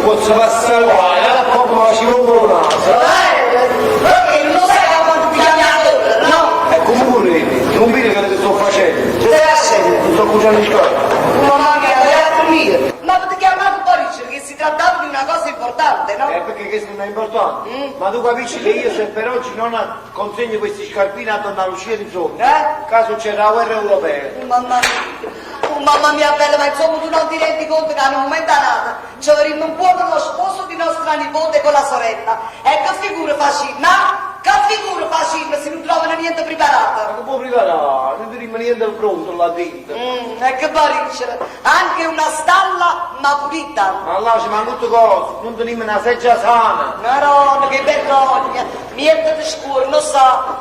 Pozzo passà guai, a poco mi facevo un po' naso. Perché non lo sai quando ti chiami a correre, no? E come vorrei, non vedi quello che sto facendo? Che stai facendo? Non sto cucinando le scarpe. Mamma mia, vai a dormire. Ma ti chiamato poi dicere che si trattava di una cosa importante, no? Eh, perché questo non è importante. Ma tu capisci che io se per oggi non consegno questi scarpini a Donna Lucia di Zona, Eh? caso c'è la guerra europea. Oh, mamma mia, oh, mamma mia bella, ma insomma tu non ti rendi conto che a un momento dato ci avremmo un po' con lo sposo di nostra nipote con la sorella. E che figura facciamo? No? Che figura facciamo se non trovano niente Ma preparato? che può preparare? Non ti niente pronto là dentro. Mm, e che bariccia, anche una stalla ma pulita. Ma là ci manca tutte cose, non teniamo una seggia sana. Madonna, che vergogna! Niente di scuro, non so.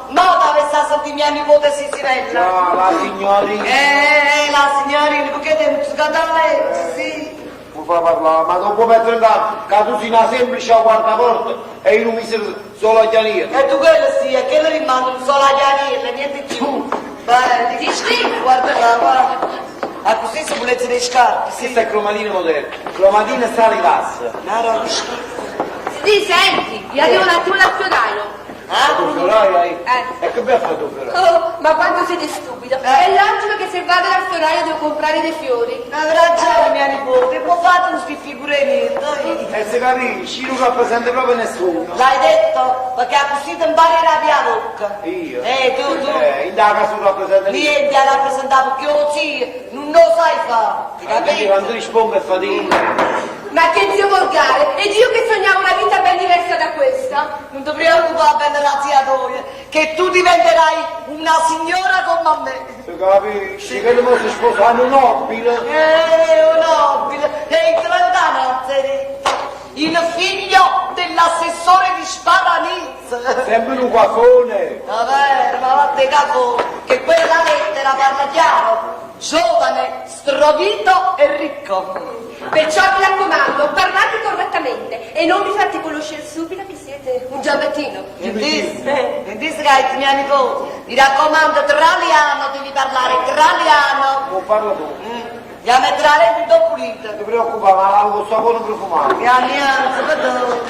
No, dove sta sentire mia nipote Sisinella? No, la signorina. Eh, la signorina, perché te muzzicata a lei? Sì. Mi fa parlare, ma non può mettere in campo, che tu sei una semplice guardaporta e io non mi servo solo a chiarire. E tu quello sì, e che le rimane un solo a chiarire, niente più. Belli, Ti scrivo. guarda là, guarda. A così si pulezza le scarpe, sì. Questa è cromatina moderna, cromatina sale bassa. No, no, che schifo. Sì, senti, io arrivo un attimo dal fioraio. Ah? Tu fioraio hai? Eh. E che bel fatto fioraio? Oh, ma quanto siete stupido. È logico che se vado dal fioraio devo comprare dei fiori. Ha ragione mia nipote, può fare non sti figure niente. E se capisci, non rappresenta proprio nessuno. L'hai detto? Perché a così ti impari la via bocca. Io? Eh, tu, tu. Eh, in casa non rappresenta niente. Niente a rappresentare perché io sì, non lo sai fare, ti Quindi capito? quando rispondo è fatica. Ma che zio volgare! Ed io che sognavo una vita ben diversa da questa. Non ti preoccupare, bella la zia Toia, che tu diventerai una signora come me. Se capisci, che non si sposano un nobile. Eh, un nobile, e in lontananza, hai detto. Il figlio dell'assessore di Sparanizza. Sempre un guafone. Vabbè, ma vatte capo, che quella lettera parla chiaro. Giovane, strovito e ricco. Perciò mi raccomando, parlate correttamente e non vi fate conoscere subito che siete un giambettino. Sentiste? Sentiste che hai mia nipote? Mi raccomando, traliano devi parlare, traliano. Non parla tu. Mm. Ya metterà lei tutto pulito. Non ti preoccupare, ma lavo col sapone profumato. Ya niente, vedo.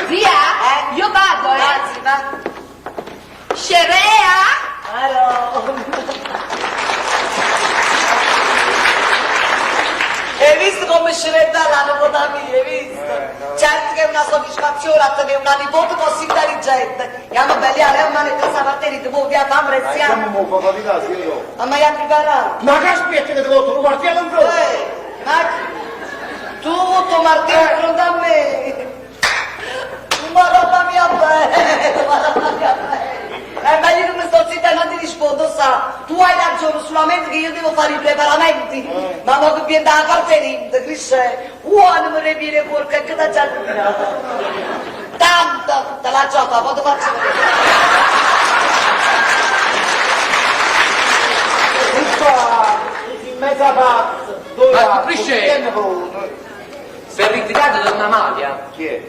Zia, Eh? io vado, eh. Grazie, va. Scerea! Allora. Hai visto come scenetta la nipote mia, hai visto? Eh, no. Certo che è una soddisfazione a tenere una nipote così intelligente. Andiamo belli, a lei una manetta stamattina, ti vuoi via fammi Ma siamo siamo. un po' fatica, sì io. Ma mi hai preparato? Ma che aspetti che ti porto un martello in fronte? Eh, ma chi? Tu, tuo martello in fronte a me. Ma roba mia bella, ma roba mia bella. È meglio che mi sto zitta e non ti rispondo, sa. Tu hai ragione, solamente che io devo fare i preparamenti. Ma mo che viene dalla parte rinda, cresce. Uomo mi riviene porca, che t'ha già combinato. Tanto, te la gioca, poi ti faccio vedere. Che fa? In mezzo a pazzo. Dove Ma va? Crisce! Chi è pronto? Si è ritirata donna Amalia? Chi è?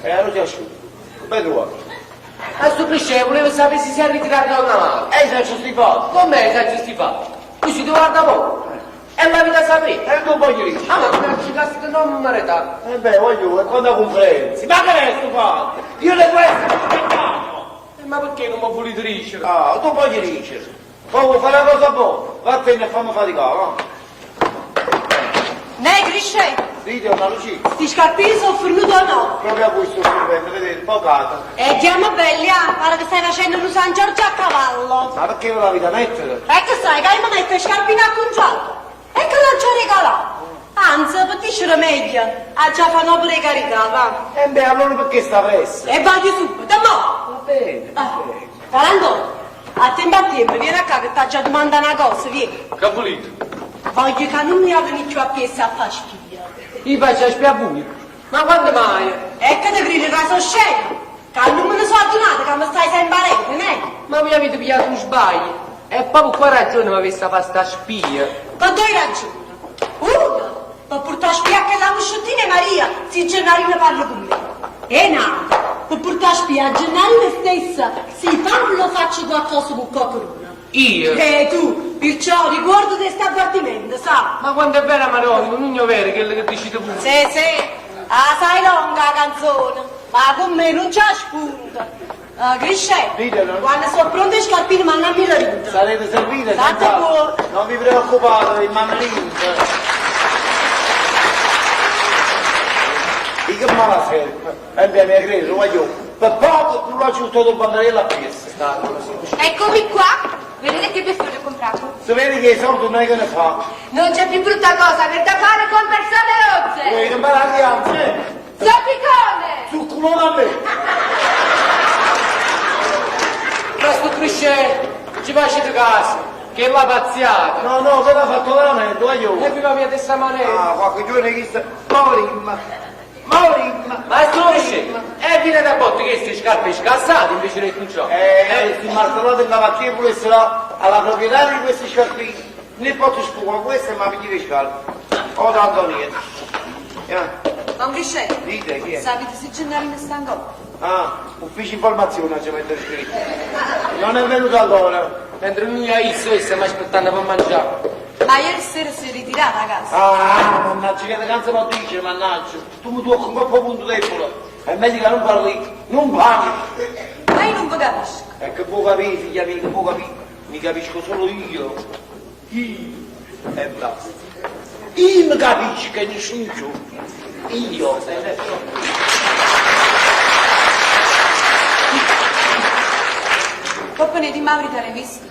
Eh, allora si è asciutto. Come trovato? A sto Crisce volevo sapere se si è ritirata donna Amalia. E si è giustificato. Com'è si è giustificato? Tu si guarda poco. E la vita sapere. E non voglio dire. Ah, ma come ci cazzo non maritato? Eh beh, voglio, e quando conferenze? Ma che è sto fatto? Io le questo Eh, ma perché non mi volete dicere? Ah, tu voglio dicere. Poi vuoi fare una cosa buona? Vattene e fammi faticare, va? Ne, Crisce, Dite una Lucia. sti scarpini sono fornuti o no? Proprio a voi sto scrivendo, vedete, pocata. E chiama belli, ah, guarda che stai facendo un San Giorgio a cavallo. Ma perché ve l'avete mettere? E che sai, che io mi metto i scarpini acconciati. E che l'ho già regalato. Anzi, per dicere meglio, ha già fatto pure carità, va. E beh, allora perché sta pressa? E voglio subito, mo! Va bene, va Ah, bene. Tarantino, a tempo a tempo, vieni a qua che ti ho già domandato una cosa, vieni. Che volete? Voglio che non mi venire più a piessa a fare spia. Io faccio a spiare a voi. Ma quando mai? E che ti credi che sono scema? Che non me ne sono addonata che mi stai sempre a rete, ne? Ma mi avete pigliato un sbaglio. E proprio qua ragione mi avesse fatto sta spia. Per due ragioni. Una, per portare spia a quella muscettina Maria, se Gennarino parla con me. E un'altra, per portare spia a Gennarino stessa, se parlo faccio qualcosa con qualcuno. Io? E tu, perciò ricordo di sta avvertimento, sa? Ma quando è vera Madonna, non è vero quello che dicete voi. Sì, sì. Ah, sai longa la canzone, ma con me non c'è spunta. Ah, Crisce, Ditelo. quando sono pronte le scarpine, mandami la vita. Sarete servite? State senza- buone. Non vi preoccupate, il mandolino. Io che mala serve? E beh, mi credo, voglio. Per poco non l'ho giusto il bandarello a piesso. Eccomi qua. Vedete che bel ho comprato? Se vedi che i soldi non è che ne fa. Non c'è più brutta cosa per da fare con persone rozze. Vuoi non me la rialzi? Zoppicone! Sul culone a me! Ma sto crescendo, ci facete caso, che la pazziata. No, no, che l'ha fatto veramente, voglio. E viva mia testa manera. Ah, qualche giorno che sta... Morimma! Morimma! Ma sto crescendo, e viene da botte che queste scarpe scassate invece di cucciare. Eh, si martellato in cavattiere pure se no, alla proprietaria di questi scarpini. Ne posso sfumare queste ma mi le scarpe. Oh tanto niente. Eh, Don Crisce, dite chi è? sapete se Gennarino sta ancora? Ah, ufficio informazione ci metto scritto. Non è venuto ancora. Mentre noi a Isso e stiamo aspettando per mangiare. Ma ieri sera si è ritirata a casa. Ah, mannaggia, che canza non dice, mannaggia. Tu mi tocchi un po' punto debole. È meglio che non parli, non parli. Ma io non vi capisco. E che può capire, figlia mia, che può capire? Mi capisco solo io. Io. E basta. Io mi capisco e nessuno più. Io. Poi ne dimmi la verità, l'hai vista?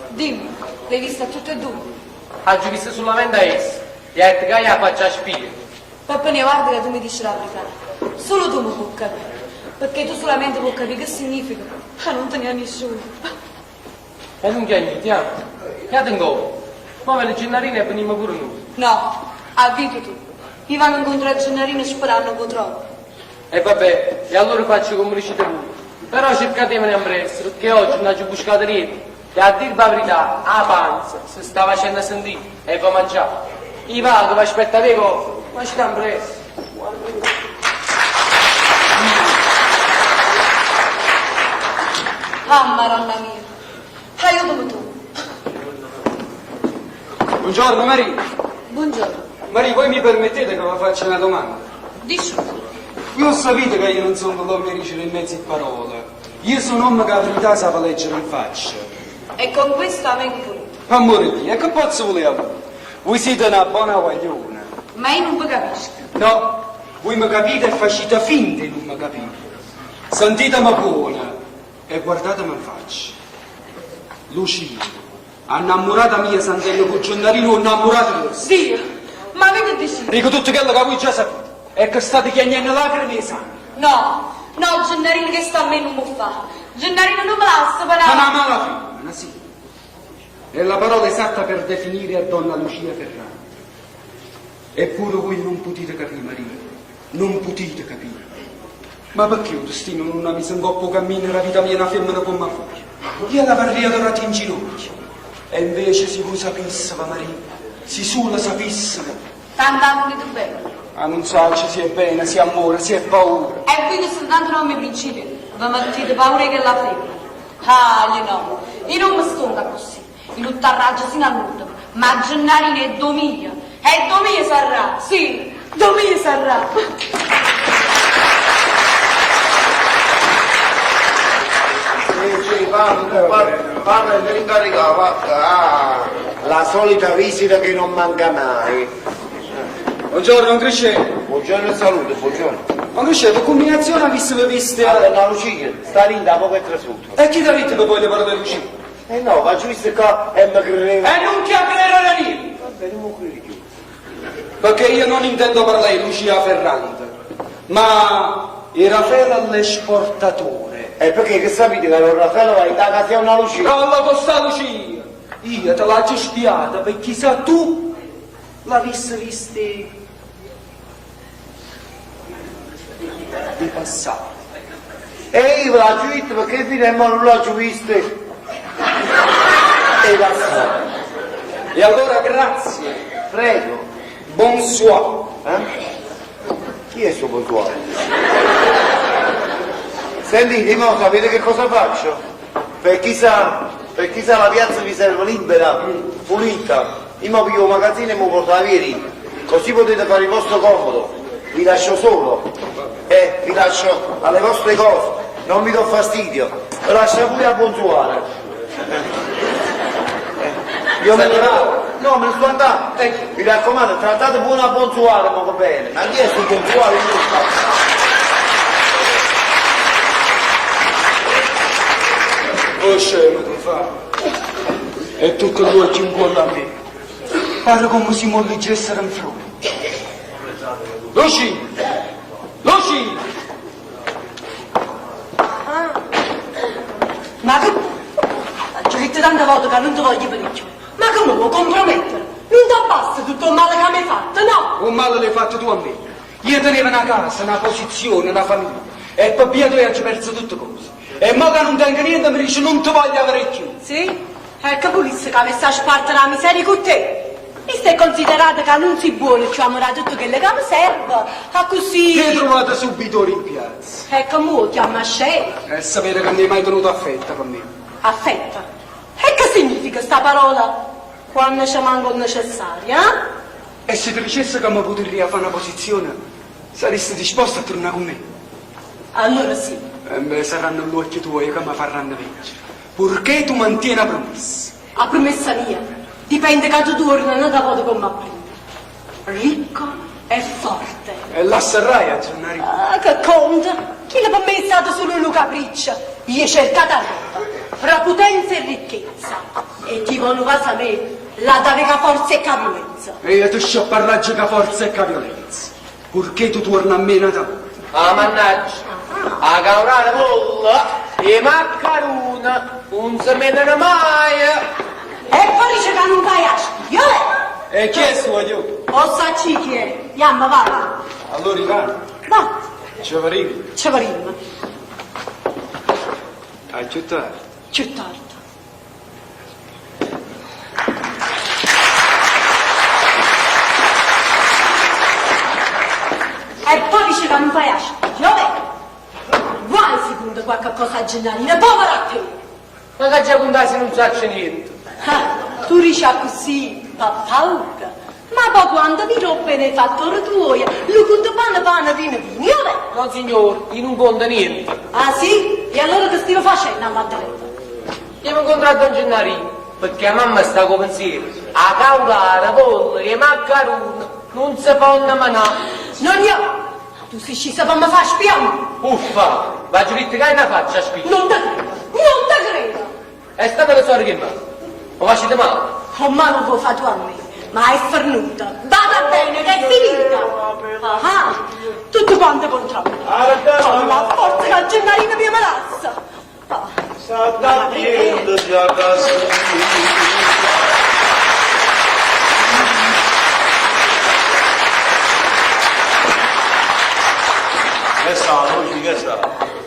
Dimmi, l'hai vista tutte e due? Oggi visto solamente a esso. E ha detto che io la faccio a spia. Poi ne guarda che tu mi dici la verità. Solo tu mi puoi capire. Perché tu solamente puoi capire che significa. Ah, non te ne ha nessuno. E non c'è niente, eh? Che tengo? Ma ve le Gennarina e veniamo pure noi. No, avvito tu. Io vado incontro a Gennarino sperando che lo trovo. E vabbè, e allora faccio come riuscite voi. Però cercatemene a presto, perché oggi non ho buscato niente. E a dir la verità, a panza si sta facendo sentire e va a mangiare. Io vado, vi aspettate co, ma ci sta presto. Ah, maronna mia. Aiutami tu. Buongiorno Maria. Buongiorno. Maria, voi mi permettete che vi faccia una domanda? Dici. Io sapete che io non sono l'uomo che dice in mezzo a parole. Io sono un uomo che la verità sa leggere in faccia. E con questo a me pure. Amore Dio, e che posso volere a voi? Voi siete una buona guagliona. Ma io non vi capisco. No, voi mi capite e facete finta di non mi capire. Sentitemi buona e guardatemi in faccia. Lucia, innamorata mia sentendo con Gennarino innamorato vostro. Dio, ma voi che dici? Dico tutto quello che voi già sapete. E che state chiagnendo lacrime e sangue. No, no, Gennarino che sta a me non mi fa. Gennarino non me lascia Ma però. una mala femmina, sì. È la parola esatta per definire a donna Lucia Ferrante. Eppure voi non potete capire, Maria. Non potete capire. Ma perché il destino non ha messo in coppo cammino la vita mia una femmina come voi? Io l'avrei adorata in ginocchio. E invece se voi sapessimo, Maria, se solo sapessimo. Tanta amore tu bello. Ah, non so se è bene, se è amore, se è paura. E quindi soltanto nome principio, vi mettete paura che la femmina. Ah, gli no, io non mi stongo così. Io non t'arraggio sino all'ultimo. Ma Gennarino è domia. E domia sarà, sì, domia sarà. Sì, sì, parla, parla, parla dell'incaricato, va. Ah, la solita visita che non manca mai. Buongiorno, don Crescente. Buongiorno e salute, buongiorno. Ma Crescente, per combinazione avesse viste... Ah, donna Lucia, sta lì da poco è trasuto. E chi ti ha detto che voglio parlare di Lucia? Eh no, ma giusto qua e mi credeva. E non chiacchierare niente! Va bene, non mi credi più. Perché io non intendo parlare di Lucia Ferrante, ma il Raffaele l'esportatore. E perché che sapete che non Raffaele va in casa sia una Lucia? Calla con sta Lucia! Io te l'ho già spiata perché chissà tu l'avessi vista di passato. E io l'ho visto perché fino a mo non l'ho visto. E basta. E allora grazie, Prego. bonsoir. Eh? Chi è sto bonsoir? Sentite, mo sapete che cosa faccio? Per chissà, per chissà la piazza vi serve libera, pulita. Io mo piglio un magazzino e mi porto la via lì. Così potete fare il vostro comodo. Vi lascio solo, eh, vi lascio alle vostre cose, non vi do fastidio, vi lascio pure a buon suare. Eh, io me ne vado. No, me ne sto andando. Mi raccomando, trattate buono a buon suare, ma va bene. Ma chi è sto buon suare? Io non lo so. Oh scemo ti fa. E tutto l'occhio in cuore a me. Parla come se mi leggessero in fronte. Luci! Luci! Ma che... Ti ho detto tante volte che non ti voglio venire più. Ma come vuoi compromettere? Non ti basta tutto il male che mi hai fatto, no? Un male l'hai fatto tu a me. Io tenevo una casa, una posizione, una famiglia. E per via tua ci ho perso tutte cose. E mo che non tengo niente mi dice non ti voglio avere più. Sì? E che volesse che avessi a spartere la miseria con te? Mi stai considerando che non sei buono, ci amo tutto quello che mi serve. A così... Ti hai trovato subito in piazza. Ecco, mo chiama scemo. E sapere che non hai mai tenuto affetto con me. Affetto. E che significa sta parola? Quando ci manca necessaria, eh? E se ti dicesse che mi potrei fare una posizione, saresti disposto a tornare con me? Allora sì. E beh, saranno gli occhi tuoi che mi faranno vincere. Purché tu mantieni la promessa. La promessa mia dipende che tu torni un'altra volta come a prima. Ricco e forte. E la sarai a Gennarino. Ah, che conta? Chi l'ha per me è stato solo un capriccio? Io ho cercato la roba, fra potenza e ricchezza. E chi voleva sapere, la dava forza e violenza. E io ti sciopparraggio che forza e che violenza. Purché tu torni a me una volta. Ah, mannaggia! A caurare molla e maccaruna non si mettono mai! E poi dice che non vai a studiare. E chi è suo io? O sa chi è? Yamma, va, va. Allora Ivano, Va, ci vorrei. ci vorremmo. A più tardi. Più tardi. E poi dice che non vai a studiare. Guai secondo qualche cosa a Gennarina, povera a te. Ma che già contate se non sa niente? Ah, tu dici così, pa paura. Ma poi quando vi rompe nei fattori tuoi, lo conto pane pane vino vino, vabbè. No signor, io non conto niente. Ah sì? E allora che stiamo facendo a Maddalena? Io mi incontrato Don Gennarino, perché mamma sta con pensiero. A caurare, pollo e maccaruna non si fanno manà. Non io! Tu sei scesa per mi far spiare! Uffa, va giù che hai una faccia spinta. Non te credo! Non te credo! È stata la storia che mi Ma facete male. Oh, ma non vuoi fare tu a me, ma è fornuta. Vada bene, che è finita. Ah, tutto quanto contro me. Con la forza che il Gennarino mi lascia. Ah. Sta dentro già a casa Che sta, Luci, che sta?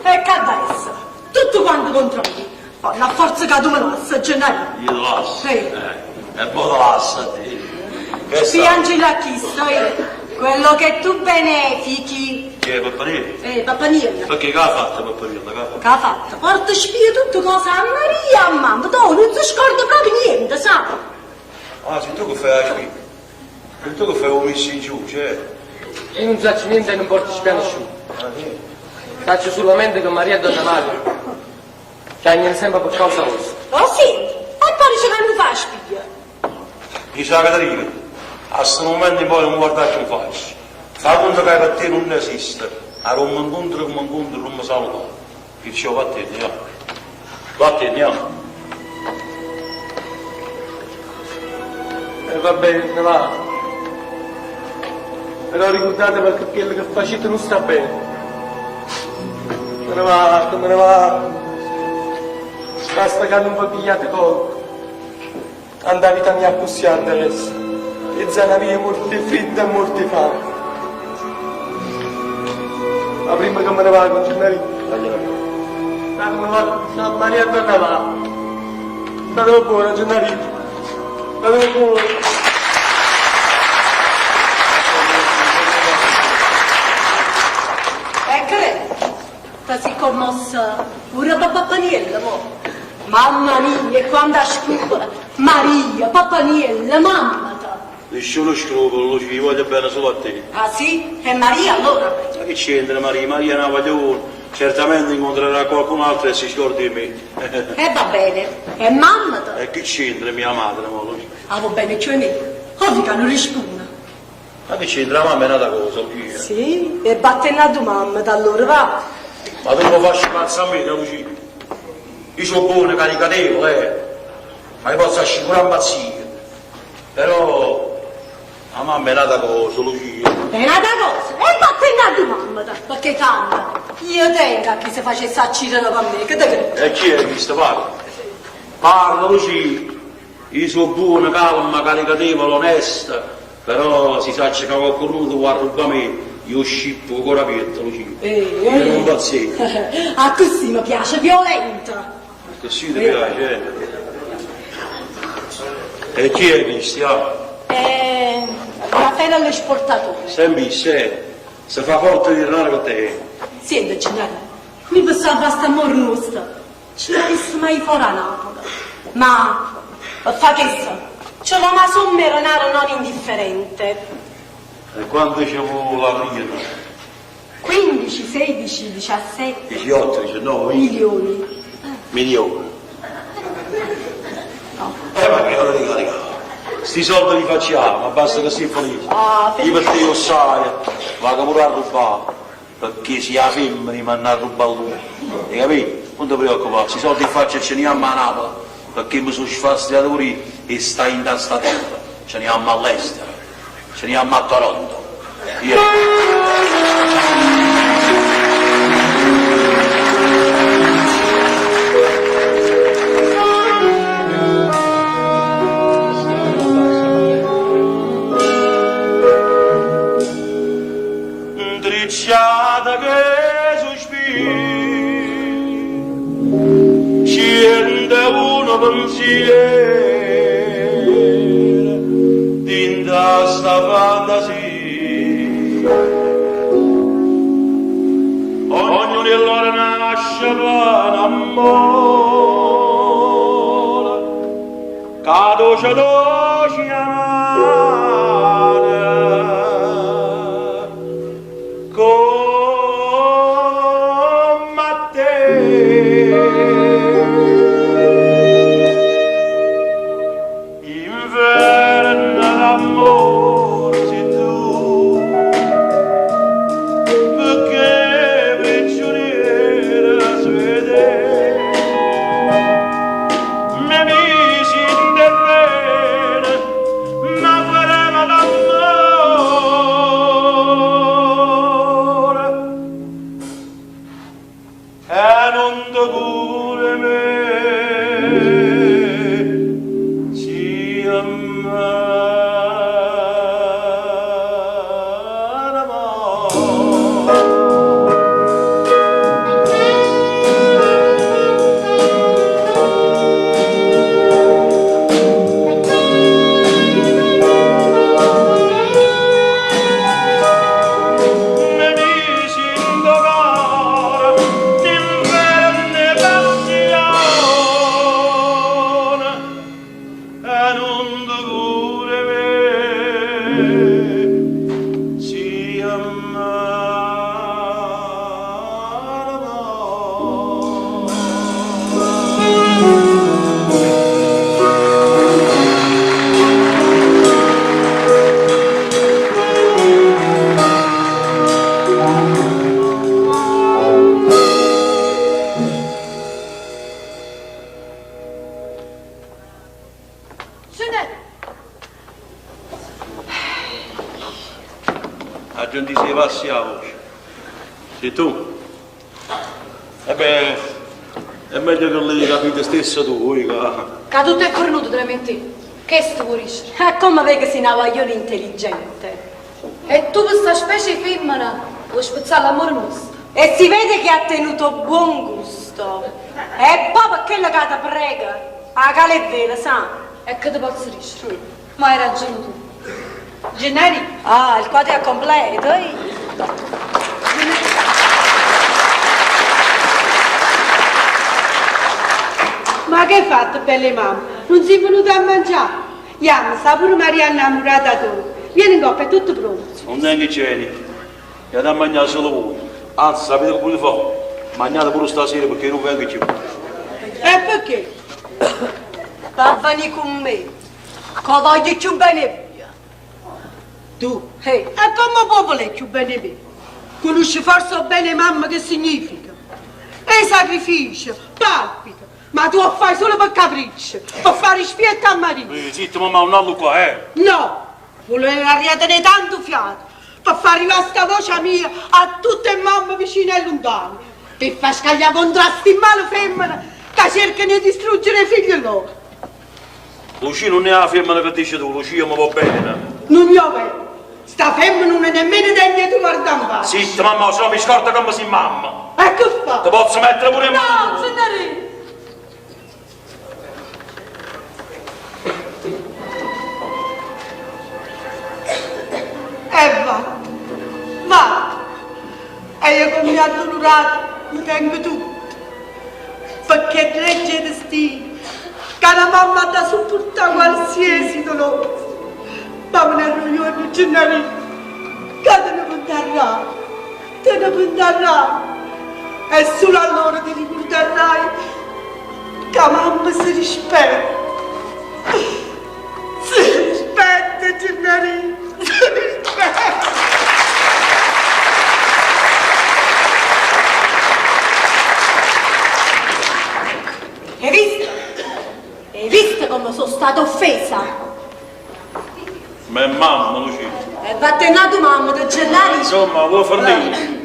E che adesso? Tutto quanto contro me. Poi la forza che tu mi lascia, Gennarino. Io lascio. Sì. E poi lasciati. Che sta? Piangi a chi sto io. Quello che tu benefichi. Che è Pappanino? Pappanino. Perché che ha fatto Pappanino? Che ha fatto? Che ha fatto? Porta spia tutto cosa a Maria, a mamma. Tu non si scorda proprio niente, sa? Ah, sei tu che fai la spia. Sei tu che fai un messo in giù, cioè. Io non saccio niente e non porto spia nessuno. Saccio solamente che Maria è donna Maria. Piangono sempre per causa vostra. Oh sì? E poi dice che non fa spia. Dice la Caterina, a questo momento in poi non guardarci in faccia. Fa conto che per te non esiste. A non mi incontro, non mi incontro, non mi saluto. Dicevo, vattene, no. Vattene, no. E va bene, va. Però ricordate perché quello che facete non sta bene. Me ne vado, me ne vado. Basta che non vi pigliate colpo. Andà vita mia così adesso. E zana via morti fredda e morti fame. Ma prima che me ne vado, Gennarino. Dai, me ne vado, San Maria donna va. State buona, Gennarino. State buona. Ecco, ti sei commossa pure Pappaniella, mo. Mamma mia, e quando a scuola! Maria, Pappaniella, mamma! Nisciuno scrupolo, Lucia, io voglio bene solo a te. Ah sì? E Maria allora? Ma che c'entra Maria? Maria è una guagliona, certamente incontrerà qualcun altro e si scorda di me. E va bene. E mammeta? E che c'entra mia madre, mo, Lucia? Ah, va bene, cioè me. Ovvio che non risponde. Ma che c'entra la mamma è un'altra cosa, Lucia. Sì, e batte la tua mamma, da allora va. Ma tu mi faccio pazzo a me, Lucia? Io sono buono, caricatevole, eh. Ma io posso assicurare impazzire. Però la mamma è un'altra cosa, Lucia. È un'altra cosa, e batte la tua mamma, perché tanto io tengo a chi si facesse accirare per me, che te credi? E chi è questo? Parla. Parla, Lucia. Io sono buono, calma, caricatevole, onesta. Però si sa che qualcuno ti vuole rubare me, io scippo con la pietta, Lucia. Eh, Io non pazzesco. Ah, così mi piace, violenta. Così ti piace, eh? E chi è questo? Ah? Eh, Raffaele all'esportatore. Sembri, se, se fa forte di tornare con te. Senti, Gennaro, mi pensavo a sta amore nostro. Ce l'avessi mai fuori a Napoli. Ma, fa che so, c'è una somma denaro non indifferente. E quando ci fu la prima? 15, 16, 17 18, 19, 20 milioni. milioni. Eh, ma che ora di caricare? Sti soldi li facciamo, ma basta che si felice. Ah, Io per te lo sai, vado pure a rubare, perché se la femmina mi hanno a rubare tu. Hai capito? Non ti preoccupare, sti soldi li faccio e ce ne andiamo a Napoli, perché mi sono sfastidiato pure io e stai in sta terra. Ce ne andiamo all'estero, ce ne andiamo a Toronto. Io... Intrecciata che sospiro, scende uno pensiero, dinda sta fantasia. Ognuno di loro nasce per amore, che dolce dolce amare, come a te. Inverno d'amore sei tu, perché prigioniera si vede, mi misi in terreno, ma faremo d'amore e non te cure me si amara Me misi in dolore d'inverne passione e non te cure me si amara. Gennaro, La gente si passi la voce. Sei tu? E beh, è meglio che le capite stesso tu, eh, che... che tutto è cornuto te metti. Che sto vuoi Ah, come vedi che sei una guaglione intelligente. E tu per sta specie di femmina vuoi spezzare l'amore nostro. E si vede che ha tenuto buon gusto. E poi perché la che ti prega? La cala è vera, sa? E che ti posso dire? Ma hai ragione tu. Gennari, Ah, il quadro è completo, eh? Ma che hai fatto, belle mamma? Non sei venuta a mangiare? Jammo, sta pure Maria 'nnammurata toja. Vieni 'ncoppa, è tutto pronto. Nun tengo genio. Jate a mangià solo voi. Anzi, sapete che potete fare? Mangiate pure stasera perché io nun vengo cchiù. E perché? Pa venì con me, che voglio cchiù bene 'e vuje. Tu? Eh, e come può voler cchiù bene 'e me? Conosci forse 'o bene 'e mamma che significa? E sacrificio, palpito, ma tu 'o fai solo per capriccio, per fare rispetto a Maria. Eh, zitto mamma, nun alluccà, eh! No, vularria tenere tanto fiato per far arrivare sta voce mia a tutte 'e mamme vicine e lontane, per far scagliare contro a sti male femmene che cercano 'e distruggere 'e figli loro. Lucia nun è 'a femmena che dici tu, Lucia mi vò bene. Nun è overo, sta femmena nun è nemmeno degna 'e te guardà 'nfaccia. Zitta mamma, o se no mi scordo comme si mamma. E che fa? Te pozzo mettere pure 'e mano. No, Gennarì! E va, va. E io comme addolorata mi tengo tutto. Perché è legge e destino che la mamma ha da sopportare qualsiasi dolore. Ma me ne ero giorno, Gennarino, che te ne pentarrai, te ne pentarrai. E solo allora ti ricorderai che mamma si rispetta. Si rispetta, Gennarino, si rispetta. Hai visto? Hai visto come sono stata offesa? Ma è mamma, Lucia. E vattene a tua mamma, di Gennarino. Insomma, vuoi fornire?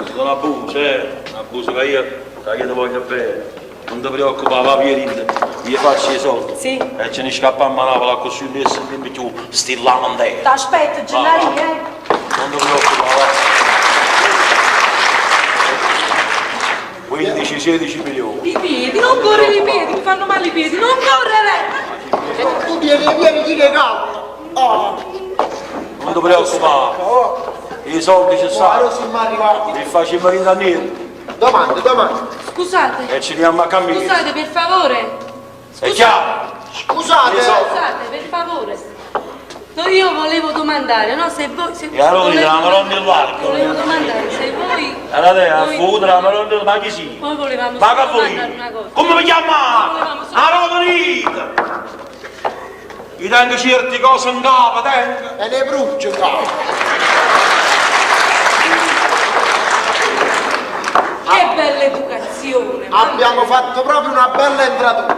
Sono un abuso, eh? Un abuso che io, che io ti voglio bene. Non ti preoccupare, va via Linda. Io faccio i soldi. Sì. E ce ne scappiamo a Napoli, così non sentiamo più sti lamentele. Ti aspetto, Gennarino, eh? Non ti preoccupare, va. 15-16 milioni. I piedi, non correre i piedi, mi fanno male i piedi, non correre! Tu vieni, vieni, vieni, calma. Oh, Non ti preoccupare. oh, I soldi ci guarda stanno. se mi arriva. Li facciamo ritornare Domande, domande. Scusate, e ci andiamo a camminare. scusate per favore, È chiaro? Scusate. scusate per favore. No, io volevo domandare, no, se voi... Se, E allora la Madonna dell'Arco. Volevo domandare se voi... Allora, a voi- fuoco la Madonna, ma chi si? Noi volevamo Ma che solo vuoi? domandare una cosa. Come mi chiama? Volevamo solo- A Rotonita! Io tengo certe cose in capo, tengo. E ne brucio qua. Che bella educazione! mamma. Abbiamo fatto proprio una bella entratura.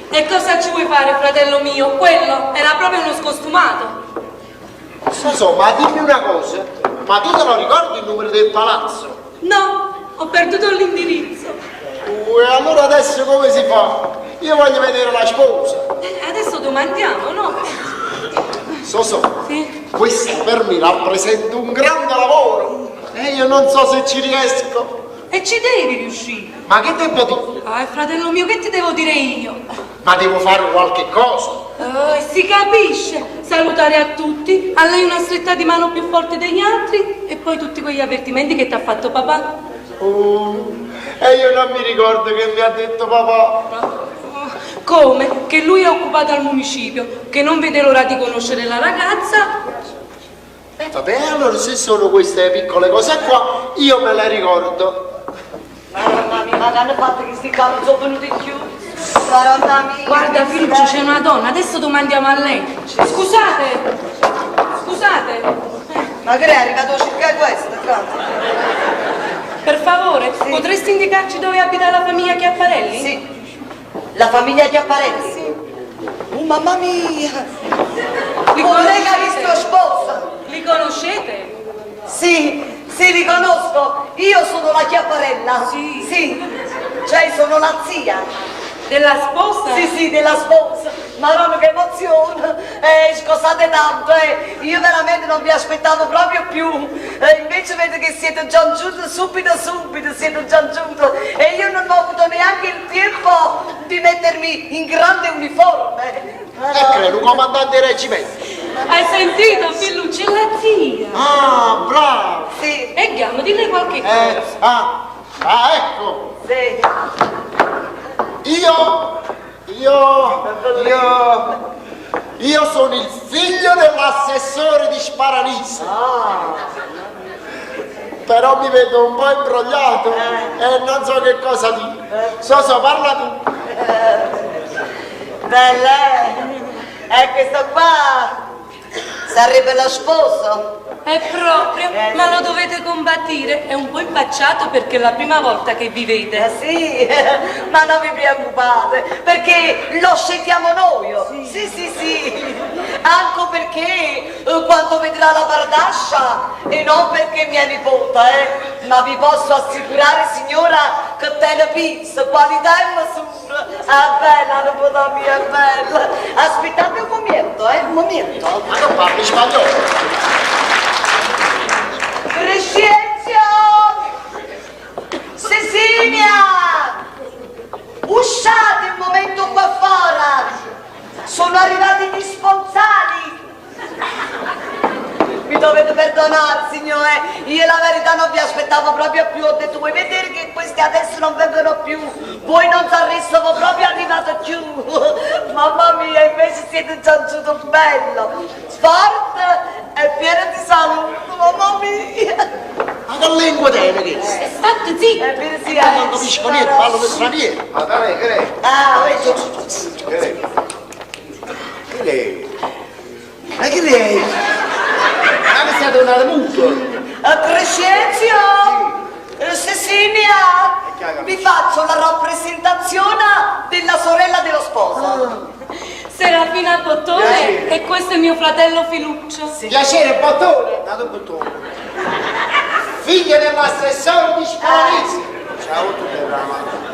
Eh, e cosa ci vuoi fare, fratello mio? Quello era proprio uno scostumato. Sosò, ma dimmi una cosa. Ma tu te lo ricordi il numero del palazzo? No, ho perduto l'indirizzo. E allora adesso come si fa? Io voglio vedere la sposa. Adesso domandiamo, no? Sosò, Sì. questo per me rappresenta un grande lavoro. E io non so se ci riesco. E ci devi riuscire. Ma che devo dire? Ah, fratello mio, che ti devo dire io? Ma devo fare qualche cosa. Eh, si capisce. Salutare a tutti, a lei una stretta di mano più forte degli altri e poi tutti quegli avvertimenti che ti ha fatto papà. Oh, e io non mi ricordo che mi ha detto papà. Come? Che lui è occupato al municipio, che non vede l'ora di conoscere la ragazza. Vabbè, allora se sono queste piccole cose qua, io me le ricordo. Madonna mia, ma che hanno fatto questi qua non sono venuti più. Madonna mia. Guarda, Filuccio, c'è una donna, adesso domandiamo a lei. Scusate, scusate, Ma che è arrivato a cercare questo, cazzo? per favore, potresti indicarci dove abita la famiglia Chiapparelli? Sì. La famiglia Chiapparelli? Sì. Oh, mamma mia! Li Collega conoscete? rischio sposa! Li conoscete? Sì, sì, li conosco. Io sono la Chiapparella. Sì. Sì. Cioè, sono la zia. Della sposa? Sì, sì, della sposa. Madonna, che emozione. Scusate tanto, eh. Io veramente non vi aspettavo proprio più. Invece vedo che siete già giunti subito, subito, siete già giunti. E io non ho avuto neanche il tempo di mettermi in grande uniforme. E credo, un comandante del reggimento. Hai sentito, Filuccio? È la zia. Ah, bravo! Sì, E Ghiamo, dille qualche cosa. Eh, ah, ah, ecco, sì. io Io, io, io sono il figlio dell'assessore di Sparanise. Però mi vedo un po' imbrogliato e non so che cosa dire. Sosò, parla tu. Bella, eh? E questo qua sarebbe lo sposo. È proprio, ma lo dovete combattire. È un po' impacciato perché è la prima volta che vi vede. Eh sì, ma non vi preoccupate, perché lo scegliamo noi. Sì, sì, sì. Anche perché eh, quando vedrà la bardascia, e non perché mia nipote, eh, ma vi posso assicurare, signora, che tiene pizza, qualità e misura. Ah, bella, la nipote mia è bella. Aspettate un momento, eh, un momento. Ma non parli spagnolo? Crescenzio! Cecilia! Usciate un momento qua fuori! Sono arrivati gli sponsali! Mi dovete perdonare, signore, io la verità non vi aspettavo proprio più, ho detto vuoi vedere che questi adesso non vengono più, voi non sareste proprio arrivato più. Mamma mia, invece siete già giunto bello, forte e pieno di salute, mamma mia. Ma che lingua tiene questa? E state zitto! È vero, sì, Io non capisco niente, parlo per straniero. Ma dai, che è? Ah, vedi. Che è? Che è? Ma che è? Ma mi stai tornando muto? Crescenzio, Cecilia, vi faccio la rappresentazione della sorella dello sposo. Serafina Bottone e questo è mio fratello Filuccio. Piacere, bottone. Dato un bottone. Figlio dell'assessore di Sparanise. Ciao, tu che brava.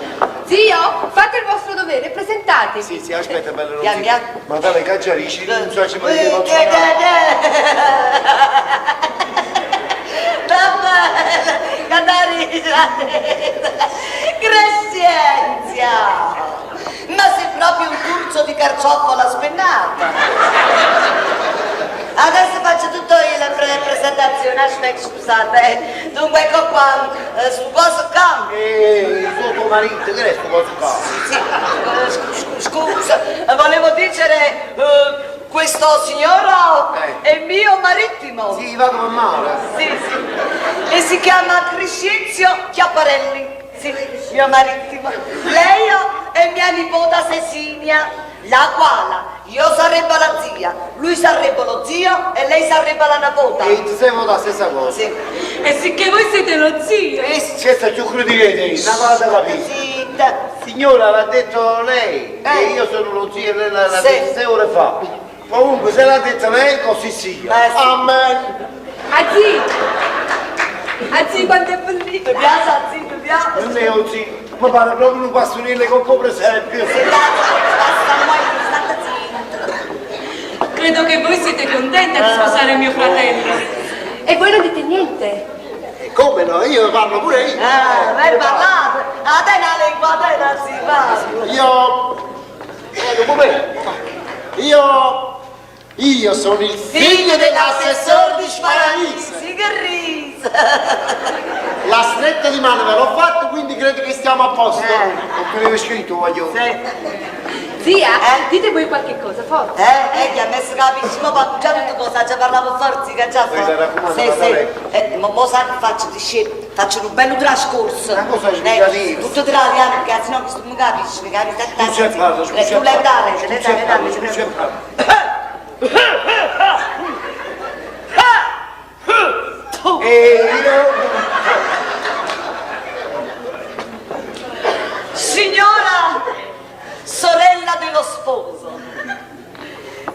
Zio, fate il vostro dovere, presentatevi. Sì, sì, aspetta, bello. Via, via. Ma dai, cacciarici, non so se mi Eh, devo eh, eh, eh. Vabbè, Catarina, Crescenzia, ma sei proprio un turzo di carcioffola spennata. Adesso faccio tutto io la pre- presentazione, aspetta, scusate. eh. Dunque ecco qua, eh, su cosa cambia? Ehi, suo tuo marito, che è sto coso qua? Sì, eh, scu- scusa, volevo dire, eh, questo signore Eh. è mio marittimo. Sì, vado per mare. Sì, sì. E si chiama Crescenzio Chiapparelli. Sì, mio marittimo. Lei è mia nipote Cecilia, la quale io sarebbe la zia, lui sarebbe lo zio e lei sarebbe la nipote. E ti sei la stessa cosa. Sì. E sicché voi siete lo zio. C'è sta più crudele, una cosa da capire. Zitta. Signora, l'ha detto lei, che Eh. io sono lo zio e lei l'ha Sì. detto sei ore fa. Comunque, se l'ha detto lei, così sia. Eh, sì. Amen. Ah, zì! Ah, zì, quanto è bellino! Ti piace, zio, ti piace? Non è un zio, mi pare proprio un pastorello con presebbio. Sì, basta, basta, state zitta. Credo che voi siete contenta di sposare mio fratello. E voi non dite niente? E come no? Io parlo pure io. Ah, beh, parlate. A te la lingua, a te la si va. Io. Eh, un momento. Io. Io sono il figlio dell'assessore di Sparanise. Sì, che risa. La stretta di mano ve l'ho fatta, quindi credo che stiamo a posto. Non te l'avevo scritto, voglio. Sì. Zia, dite voi qualche cosa, forza. Eh, eh, che adesso capisci, ma già tutto cosa, già parlavo forza, che già Poi ti raccomando, Sì, vada sì. lei. Eh, ma mo sa che faccio, dice, faccio un bello trascorso. Ma cosa Eh, sbrigativo? tutto italiano, perché sennò questo non capisci, mi capisci? Scusa, parlo, Eh, scusa. Tu lei dare, lei Scusa, dare, parlo, dare, scusa, parlo. E io... Signora, sorella dello sposo,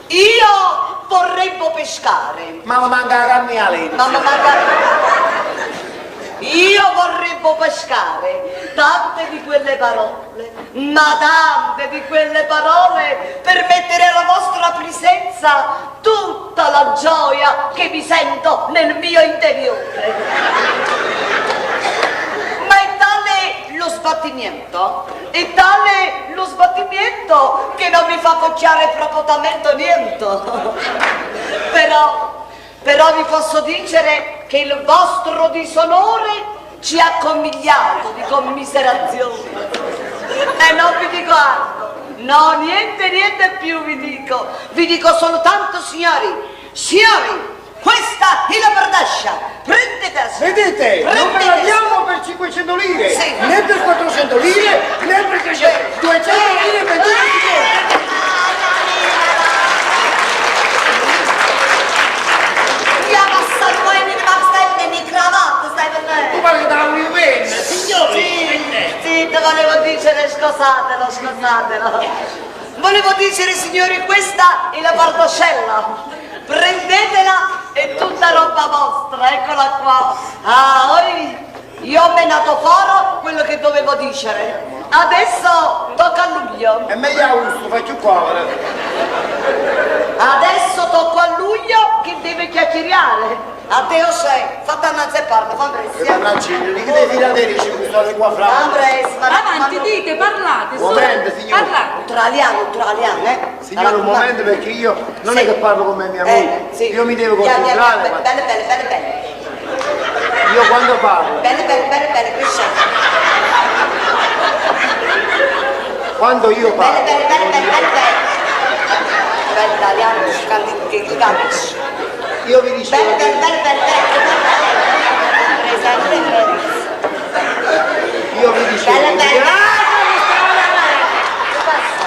io vorremmo pescare. Ma mi manca la carne alla legna. Mamma manca. Io vorremmo pescare tante di quelle parole, ma tante di quelle parole per mettere alla vostra presenza tutta la gioia che mi sento nel mio interiore. Ma è tale lo sbattimento, è tale lo sbattimento che non mi fa cocchiare proprio niente. Però, però vi posso dicere che il vostro disonore ci ha commigliato di commiserazione. E non vi dico altro. No, niente, niente più vi dico. Vi dico soltanto, signori, signori, questa è la bardascia. Prendetela. Vedete, non ve la Prendete. diamo per 500 lire, Sì. né per 400 lire, né per 300, 200 lire per tutti Io passano poi mi stai mi cravatta, stai per me. Tu parli da un bene, signori! Sì, te volevo dicere, scusatelo, scusatelo. Volevo dicere, signori, questa è la bardascella. Prendetela, è tutta roba vostra, eccola qua. Ah, oi, io ho menato fuori quello che dovevo dicere. Adesso tocca a luglio. È meglio Augusto, fai più comodo. Adesso tocco a luglio che deve chiacchierare. A te sei, fatta innanzi e parla, fa presto. Brancino, di che devi tirare ci gustate qua fra? Fa presto, ma- Avanti, ma- dite, parlate, Un su. momento, signore. Parlate. Traliano, traliano, eh? Signore, un momento perché io non Sì. è che parlo come mia moglie, Eh, sì. io mi devo Via, via, concentrare, via, ma Bene, bene, bene, bene. io quando parlo, Bene, bene, bene, bene, crescendo. quando io Bene, parlo, bene, bene, bene, bene, bene. Bene, italiano, che che capisci. io vi dicevo Bene, che bene, bene, bene, bene. Presente, bene. io vi dicevo Bene, che- bene. Ah! Che passa?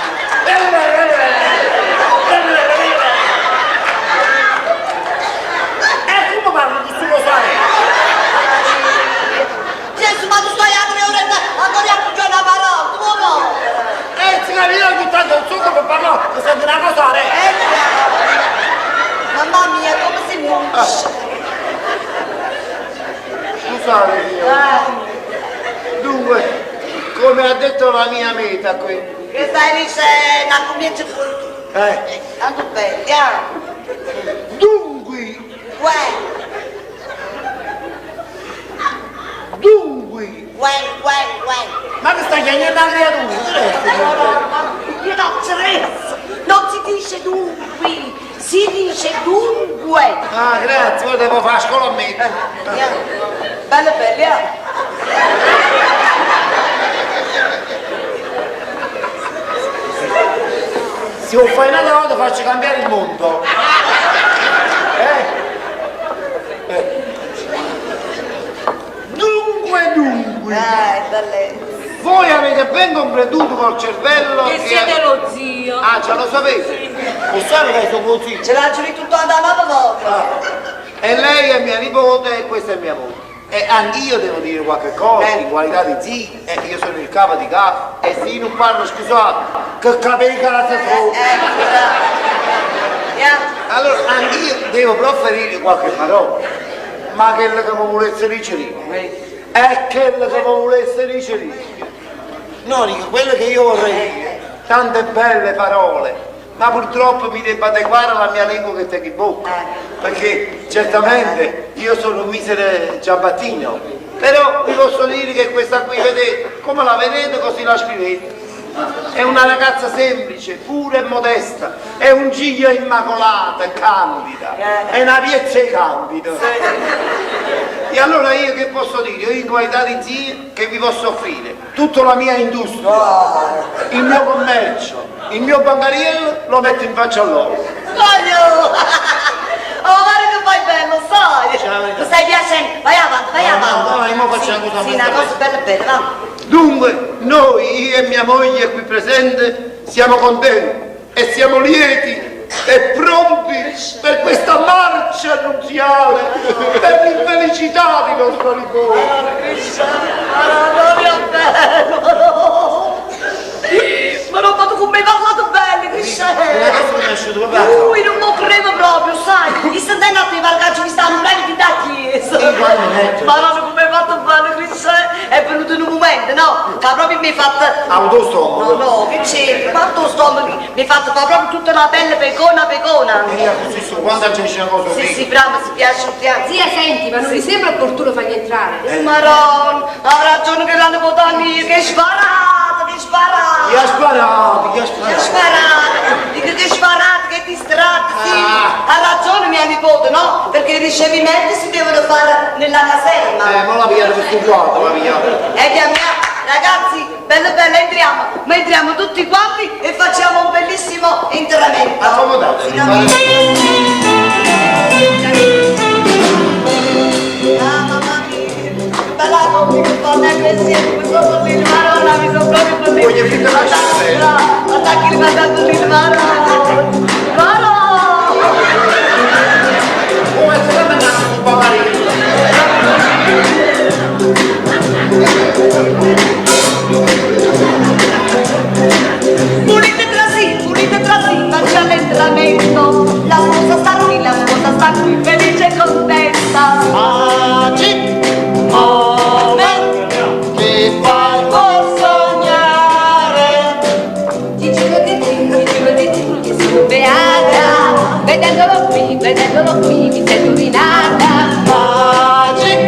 E come parlo tu lo sai? Gesù, ma tu stai a tre ore ancora a cucciare una parola, tu no? Eh, si capisce che tanto non so come parlo, mi sento una cosa, eh! Eh, Mamma mia, come si muove? Scusate signore. Dunque, come ha detto la mia meta qui, Che stai dicendo? Comincia tu. eh, Tanto bene, andiamo. dunque, Uè, dunque, uè, uè, uè. Ma che stai chiedendo la creatura? No, no, no, io non ci riesco. Non si dice dunque, si dice dunque. ah grazie, ora devo fare a scuola a me. Andiamo. Bello, bello, eh. Se lo fai un'altra volta faccio cambiare il mondo. Eh? Eh. Dunque, dunque, Dai, belle. voi avete ben comprenduto col cervello Che siete lo zio. Ah, già lo sapete? Lo sapete che sono così? Ce l'ha giù tutto andata volta. E lei è mia nipote e questa è mia moglie. E anch'io devo dire qualche cosa in qualità di zio, e io sono il capo di casa, e se io non parlo, scusate, che capelli casa sono. Andiamo. Allora, anch'io devo proferire qualche parola, ma quello che mi volesse dire è quello che mi volesse dire. No, dico, quello che io vorrei dire, tante belle parole, ma purtroppo mi devo adeguare alla mia lingua che tengo in bocca, perché certamente io sono un misero giambattino, però vi posso dire che questa qui, vedete, come la vedete così la scrivete. È una ragazza semplice, pura e modesta, è un giglio immacolata, candida, è una piezza candida. E allora io che posso dire? Io in qualità di zio che vi posso offrire? Tutta la mia industria, il mio commercio, il mio bancariello lo metto in faccia a loro. Voglio! Oh, guarda che fai bello, sai? Ciao. Mi stai piacendo? Vai avanti, vai No, avanti. no, no, mo facciamo Sì, cosa Sì, una cosa bella bella, va. Dunque, noi, io e mia moglie qui presente, siamo contenti e siamo lieti e pronti per questa marcia nuziale, per l'infelicità di nostro nipote. Madonna mia bello! Ma non ma tu come hai parlato bene, Una Criscello! cosa che mi è uscita proprio a Ui, non lo credo proprio, sai? Mi sto andando a te perché mi stanno bravi di da chiesa. Sì, quando metto. Ma no, come hai fatto bene, Criscello? È venuto in un momento, no? Che proprio mi hai fatto... Autostomaco. No, no, che c'è? Quanto stomaco? Mi hai fatto fare proprio tutta la pelle pecona, pecona. E io così su, quando c'è una cosa Sì, qui. sì, bravo, si piace tutti. Zia, senti, ma non mi sembra opportuno fargli entrare. Maronna, ha ragione che l'hanno votato io, che sparato, che sparato! Gli ha sparato, gli ha Che sparato. sparato, dico che sparato, che distratto, sì. Ah. Ha ragione mia nipote, no? Perché i ricevimenti si devono fare nella caserma. Ma la pigliate questo vuoto, la pigliate. E via mia. Ragazzi, bello bello, entriamo, ma entriamo tutti quanti e facciamo un bellissimo entramento. Accomodatevi. Ah, mamma mia, bella coppia che fanno così, mi sono così il marona, mi sono proprio così. Voglio finire la scena. Attacchi il mandato il marona. Marona! Come se la mandasse su papà. Pulite tra sì, pulite tra sì, faccia l'entramento. La sposa sta qui, la sposa sta qui, felice e contenta. Magic moment che fa il cuor sognare. Ti giuro di ti, ti giuro di ti, che sono beata. Vedendolo qui, vedendolo qui, mi sento rinata. Magic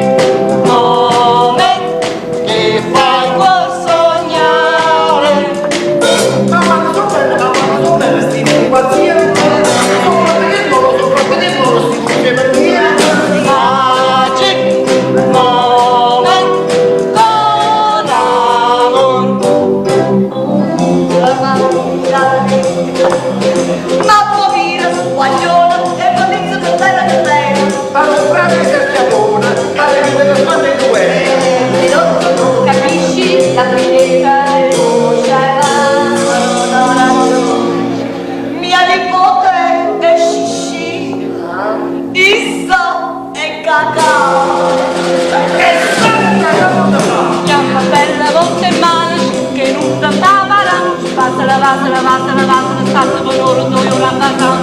moment che fa il cuor sognare. Ma quando sono belle, ma quando sono belle sti pupazie. Sono vedendolo, sono vedendolo, sti tutti per via. Magic moment con amor. Ma povera sguagliola, e bellezza che bella che bella. Ma comprate il sarchiapone, pare che me lo fanno in due. E non capisci la bellezza del Mia nipote è Shishi, Issa è cacao. Chiamma bella volta in mano, che non da papara, passa la vasa, la vasa, la vasa, la stassa con oro, due ora a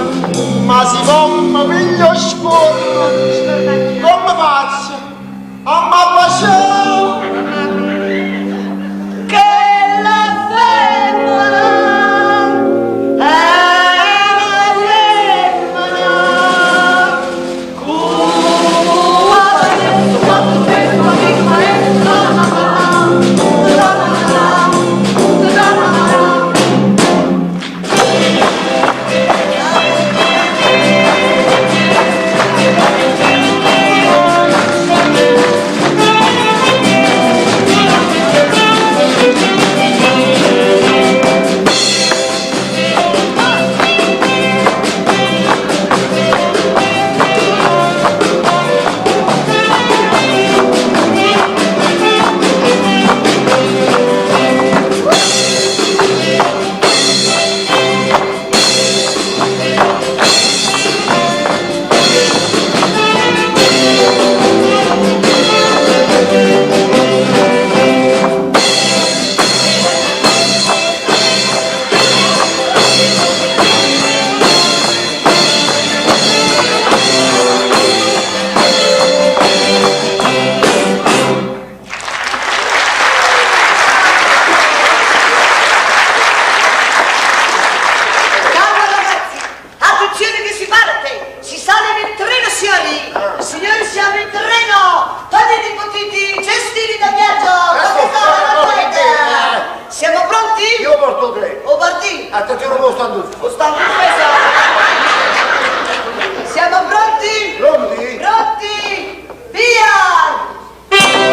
Ma si come piglio scorro, come faccio? A m'abbaciare? Che la femmina è la femmina. Calma ragazzi, attenzione che si parte, si sale nel treno signori, signori siamo in treno, togliete i potiti, cestini da viaggio, Ecco, dove sta la ecco, fretta? Siamo pronti? Io porto tre. O partì? Attenzione, lo sto O stanno Siamo pronti? Pronti? Pronti? Via!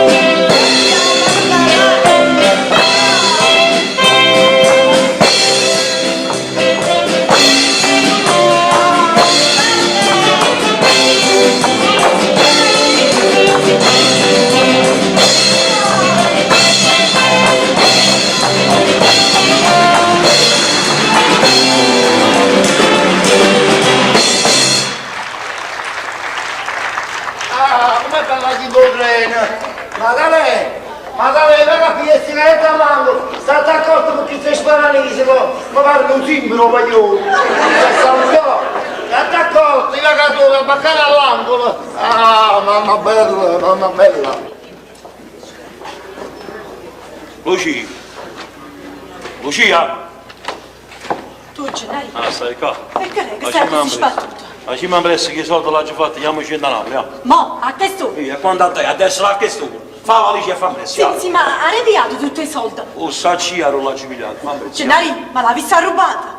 Ah, come parla di treno? Ma da lei, ma da lei, venga qui e sigaretta a mano, state accorto perché se sparanissimo, ma parla un simbolo, voglio. State accorto, io cado da baccare all'angolo. Ah, mamma bella, mamma bella. Lucia! Lucia! Tu, Gennaro, Ah, stai qua. perché lei che Ma sei ci così mambri. sbattuto? Ma ci mambri che i soldi l'ha già fatto, andiamoci da Napoli, ah. Mo, a che sto? E quando andai? Adesso la che sto? Fa la valigia e fa Sì, presto. sì, ma ha rinviato tutti i soldi. Oh, sacci, ero l'ha giubilato, fa presto. Gennari, ma l'ha vista rubata.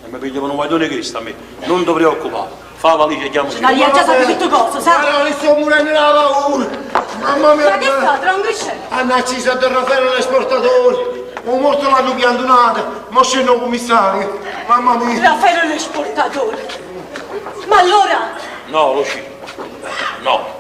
E mi pigliavano un guaglione che sta a me. Non ti preoccupare. Fa la valigia e chiamaci. Gennari, ha già saputo tutto cosa, sa? Ma non sto morendo la paura. stato? Mamma mia! Ma che è stato? Non crescendo? Hanno acceso a Don Raffaele l'esportatore. Un morto l'hanno piantunato, mo scende il commissario. Mamma mia! Raffaele l'esportatore. Ma allora? No, Lucia. No.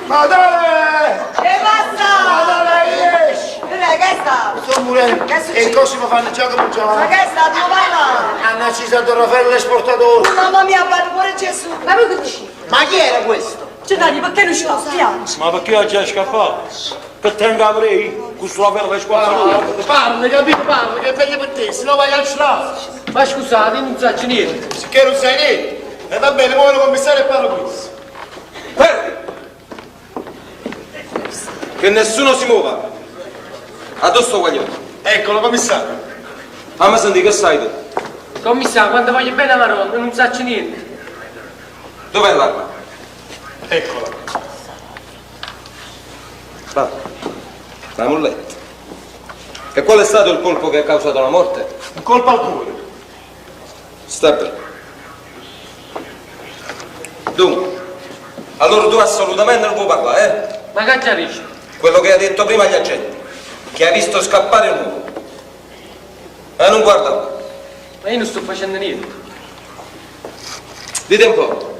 Madre! Che passa? Madre, esci! Che è stato? Sto morendo. Che è successo? E cose mi fanno già Ma cominciare. che è stato? Vai là! Hanno acceso a Don Raffaele l'esportatore. Mamma mia, parlo pure Gesù! Ma voi che dici? Ma chi era questo? Gennaro, perché non ci va a spiaggia? Ma perché oggi è scappato? Per tengo avrei questo Raffaele l'esportatore. Parla, capito? Parla, che è meglio per te, se no vai al cielo. Ma scusate, io non so niente. Sicché non sai niente. E va bene, muove il commissario e parlo questo. Fermi! Che nessuno si muova. Addosso guaglione. Eccolo, commissario. Fammi sentire che sai tu. Commissario, quando voglio bene la Madonna, non so niente. Dov'è l'arma? Eccola. Va. La mulletta. E qual è stato il colpo che ha causato la morte? Un colpo al cuore. Sta bene. Dunque, allora tu assolutamente non puoi parlare, eh? Ma che già dici? Quello che ha detto prima agli agenti, che ha visto scappare un uomo. E non guarda. Ma io non sto facendo niente. Dite un po'.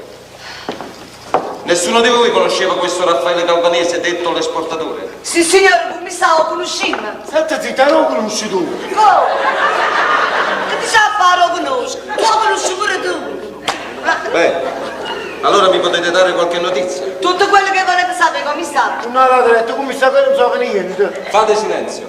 Nessuno di voi conosceva questo Raffaele Calvanese, detto l'esportatore? Sì, signore, commissario, conosciamo. Senta zitta, non conosci tu. Oh! Che ti sa fare lo conosco? Tu lo conosci pure tu. Beh, allora mi potete dare qualche notizia? Tutto quello che volete sapere, commissario. Non l'ha detto, commissario, non so niente. Fate silenzio.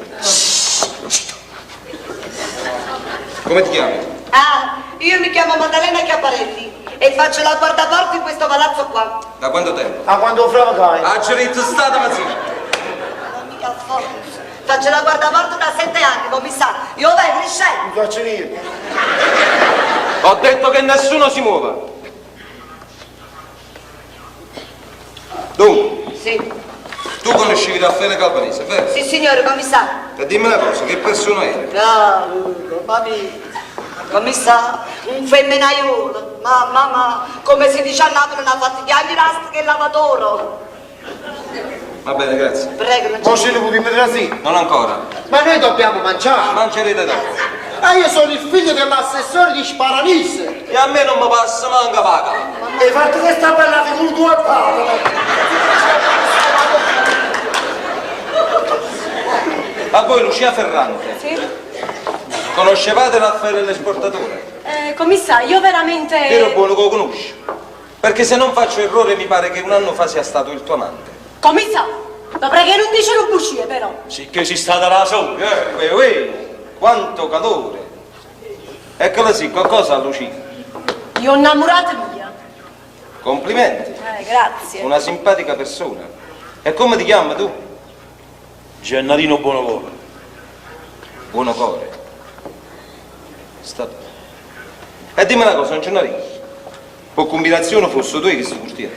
Come ti chiami? Ah, io mi chiamo Maddalena Chiapparelli e faccio la guardaporta in questo palazzo qua. Da quanto tempo? A quando fravacai? Ah, c'è stata ma sì. Mamma mia, forza. Faccio la guardaporta da sette anni, commissario. Io vai crescendo. Non faccio niente. Ho detto che nessuno si muova. Dunque, Sì. tu conoscevi Raffaele Calvanese, vero? Sì, signore, commissario. E dimmi una cosa, che persona era? Ah, mamma mia. Commissario, un femminaiolo. Ma, mamma, come si dice a Napoli, non ha fatto gli rasti che lavatoro. Va bene, grazie. Prego, non Mo c'è. ce ne potremmo trasire. Non ancora. Ma noi dobbiamo mangiare. Mangerete dopo. Ah, io sono il figlio dell'assessore di Sparanise. E a me non mi passa manca paga. E fatto questa bella figura tua padre. A voi Lucia Ferrante. Sì? Conoscevate Raffaele l'esportatore? Eh, commissario, io veramente... Vero buono che lo conosci? Perché se non faccio errore mi pare che un anno fa sia stato il tuo amante. Commissario, ma prego non dice bugie però. Sì che si sta da sola. Eh, uè, uè, quanto calore. Eccola sì, qualcosa a Lucia. Io ho innamorata mia. Complimenti, Eh, grazie. una simpatica persona. E come ti chiami tu? Gennarino Buonocore. Buonocore. Sta bene. E dimmi una cosa, non Gennarino. Per combinazione fosse tu che si curtiere.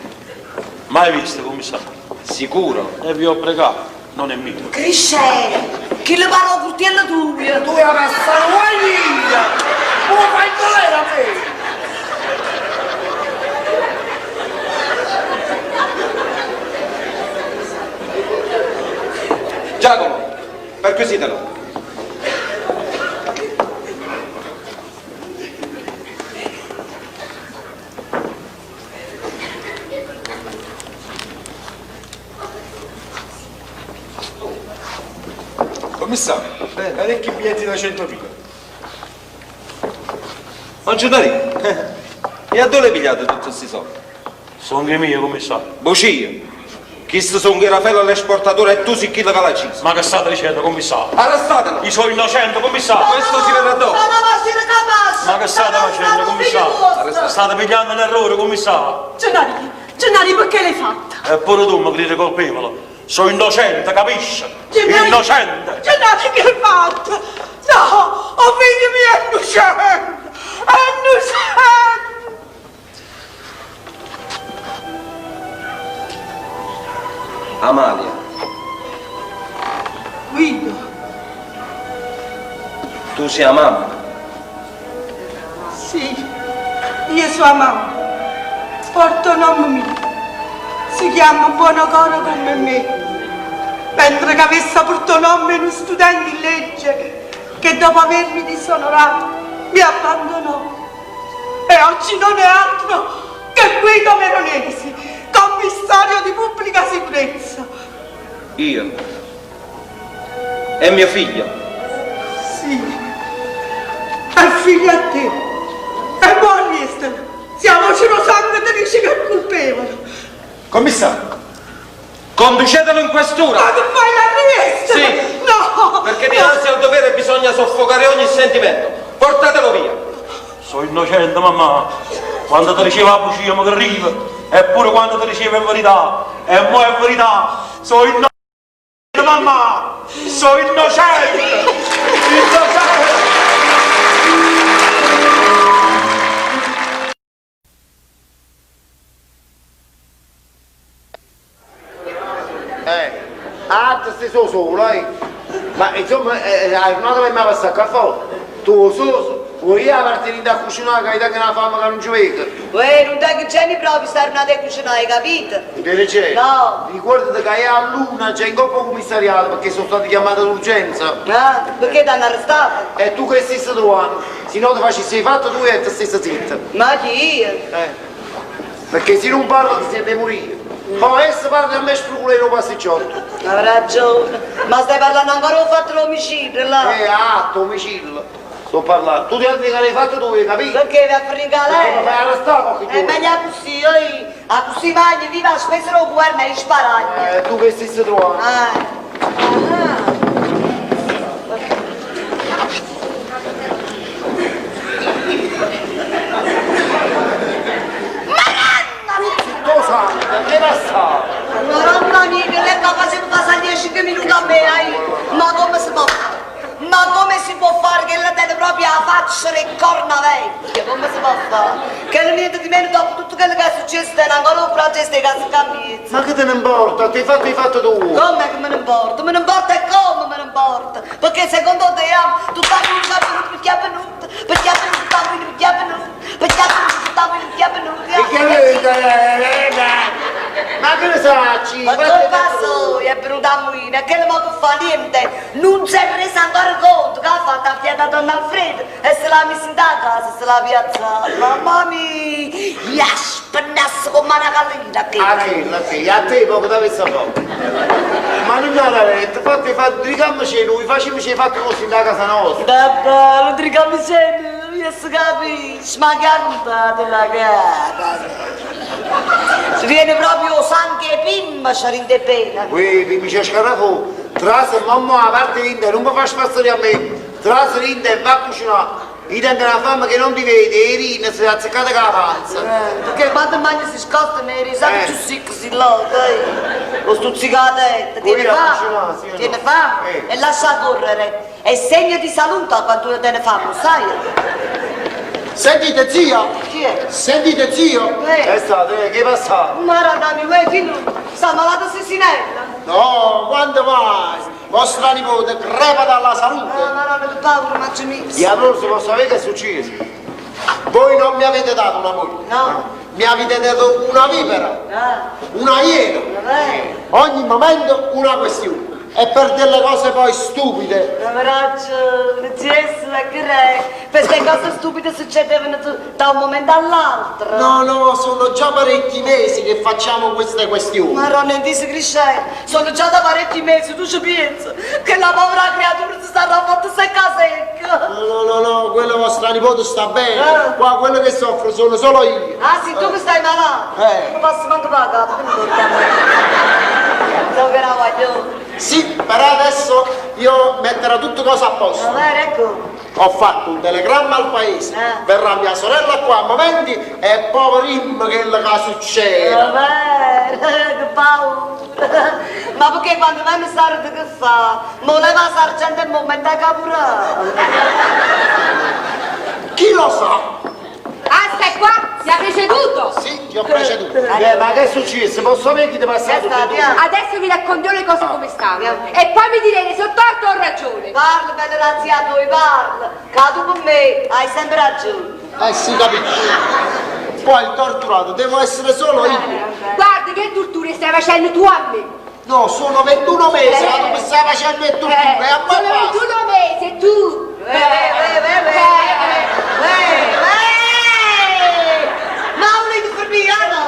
Mai visto, commissario. Sicuro? E vi ho pregato, non è mio. Cresce! Chi le parla al curtiello tu? Tu hai passato guaglia! Come fai in galera a me? Giacomo, perquisitelo. Commissario, parecchi biglietti da 100.000. Ma Gennarino, e a dove l'hai pigliato tutti questi soldi? Sono che mio, commissario. Bugie. Chi sono che Raffaele l'esportatore e tu sei chi l'ha ucciso. Ma che state dicendo, commissario? Arrestatelo! Io sono innocente, commissario! Questo si vedrà dopo. Ma no, ma si capace! Ma che state facendo, commissario? State pigliando un errore, commissario! Gennarino, Gennarino, perché l'hai fatta? Eppure tu mi credi colpevole. Sono innocente, capisci? Gennaro- Innocente! Gennaro, che hai fatto? No, oh figlio mio è innocente! È innocente! Amalia, Guido, tu sei la mamma. sì, io sono mamma. Porto nome mio. Si chiama Buonocore come me, mentre che avessa portà 'o nomme 'e nu studente in legge che dopo avermi disonorato mi abbandonò. E oggi non è altro che Guido Veronesi, commissario di pubblica sicurezza. Io? È mio figlio? Sì, è figlio a te. E mo arrestalo, si 'a voce d' 'o sangue te dice che è colpevole. Commissario, conducetelo in questura! Ma che fai l'arresti? Sì! No! Perché dinanzi al dovere bisogna soffocare ogni sentimento. Portatelo via! Sono innocente, mammà. Quando ti diceva la bugia mi arriva, eppure quando ti diceva è verità, e mo è verità. Sono innocente, mammà. Sono innocente. Innocente. Eh, ah, te stai solo solo, eh? Ma insomma, eh, hai tornato per me passare qua fuori. Tu solo, vuoi io partire da cucinare che hai una fame che non ci vedo. Uè, non tengo genio proprio stare una te cucinare, hai capito? Che No. Ricordati che è a luna, c'è in coppa commissariato perché sono stato chiamato d'urgenza. Ah, perché ti hanno arrestato? E tu che stai trovando? Se no ti facessi fatto tu e ti stessi zitta. Ma chi io? Eh. Perché se non parlo ti sente morire. Poi adesso parli a me sfruculare un pasticciotto. Hai ragione. Ma stai parlando ancora ho fatto l'omicidio là? Eh, atto, omicidio. Sto parlando. Tu ti che l'hai fatto tu, hai capito? Perché vai a fare in galera? Perché mi fai arrestare qualche È giorno. meglio così, oi. A così mangi, viva a spesa del governo e sparagna. Eh, tu che stai trovando? Eh. Zitto sangue, che passa? Madonna mia, che lei sta facendo passare 10 minuti a me, eh? Ma come si può fare? Ma come si può fare che lei tiene proprio la faccia e corna vecchia? Come si può fare? Che non niente di meno dopo tutto quello che è successo, tiene ancora un coraggio di queste case cambiate. Ma che te ne importa? Ti hai fatto, hai fatto tu. Come che me ne importa? Me ne importa e come me ne importa? Perché secondo te eh, tu stai venuto, perché è venuto, perché è venuto, perché è venuto, perché è venuto, perché è venuto, Perché Ma che ne sacci? Ma colpa sua è venuta a morire, che non può fare niente, non si è resa ancora conto che ha fatto la fiata donna Alfredo e se l'ha messa in casa, se l'ha piazzata. Mamma mia, gli ha spennato come una gallina. Che A che, a che, a te poco da questa poco. Ma non la retta, fatti, fatti, diciamoci noi, facciamoci fatto così da casa nostra. Vabbè, lo diciamo io si capisce, ma cantate la cara. Si viene proprio sangue e pimma, c'è rinde pena. Qui, mi c'è scarafò, trase mamma a parte rinda, non mi fa spazzare a me, trase rinda e va a cucinare. Io tengo una fame che non ti vede, e Irina si è azzeccata con la panza. Perché quando mangi si scosta ne risate Eh. tu secco si là, dai. Lo stuzzicate, tiene Voi la fame, cucinate, sì o no? tiene fame Eh. e lascia correre. È segno di salute quando tu te ne fame, lo sai? Sentite zio? Chi è? Sentite zio? Eh. È stato, eh, che passato? Maronna mia, uè, fino, sta malata Sisinella. No, quando vai? Vostra nipote crepa dalla salute. Ah, maronna, che paura, ma c'è mi. E allora si può sapere che è successo? Voi non mi avete dato una moglie. No. Mi avete dato una vipera, Ah, una iena. vabbè. Ogni momento una questione. E per delle cose poi stupide. Ma ragione, Gesù, ma che re? Queste cose stupide succedevano da un momento all'altro. No, no, sono già parecchi mesi che facciamo queste questioni. Maronna, in crescendo, sono già da parecchi mesi, tu ci pensi che la povera creatura si sarà fatta secca secca. No, no, no, no, quella vostra nipote sta bene. Ah. Qua quello che soffro sono solo io. Ah sì, tu che stai malato? Eh. Non posso manco pagare, che mi porta a me? So che era voglio. Sì, però adesso io metterò tutto cosa a posto. Va bene, ecco. Ho fatto un telegramma al paese, Eh. verrà mia sorella qua a momenti e poverim che che succede. Va bene, che paura. Ma perché quando vai mi sarde che fa? Mo leva la sargente e mo mette a capurare. Chi lo sa? Ah, stai qua? Mi ha preceduto! Sì, ti ho preceduto. Eh, ma che è successo? Posso sapere chi ti è passato? Che sta, via. Adesso vi racconto le cose come stanno. E poi mi direte se ho torto o ho ragione. Parla, bella razia, noi parla. Che tu con me hai sempre ragione. Eh si capisce. Poi il torturato devo essere solo io. Guarda che torture stai facendo tu a me! No, sono 21 mesi, ma tu mi stai facendo le torture, e a me Sono basta. 21 mesi e tu! Eh, eh, eh, eh, eh, Ma volete fermare, ah no?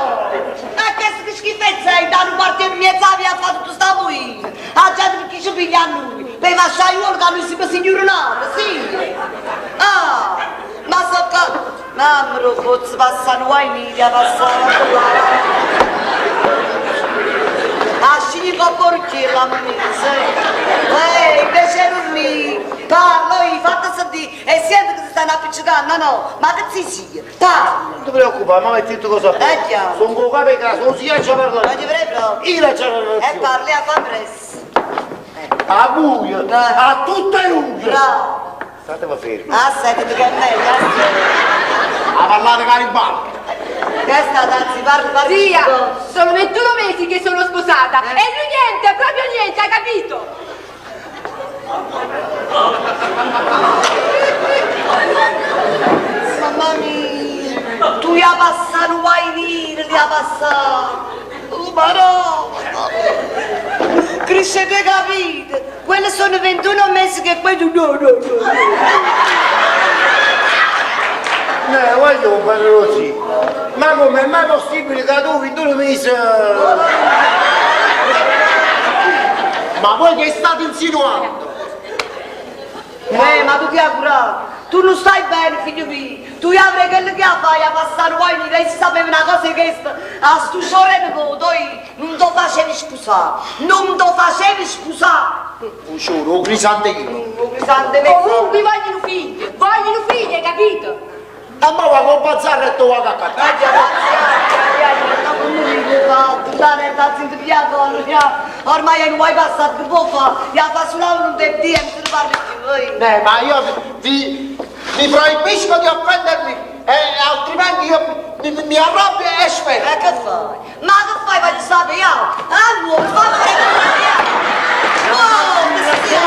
Ma che che schifezza è? Da un quartiere in mezzo a fatto tutto sta muina. A gente perché ci piglia a noi. Per lasciare io che noi siamo signori loro, sì. Ah, ma so che... Mamma, lo pozzo passare guai media, passare A scigli con porchella, mi dice. Ehi, invece non mi parlo io, fate sentire. E sento che si stanno appiccicando, no? Ma che si sia? Parla. Non ti preoccupare, ma metti tutto cosa a È chiaro. Sono con capo e casa, non si riesce a parlare. Ma ti prego proprio. Io la c'è la E parli a fa presto. A buio, a tutte luce. Bravo. Statevi fermi. Ah, senti che è meglio, A parlare Garibaldi. Che è stata, anzi, parli, parli. Zia, sono 21 mesi che sono sposata e lui niente, proprio niente, ha capito? Mamma mia, tu ya passare, non vuoi dire, li ha passato. Oh, ma no! Cresce tu capito? Quelli sono 21 mesi che quello no, no, no. No, voglio un parere così. Ma come è mai possibile che tu 21 mesi... Ma voi che state insinuando? Eh, ma tu ti auguri, tu non stai bene, figlio mio. Tu avrai quello che fai a passare guai, lei si sapeva una cosa che sta, a sto sciore nipote, non ti facevi sposare, non ti facevi sposare. Un giuro, un crisantino. Un crisantemo. Comunque vogliono figli, vogliono figli, hai capito? A me va con bazzarra e tu va a Ormai non vuoi passare che può fare, ya fa solo un tempo e non parli più voi. Eh, ma io vi, vi proibisco di offendermi, eh, altrimenti io mi, mi, mi arrabbio e sferro. Ma che fai? Ma che fai? Voglio sapere io. Ah, muovi, fammi fare Oh, che sia,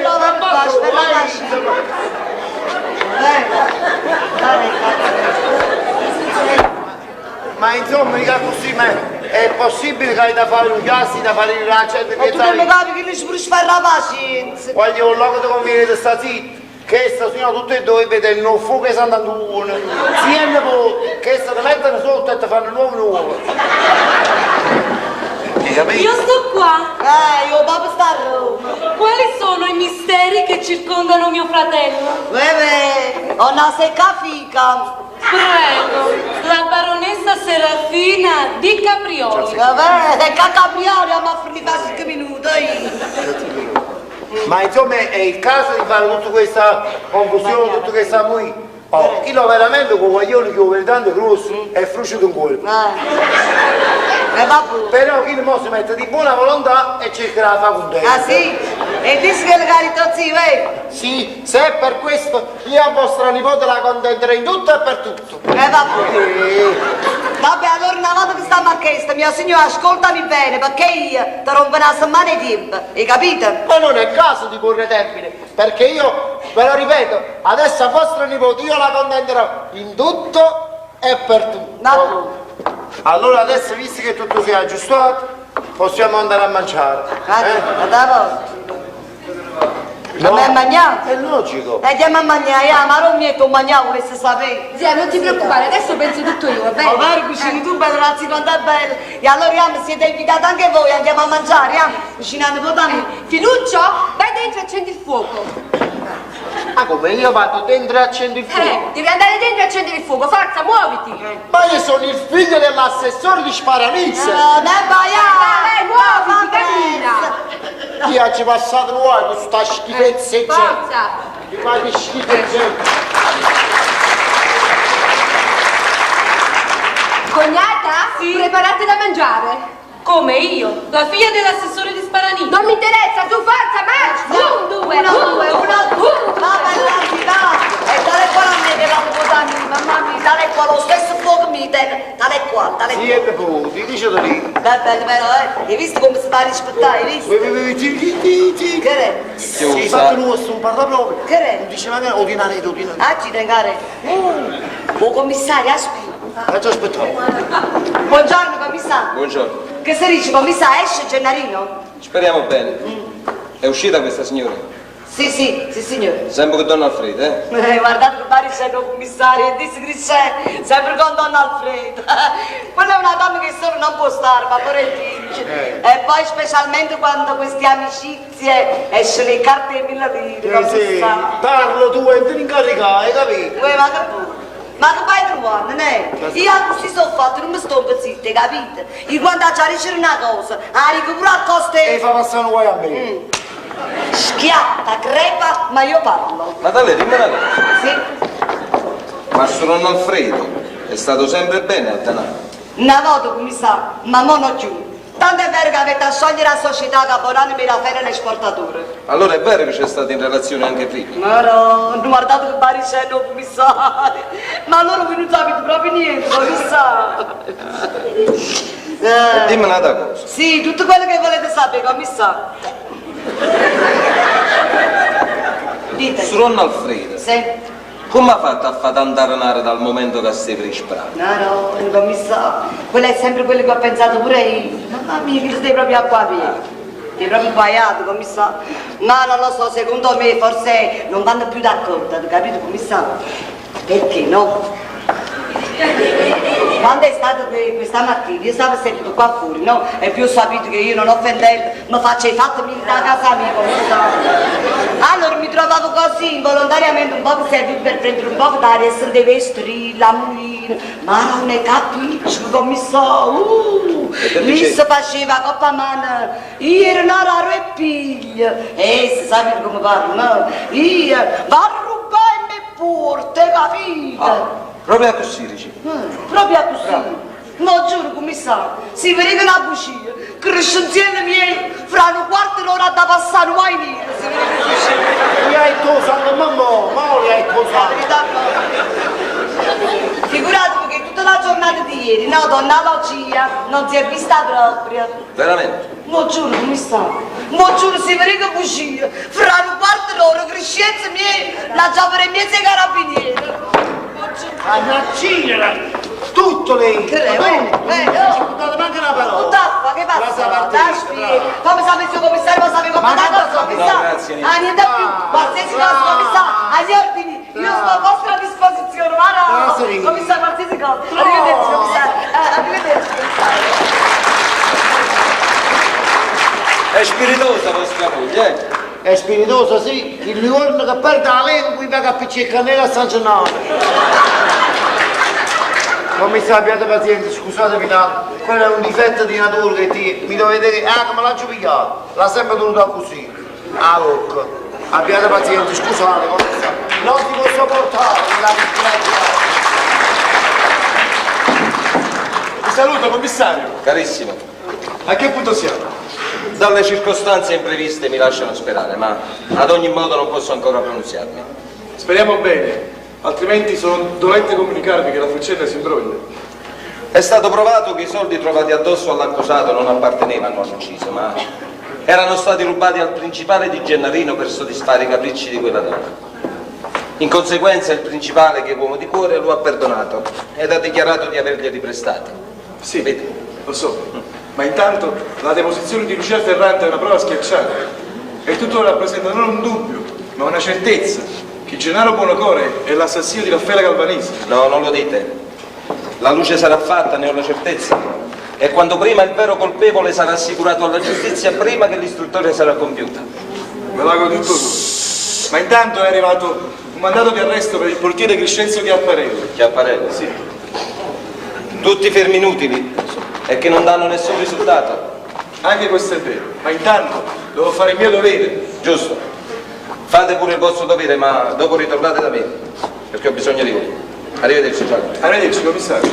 No, ma basta, ma Ma insomma, mica così, ma è possibile che hai da fare un gas, da fare il raccento Ma tu non mi capi che lui ci fare la pazienza. Voglio un loco ti conviene di sta zitto. Che sta signora tutte e due vedono il fuoco che stanno andando. Siente poi, che sta ti mettono sotto e ti fanno nuovo nuovo. Io sto qua. Io papà sta a Roma. Quali sono i misteri che circondano mio fratello? Beh, ho una secca fica. Prego, la baronessa Serafina di Caprioli. Vabbè, è che Caprioli, ma mi fa 5 minuti. Ma insomma è il caso di fare tutta questa confusione, tutta questa mui. Oh, chi lo veramente con guaglione che ho tanto grosso è frusciato un colpo. Eh, vabbè. Però chi mo si mette di buona volontà e cercherà di fare contento. Ah sì? E dici che le carità sì, vero? Sì, se è per questo io a vostra nipote la contenterei in tutto e per tutto. Eh vabbè. Vabbè, allora una volta che stiamo a chiesta, mia signora, ascoltami bene, perché io ti rompo una settimana di tempo, hai capito? Ma non è caso di porre termine, perché io, ve lo ripeto, adesso a vostra nipote io la contenterò in tutto e per tutto. No. Allora adesso, visto che tutto si è aggiustato, possiamo andare a mangiare. Eh? Andavo. No. A me mangiare? È logico. E andiamo a mangiare, ah, ma non mi è mangiare, volesse sapere. Zia, non ti preoccupare, adesso penso tutto io, va bene? Ma vero, cucini tu, bello, ragazzi, quanto è bello. E allora, Iam, siete invitati anche voi, andiamo a mangiare, Iam. Cucinando po' da me. Finuccio, vai dentro e accendi il fuoco. Ah, come io vado dentro e accendo il fuoco? Devi andare dentro e accendere il fuoco, forza, muoviti! Ma io sono il figlio dell'assessore di Sparanise! No, ne vai, muoviti, cammina! Io ci ho passato l'uomo con sta schifezza e gente. Forza! Mi fate schifo e gente. Cognata, Sì? preparate da mangiare. Come io, la figlia dell'assessore di Sparanise. Non mi interessa, tu forza, marcia! Un, due, Uno, un, due, uno, un, Va bella, va! E tale qua a me che la può mamma mia, tale qua, lo stesso fuoco mi tene, tale qua, tale. Tale Sì, è nipote, dice da lì. Va bene, però, eh. Hai visto come si fa a rispettare, hai visto? Che è? Sì, fatto nostro, non parla proprio. Che è? Non dice magari, o di una rete, o di una rete. Ah, ci tengo a re. Oh, commissario, aspetta. Faccio aspettare. Buongiorno, commissario. Buongiorno. Che si dice, commissario? Esce Gennarino? Speriamo bene. È uscita questa signora? Sì, sì, sì, signore. Sempre con Don Alfredo, eh? Eh, guardate che pare c'è il commissario e disse che c'è, sempre con Don Alfredo. Quella è una donna che solo non può stare, ma poverino. E poi specialmente quando queste amicizie escono le carte di mille lire, Sì, sì, commissario. parlo tu e ti incaricare, hai capito? Uè, ma che pure? Ma che fai trovando, ne? Io così sono fatto, non mi sto zitta, hai capito? Io quando c'è dicere una cosa, la dico pure a costo E fa passare un guaio a me. Schiatta, crepa, ma io parlo. Natale, dimmi una cosa. Sì? Ma su Don Alfredo è stato sempre bene al denaro. Una volta, commissario, ma mo non più. Tanto è vero che avete a sciogliere la società Caporano per la fere l'esportatore. Allora è vero che c'è stato in relazione anche prima. Ma no, non guardate che pare commissario. Ma allora voi non sapete proprio niente, commissario. E Eh, dimmi un'altra cosa. sì, tutto quello che volete sapere, commissario. Dite. Su Don Alfredo, Sì. come ha fatto a far tanta denaro dal momento che si è sparato? No, no, commissario, quello è sempre quello che ho pensato pure io. Mamma mia, che stai proprio a qua via. Ti proprio sbagliato, commissario. Ma non lo so, secondo me forse non vanno più d'accordo, capito, commissario? Perché no? Quando è stato que- questa mattina, io stavo seduto qua fuori, no? E più ho saputo che io non offendendo, mi faccio i fatti miei da casa mia, commissario. Allora mi trovavo così, involontariamente un po' seduto per prendere un po' d'aria e sentivo strilla, muina, ma non ne capisco, commissario. E che lì dicevi? si faceva coppa mano, io ero una raro e piglia. E si sa come parlo, no? Io va a rubare e me porta, capito? Ah, proprio così, dici. Proprio così. No, giuro, commissario, si vede che una bugia, crescenziello miei, fra un quarto d'ora da passare mai niente, si vede che bugia. Mi hai tosato, mamma, ma li hai La tosato. verità no. Figuratevi che tutta la giornata di ieri, no, donna Lucia, non si è vista proprio. Veramente? Mo giuro, commissario, mo giuro, si vede che bugia, fra un quarto d'ora, crescenza miei, la già per i miei carabinieri. Mo giuro. Mannaggia, tutto lei. Che lei, eh, Non oh. ci buttate manco una parola. Taffa, che La passa? sa parte Dai, fammi sapere se il commissario ma sapere come Ma da che cosa, sa- commissario. No, grazie, niente. Ah, niente più, qualsiasi cosa, commissario, agli ordini, io sto a vostra disposizione, ma no, Grazie. commissario, qualsiasi cosa. Arrivederci, commissario, Eh, arrivederci, commissario. È spiritosa vostra moglie, eh? È spiritoso, sì. Il giorno che perde la lingua, va a appiccicare cannella a San Gennaro. Commissario, abbiate pazienza, scusatemi tanto. Quello è un difetto di natura che ti... Mi dovete dire, ah, come l'ha pigliato? L'ha sempre tenuto così. Ah, bocca. Abbiate pazienza, scusate, commissario. Non ti posso portare, la Vi saluto, commissario. Carissimo, A che punto siamo? dalle circostanze impreviste mi lasciano sperare, ma ad ogni modo non posso ancora pronunziarmi. Speriamo bene, altrimenti sono dolente comunicarvi che la faccenda si imbroglia. È stato provato che i soldi trovati addosso all'accusato non appartenevano all'ucciso, ma erano stati rubati al principale di Gennarino per soddisfare i capricci di quella donna. In conseguenza il principale, che è uomo di cuore, lo ha perdonato ed ha dichiarato di averglieli prestati. Sì, Capito? lo so, ma intanto la deposizione di Lucia Ferrante è una prova schiacciata e tutto rappresenta non un dubbio, ma una certezza che Gennaro Buonocore è l'assassino di Raffaele Galvanese. No, non lo dite. La luce sarà fatta, ne ho la certezza. E quando prima il vero colpevole sarà assicurato alla giustizia, prima che l'istruttoria sarà compiuta. Me l'auguro di tutto cuore. Ma intanto è arrivato un mandato di arresto per il portiere Crescenzio Chiapparelli. Chiapparelli? Sì. Tutti fermi inutili e che non danno nessun risultato. Anche questo è vero, ma intanto devo fare il mio dovere. Giusto. Fate pure il vostro dovere, ma dopo ritornate da me, perché ho bisogno di voi. Arrivederci, Giacomo. Arrivederci, commissario.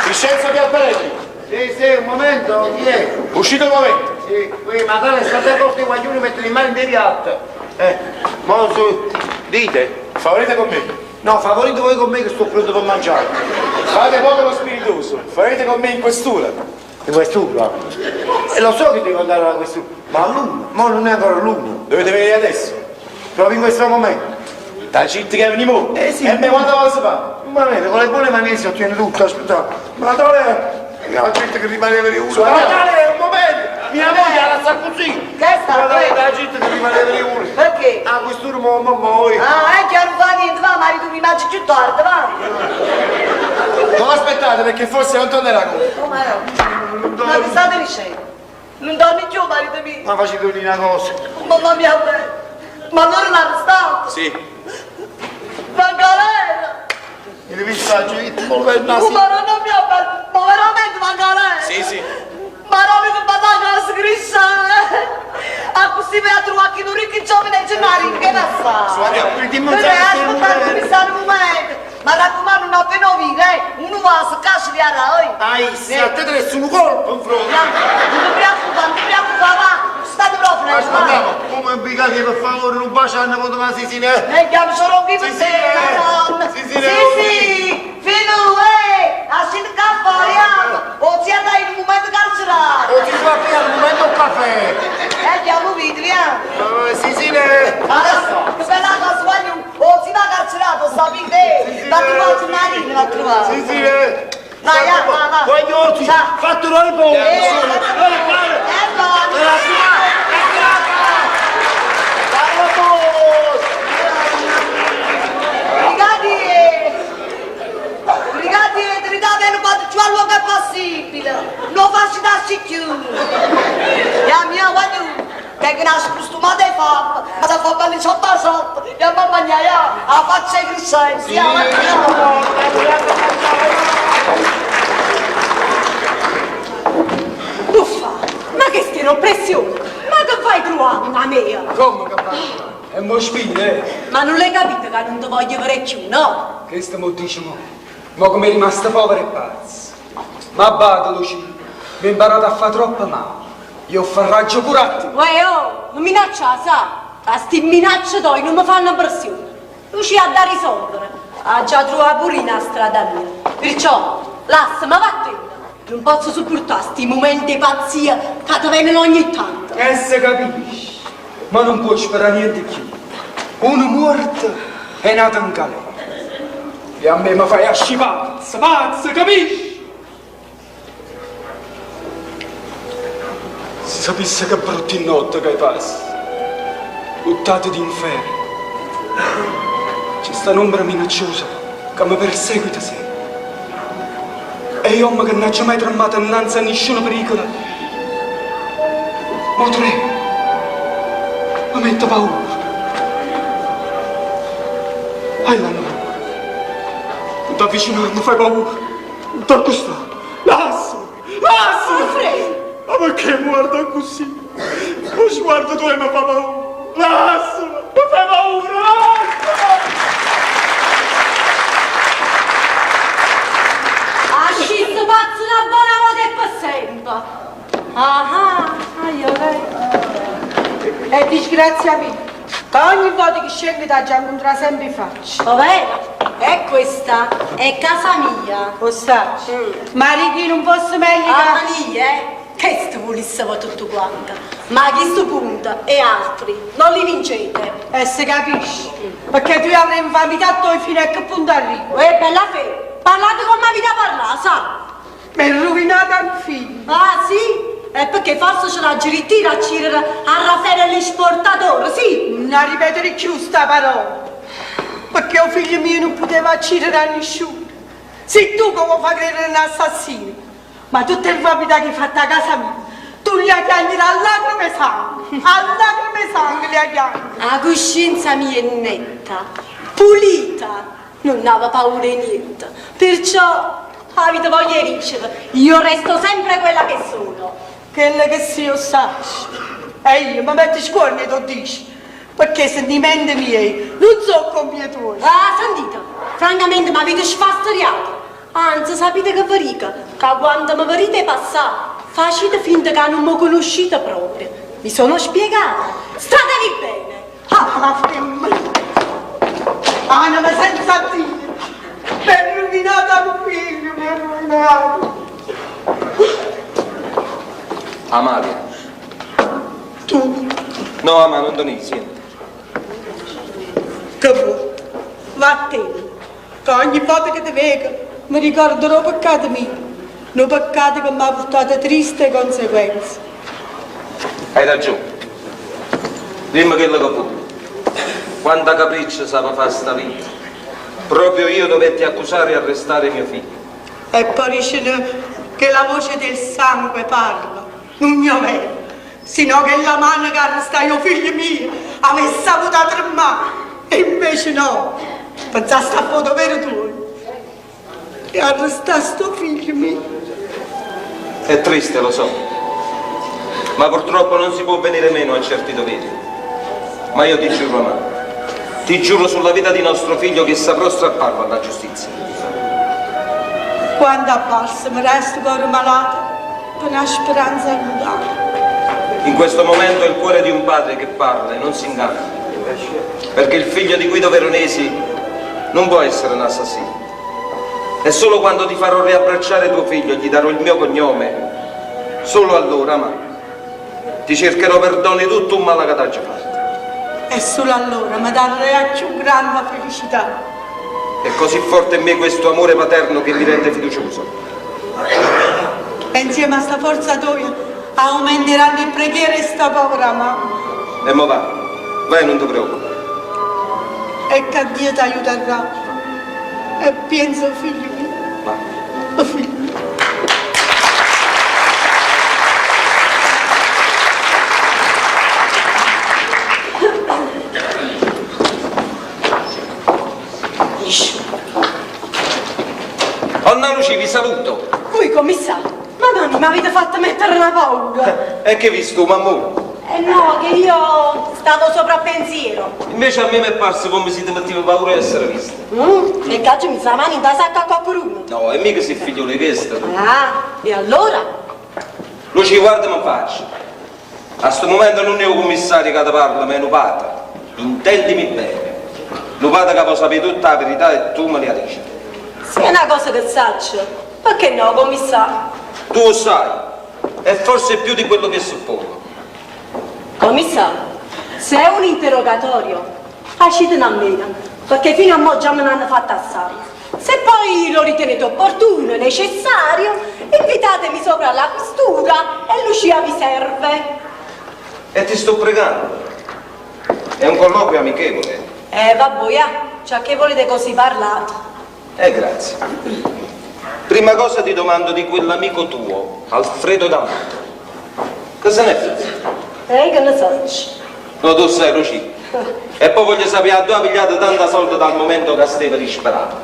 Crescenzo Chiapparelli, Sì, sì, un momento, chi è? uscito un momento. Sì, qui, ma dai, state accorti i guaglioni mettono in mano in piatta. Eh, mo su, dite. Favorite con me. No, favorite voi con me che sto pronto per mangiare. Fate poco lo spiritoso, farete con me in questura. In questura? E lo so che devo andare alla questura, ma all'una, mo non è ancora l'una. Dovete venire adesso. Proprio in questo momento. Da città che veniamo. Eh sì. E me quando cosa fa? Va bene, con le buone maniere si ottiene tutto, aspetta. Ma dove? La gente che rimaneva di uno. Ma dai, un momento! Mia moglie la sa così! Che sta? Ma dai, la gente che rimaneva di uno. Perché? Ah, questura mo, mo, mo. Ah, è chiaro, fa niente, va, marito, mi mangi più tardi, va. Non aspettate perché forse non tornerà con me. Come no? Ma che state dicendo? Non dormi più, marito mio. Ma facete una cosa. Mamma mia, bella. Ma allora l'ha arrestato? Sì. Va in galera. Mi devi stare zitto, ma Oh, Madonna mia, bella. Ma veramente va in galera? Sì, sì. Madonna che bataglia la sgriscia. A così per trovare chi non ricco giovane Gennaro, che ne sa? Andiamo. Beh, aspettate, mi sta un momento. Ma raccomando, non appena viene, eh, uno va a caccia di arra, eh. Ai, sì, a te te ne un colpo in fronte. Non ti preoccupare, non ti preoccupare, va. State proprio, eh, Aspetta, va. come impiegati per favore, non baciando quando ma si si ne. E chiamo solo qui per Sì, te, sì, eh. madonna. Sì, sì, Sì, eh. sì, fino, eh, a scendere caffè, o ti andai in un momento carcerato. O ti fa qui al momento un caffè. Eh, chiamo video, via. Eh, Sì, sì, ne. Adesso, che bella cosa, voglio, o si va carcerato, sapete? Va a trovare Gennarino, va a trovare. Sì, sì, ne. Vai, va, va, va. Voglio oggi, Ciao. fatelo al volo. Eh, eh, va. Brigadiere! Brigadiere, ti ridate quando ci va luogo è possibile! Non faccio darci più! La mia voglio che che nasce costumata e fa, ma se fa belli sotto sotto, e a mamma mia, a faccia i crescenti, sì, Buffa, ma che stai oppressione? Ma che fai trovare una mia? Come che fa? È mo sfida, eh? Ma non l'hai capito che non ti voglio vedere più, no? Che sta mo dice mo? Mo come è rimasta povera e pazza. Ma bada, Lucia, mi ho imparato a fare troppo male. Io farraggio pure a te. Uè, oh, non minaccia, sa? A sti minacce toi non mi fanno pressione. Lucia ha da risolvere. Ha già trovato pure una strada mia. Perciò, lascia, ma vattene. Non posso sopportare sti momenti di pazzia che ti vengono ogni tanto. E se capisci, ma non puoi sperare niente più. Uno morto è nato in galera. E a me mi fai asci pazza, pazza, capisci? Se sapesse che brutta notte che passa, buttate d'inferno. C'è sta un'ombra minacciosa che mi perseguita sempre. E io che non ho mai tramato innanzi a nessun pericolo. Ma tremo. Mi metto paura. Hai la no. Non ti avvicinare, mi fai paura. Non ti accostare. Lasciami! Lasciami! Ma perché mi guarda così? Lo sguardo tuo mi fa paura. Lasciami! Mi fai paura! Lasciami! Ha scelto pazzo una buona volta e per sempre. Ah, ah, io E disgrazia mia, che ogni volta che scendo da già incontra sempre in faccia. Vabbè, è questa, è casa mia. Lo sai, ma Ricky non fosse meglio Ah, che... ma lì, eh? Che sto volesse tutto quanto. Ma a questo punto e altri non li vincete. E se capisci, perché tu avrai infamità tu fino a che punto arrivo. Eh, bella fe, parlate come avete parlato, sa? Mi è rovinata il figlio. Ah, sì? È perché forse ce l'ha girittina a cirere a Raffaele l'esportatore, sì? Non ripetere più sta parola, perché il figlio mio non poteva uccidere a nessuno. Sei tu che vuoi far credere un assassino, ma tutte le infamità che hai fatto a casa mia, tu li hai piangere a lacrime sangue, a lacrime sangue li hai piangere. La coscienza mia è netta, pulita, non aveva paura di niente. Perciò, avete voglia di vincere, io resto sempre quella che sono. Quella che si io saccio. E io mi metto scuorno e ti dici, perché i sentimenti miei non sono come i tuoi. Ah, sentite, francamente mi avete sfasteriato. Anzi, sapete che vi dico? Che quando mi vedete passare, facete finta che non mi conoscete proprio. Mi sono spiegata. Statevi bene. Ah, la femmina. Anima senza Dio! M'he ruvinato nu figlio, m'he ruvinato! Amalia. Tu? No, Ama, non te ne siente. Che vuò? Vattene, che ogni volta che ti veco mi ricordo d' 'o peccato mio, nu peccato che m'ha purtato triste conseguenze. Hai ragione. Dimme chello che vuò. Quanta capricci sape fa sta vita. Proprio io dovetti accusare e arrestare mio figlio. E poi diceno che la voce del sangue parla, nun è overo, si no chella mano che arrestaje 'o figlio mio avesse avuto 'a tremmà, e invece no, pensaste a fa 'o dovere tuoio e arrestaste 'o figlio mio. È triste, lo so, ma purtroppo non si può venire meno a certi doveri. Ma io ti giuro, mamma, ti giuro sulla vita di nostro figlio che saprò strapparlo alla giustizia. Quanto abbasta, mi resto core malato pe na speranza luntana. In questo momento è il cuore di un padre che parla e non si inganna, perché il figlio di Guido Veronesi non può essere un assassino. E solo quando ti farò riabbracciare tuo figlio e gli darò il mio cognome, solo allora, ma ti cercherò perdono di tutto un male che t'aggio fatto. E solo allora mi darrai la più grande felicità. È così forte in me questo amore paterno che mi rende fiducioso. E insieme a sta forza tua aumenteranno le preghiere di sta povera mamma. E mo va, vai non ti preoccupare. E che Dio ti aiuterà. E penso, figlio mio. Va. Figlio mio. Onna Lucia, vi saluto. Voi commissario, mamma mia, mi avete fatto mettere una paura. E che visto, mammù? Eh no, che io stavo sopra pensiero. Invece a me mi è parso come se ti metteva paura di essere vista. Mm, e caccio mi sa mano in sacca a qualcuno. No, e mica sei figlio di questo. Ah, e allora? Lucia, guardami in faccia. A sto momento non è un commissario che ti parla, ma è un padre. Intendimi bene. Un padre che può sapere tutta la verità e tu me la dici. Se è una cosa che saccio, perché no, commissario? Tu lo sai, e forse più di quello che suppongo. Commissario, se è un interrogatorio, facitene a meno, perché fino a mo' già me ne hanno fatto assai. Se poi lo ritenete opportuno e necessario, invitatemi sopra la questura e Lucia vi serve. E ti sto pregando. È un colloquio amichevole. Eh, vabbè, ja, cioè che volete così parlate? Eh, grazie. Prima cosa ti domando di quell'amico tuo, Alfredo D'Amato. Cosa ne è fatto? Eh, che ne so. No, tu sai, Lucia. E poi voglio sapere a dove ha pigliato tanta soldi dal momento che stava disperato.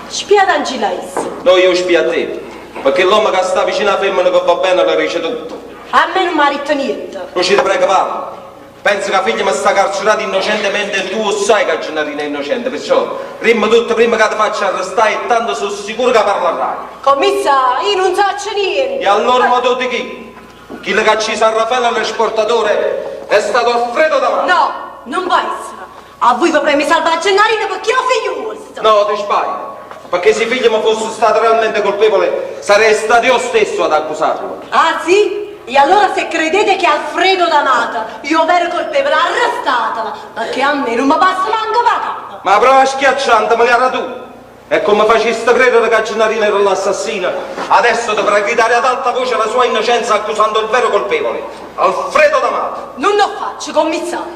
Spiata Angela essa. No, io spio a te, perché l'uomo che sta vicino alla femmina che va bene la dice tutto. A me non mi ha detto niente. Lucia, ti prego, parla. Penso che la figlia mi sta carcerata innocentemente e tu sai che Gennarina è innocente, perciò rimmi tutto prima che ti faccia arrestare e tanto sono sicuro che parlerai. Commissario, io non saccio niente. E allora ma tu di chi? Chi che ha ucciso a Raffaele l'esportatore è stato Alfredo D'Amato. No, non può essere. A voi vi preme salvare Gennarino perché ho figlio vostro. No, ti sbagli. Perché se figlio mi fosse stato realmente colpevole, sarei stato io stesso ad accusarlo. Ah sì? E allora se credete che Alfredo D'Amato, io vero colpevole, arrestatela, perché a me non mi passa manco la capa. Ma la prova schiacciante me l'era tu. E come faceste credere che Gennarino era l'assassino, adesso dovrà gridare ad alta voce la sua innocenza accusando il vero colpevole, Alfredo D'Amato. Non lo faccio, commissario.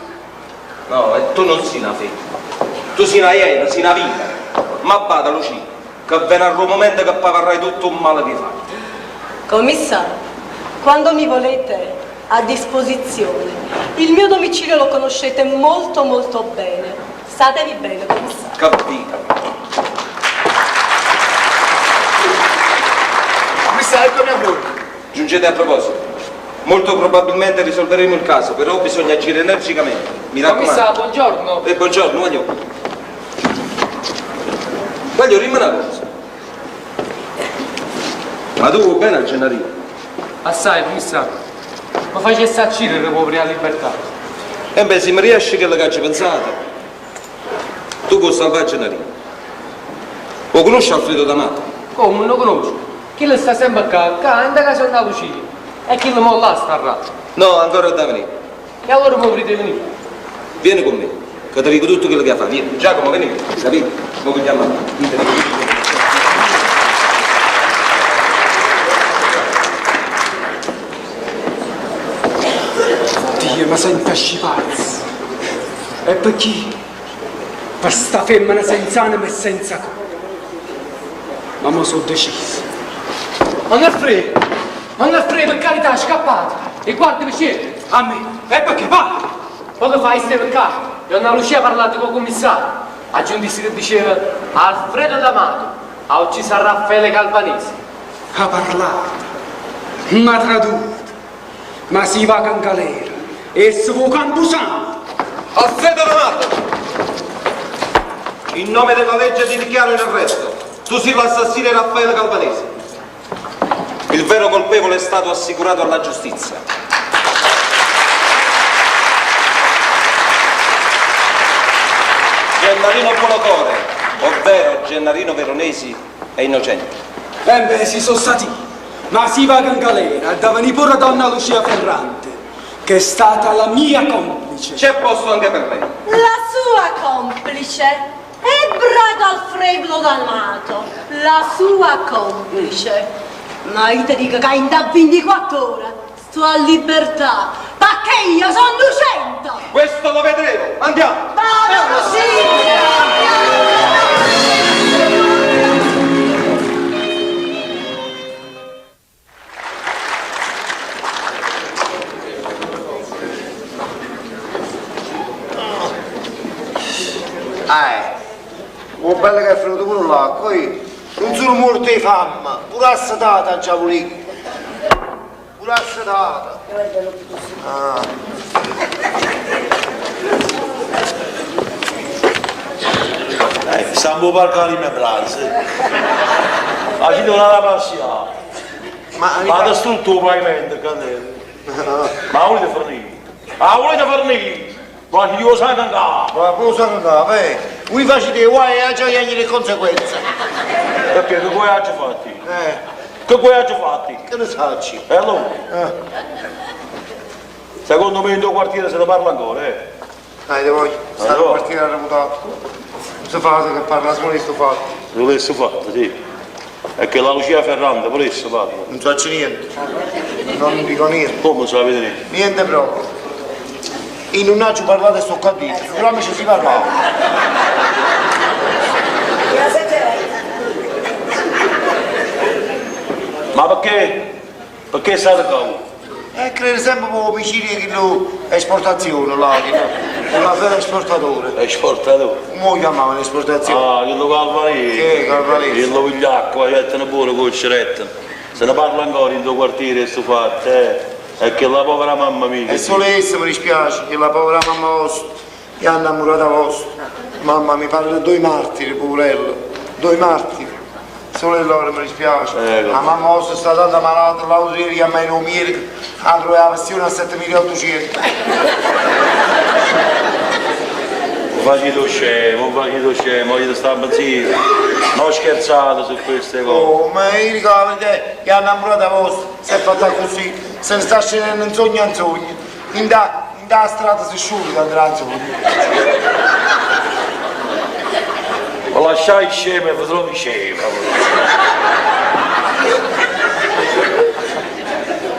No, e tu non sei una femmina. Tu sei una iena, sei una vita. Ma bada, Lucia, che verrà il momento che pagherai tutto un male che hai fatto. Commissario, quando mi volete a disposizione, il mio domicilio lo conoscete molto molto bene. Statevi bene, commissario. Capito. Commissario, eccomi a voi. Giungete a proposito. Molto probabilmente risolveremo il caso, però bisogna agire energicamente. Mi raccomando. Commissario, buongiorno. Eh, buongiorno, voglio. Voglio rimane una cosa. Ma tu vuoi bene al Gennarino? Assai, commissario. Ma facesse uccidere per la libertà. E beh, se mi riesci che che ci pensate. Tu può salvare Gennarino. 'O conosci Alfredo D'Amato? Comme, nun 'o conosco? Chillo sta sempe ccà, ccà, 'int' 'a casa 'e 'onna Lucia. E chillo mò là starrà. No, ancora adda venì. E allora mò vulite venì? Vieni con me, che ti dico tutto quello che 'a fa. Vieni. Giacomo, venite. Capito? Mò pigliammo a Io ti dico tutto quello che Dio, mi sento ascì pazzo. E per chi? Per sta femmina senza anima e senza core. Ma mo so deciso. 'On Alfredo! 'On Alfredo, per carità, scappate! E guardi vicino! A me? E perché va? Poco fa io stevo ccà e 'onna Lucia ha parlato con 'o commissario. Aggio 'ntiso che diceva Alfredo D'Amato ha ucciso a Raffaele Calvanese. Ha parlato, m'ha traduto, ma si vaco 'n galera, essa va 'o campusanto! Alfredo D'Amato! In nome della legge ti dichiaro in arresto. Tu sei l'assassino di Raffaele Calvanese. Il vero colpevole è stato assicurato alla giustizia. Gennarino Buonocore, ovvero Gennarino Veronesi, è innocente. Eh beh, si sono stati, ma si va in galera, da venire pure donna Lucia Ferrante, che è stata la mia complice. C'è posto anche per lei. La sua complice. E bravo Alfredo D'Amato, la sua complice. Ma io ti dico che in da 24 ore sto a libertà, perché io sono innocente. Questo lo vedremo. Andiamo. Vado così! Eh, 'o bello che è venuto pure l'acqua, io. Non sono morto di fame, pure assetata già volevo. Pure assetata. Ah. Eh, sta un parco alle rimembranze. Ma ci devo andare a passare. Ma, Ma ha distrutto il pavimento, cannella. Ma volete fornire? Ma volete fornire? Ma ci devo sangue in capo. Ma come sono andato, eh? Voi facete guai e già le conseguenze. Perché che guai hai fatti? Eh, Che guai hai fatti? che ne sacci? E allora? Eh. Secondo me in tuo quartiere se ne parla ancora, eh? Dai, te voglio, sta Allora. partita reputato. Non si fa che parla solo di sto fatto. Lo avessi fatto, sì. È che la Lucia Ferrante pure essa parla. Non faccio niente. Non dico niente. Come sapete niente? Niente proprio. Io non ho parlato e sto qua dentro, però invece si parlava. Ma perché? Perché state qua? E credo sempre per omicidio che lo esportazione là, che no. Un vero esportatore. Esportatore. Come lo chiamavano esportazione? Ah, quello Calvarese. Sì, Calvarese. Quello vigliacco, gettano pure con ceretta. Se ne parla ancora in tuo quartiere sto fatto, eh. È che la povera mamma mia. E solo essa mi dispiace, che la povera mamma vostra, mi ha innamorata vostra. Mamma mi parla di due martiri, poverello, due martiri. Solo loro mi dispiace. Ecco. La mamma vostra è stata tanta malata, l'altro ieri chiamai in America, la trovava la passione a 7800. Non facete scemo, non facete scemo, voglio stare zitto. Non scherzate su queste cose. Oh, ma io ricordo che ha innamorata vostra, si è fatta così, se ne sta scendendo in sogno in sogno. In da, in da strada si sciuga andrà in sogno. Lo lasciai scemo e vi trovi scemo.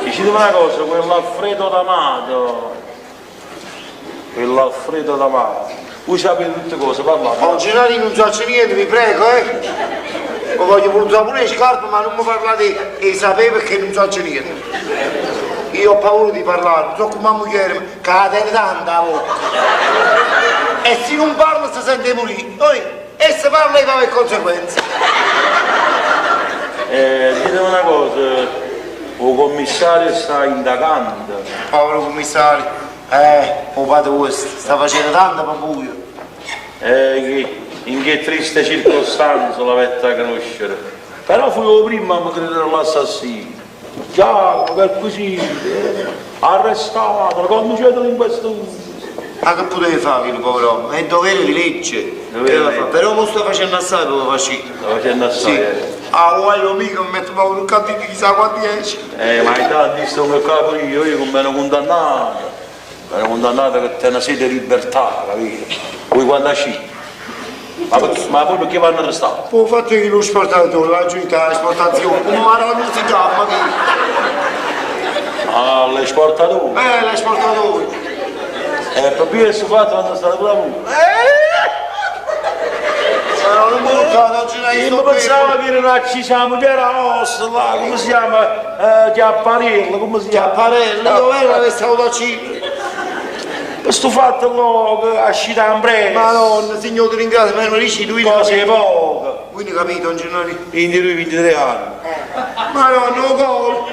Dicetemi una cosa, quell'Alfredo D'Amato, quell'Alfredo D'Amato, voi sapete tutte cose, parlate. Oh, Gennaro non so niente, vi prego, eh. Mi voglio portare pure le scarpe, ma non mi parlate e sapete perché non so niente. Io ho paura di parlare, non so come moglie, che la tiene tanta la bocca. E se non parla si sente morire. Poi, e se parla e va per conseguenze. Eh, ditemi una cosa, il commissario sta indagando. Povero commissario, eh, o padre vostro, sta facendo tanto per buio. Eh, che- in che triste circostanza l'avete a conoscere. Però fu io prima a credere all'assassino. Giacomo, per così, eh, arrestato, conducetelo in questo. Ma che poteva fare quello povero uomo? È dovere di legge. Doveva fare. Però mo sta facendo assai per far uscire. Sta facendo assai, Sì. eh. Ah, guaglio mica mi metto paura un capito chissà quanti esce. Eh, ma intanto sto qua pure io, io come ero condannato. Ero condannato che te ne sete libertà, capito? Voi quando esci? Ma, perché, ma poi perché vanno arrestato? Poi fatto che lo sportatore, la giunta, l'esportazione, come va non si chiama chi? Ah, l'esportatore. L'esportatore. E per questo fatto quando stato pure voi. Ma non buttare, non ce n'hai Io pensavo che era una ci siamo, che era nostra là, come si chiama? Chiapparella, come si chiama? Chiapparella, dove era che stavo da Cile? Questo fatto là, che è uscita in breve. Madonna, signore, ti ringrazio, ma non dici lui. Cose poche. Voi ne capite, non ce n'hai. 22, 23 anni. Madonna, oh gol!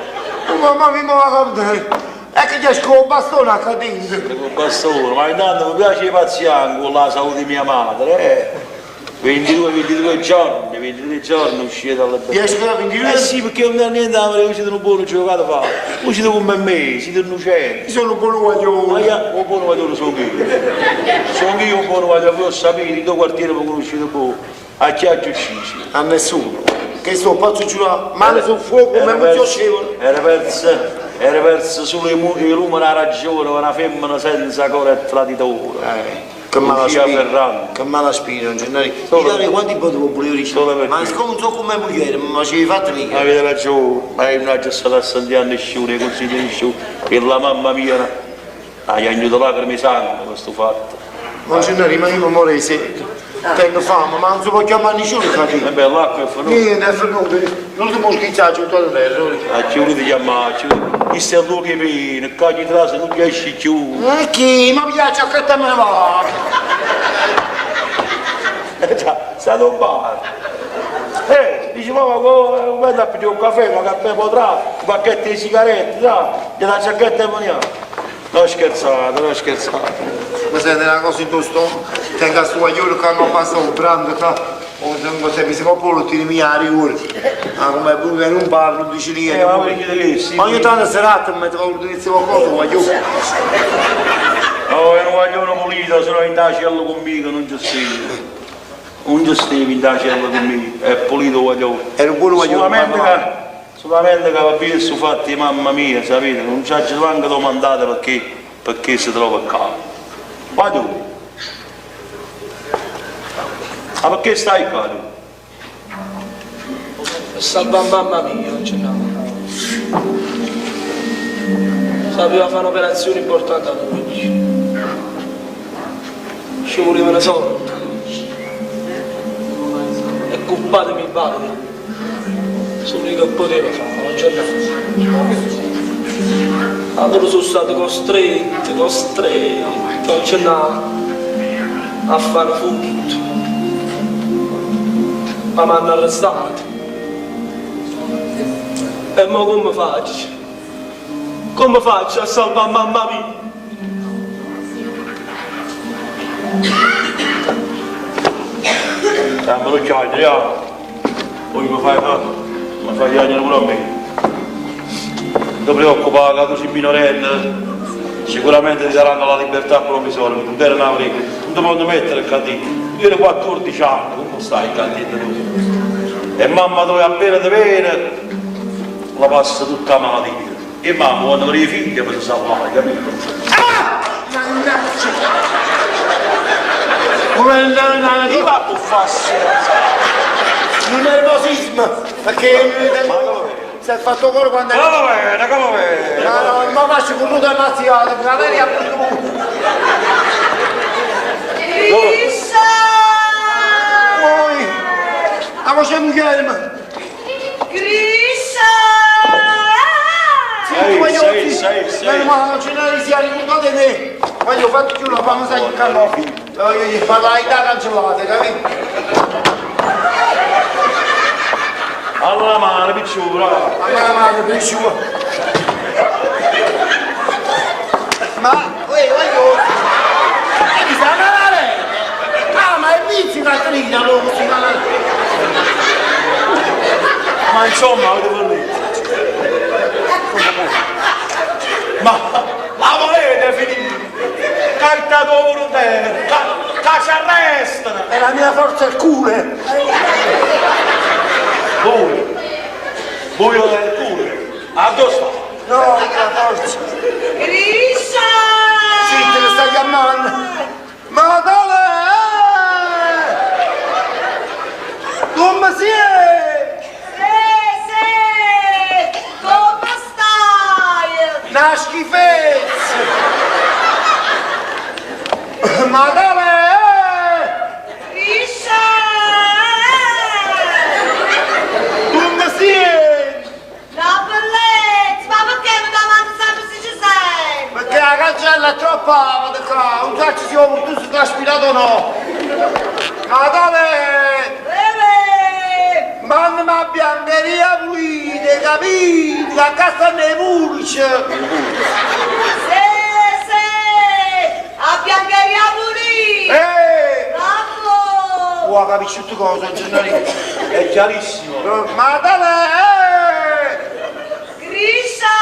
Oh, mamma mia, ma capite? È che gli esco un bastone a cadere. Con bastone, ma intanto mi piace pazziare con la salute di mia madre, eh. 22, 22 giorni, 23 giorni uscì dalla Gli esco da 22? Eh sì, perché non era niente da fare, siete un buono giocato fa. Voi siete come me, siete innocenti. Io sono un buono guaglione. Ma io un buono guaglione sono io. Sono io un buono guaglione, voi lo sapete, in due quartiere mi conoscete voi. A chi ha ucciso? A nessuno. Che sto pazzo giurato, mano sul fuoco, come Era non piacevano. Era persa, era persa solo il lume della ragione, una femmina senza cuore e traditore. Che mala Lucia spina, Ferrante. che mala spina, non c'è niente. Quanti potevo pure dire? Ma siccome non so come moglie, ma ci hai fatto mica. Avete ragione, ma io non sono stato a sentire nessuno, i consigli di nessuno, che la mamma mia ha pianto lacrime di sangue questo fatto. Non c'è niente, ma io mi muore di sete. Tengo fame, ma non si può chiamare nessuno, capito? E beh, l'acqua è venuta. Niente, è venuto. L'ultimo schizzaggio è tutto terra. A chi volete chiamare? Chi sta lui che viene, qua chi trase non riesce più. E chi? Ma piace a che te me ne va? Già, stato un bar. Dice, ma vado a prendere un caffè, ma caffè potrà, un pacchetto di sigarette, dai, della giacchetta e moniamo. Non scherzate, non scherzate. Mi sente una cosa in tosto, tengo a suo guaglione che non passa un brando qua, o tengo sempre si può tiri mia a rigore. Ma come pure che non parlo, non dici niente. Ma perché che sì? Ma ogni tanto serata mi metto paura di dire qualcosa, guaglione. Oh, è un guaglione pulito, se no in cella conmigo non ci stai. Non ci stai in cella conmigo, è pulito guaglione. Era un buono guaglione. Solamente che, solamente che va bene su fatti mamma mia, sapete, non ci ha neanche domandato perché, perché si trova qua. Ma tu? Ma perché stai qua tu? Per salvare mamma mia, non c'è nada. Sapeva fare un'operazione importante a Luigi. Ci volevano soldi. E culpatemi padre. Sono io che poteva fare, non c'è nada. Allora sono stato costretto, costretto, non c'è nada a fare furto. Ma mi hanno arrestato. E mo come faccio? Come faccio a salvare mamma mia? Dammi l'occhiaio, ya. Poi mi fai fare, mi fai chiamare pure a me. Non ti preoccupare, che tu sei minorenne, sicuramente ti daranno la libertà provvisoria, non te ne avrei, non ti possono mettere il catino. Io ero 14 anni, come stai in cantina tu? E mamma dove appena ti vede, la passa tutta la malattia. E mamma quando vede i figli per salvare, capito? Mannaggia! Come Chi va a buffarsi? Un nervosismo, perché si è fatto coro quando è... Come bene, come bene? No, no, ma faccio con nudo ammazziato, la verità è Grisha! Poi, la voce mi chiama. Grisha! Sì, voglio Sì, sì, sì. Ma non ce n'è si è ricordato di me. Voglio fatto chiù la famosa il canò. Voglio parlare da cancellata, capito? Alla mano, picciura. Alla mano, picciura. Ma, uè, voglio... Mi sta male! Ah, ma è pizzica Caterina, allora, così male. Ma insomma, avete voluto. Ma la volete finire? Ca è stato oro terra, ca, ca ci arrestano! È la mia forza il culo! Voi, voi avete il culo? Addò sta? No, la forza! Grisha! Zitta che sta chiamando! Ma dove è? Come si è? Sì, sì! Come stai? Una schifezza! Ma dove è? Grisha! Come si è? La bellezza! Ma perché mi davanti sempre se ci sei? Perché la cancella è troppo alta qua, non so se ho tu si traspirato o no. Ma dove? Bebe! Mandami a biancheria pulita, capito? A casa ne pulce. Sì, sì! A biancheria pulita! Eh! Bravo! Oh, capisci tutte cose, Gennarino. È chiarissimo. Ma dove? Grisha!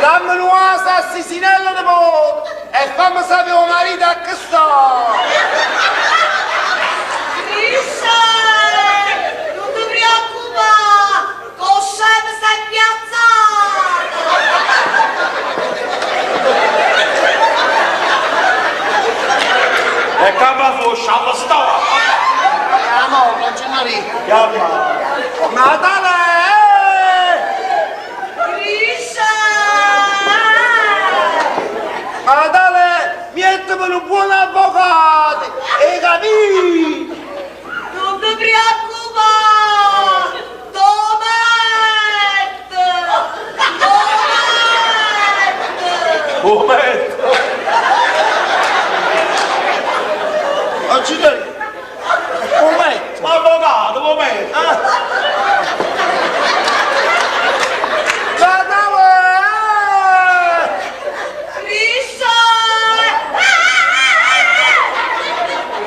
Dammi una sassinella di moto e fammi sapere il marito a che sta. Grisha! Non ti preoccupare! Con scemo sei piazzato! E cambia foscia, alla sta! Ah no, non Gennarino. Chiama. Ma dove? Grisha! Ma dove? Mettimi un buon avvocato, hai capito? Non ti preoccupare! Tomet! Tomet! Momento! Oggi te... Momento! L'avvocato, momento! Ma dove? Grisha!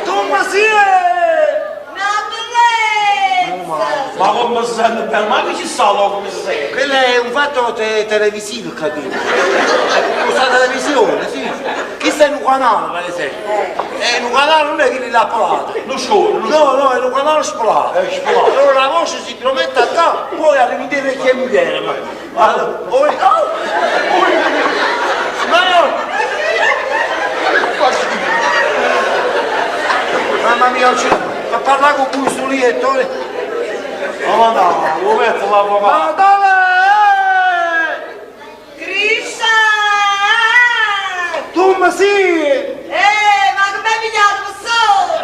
Tu mi sei? Una bellezza! Ma come si sente bene? Ma che ci sta là come si sente? Quello è un fatto te- televisivo, capito? Questa televisione, sì. Questo è un canale, per esempio. È un canale non è che l'ha palato. Non scorre, non No, no, è un canale spolato. È spolato. Allora la voce si trometta qua, poi arrivi a chi è migliore. Allora, poi... Oh! Ma no! Mamma mia, oggi ma parla con questo lì e tu... No, no, momento l'avvocato. Ma dove? Grisha! Tu mi sei? Eh, ma come hai pigliato per sordo?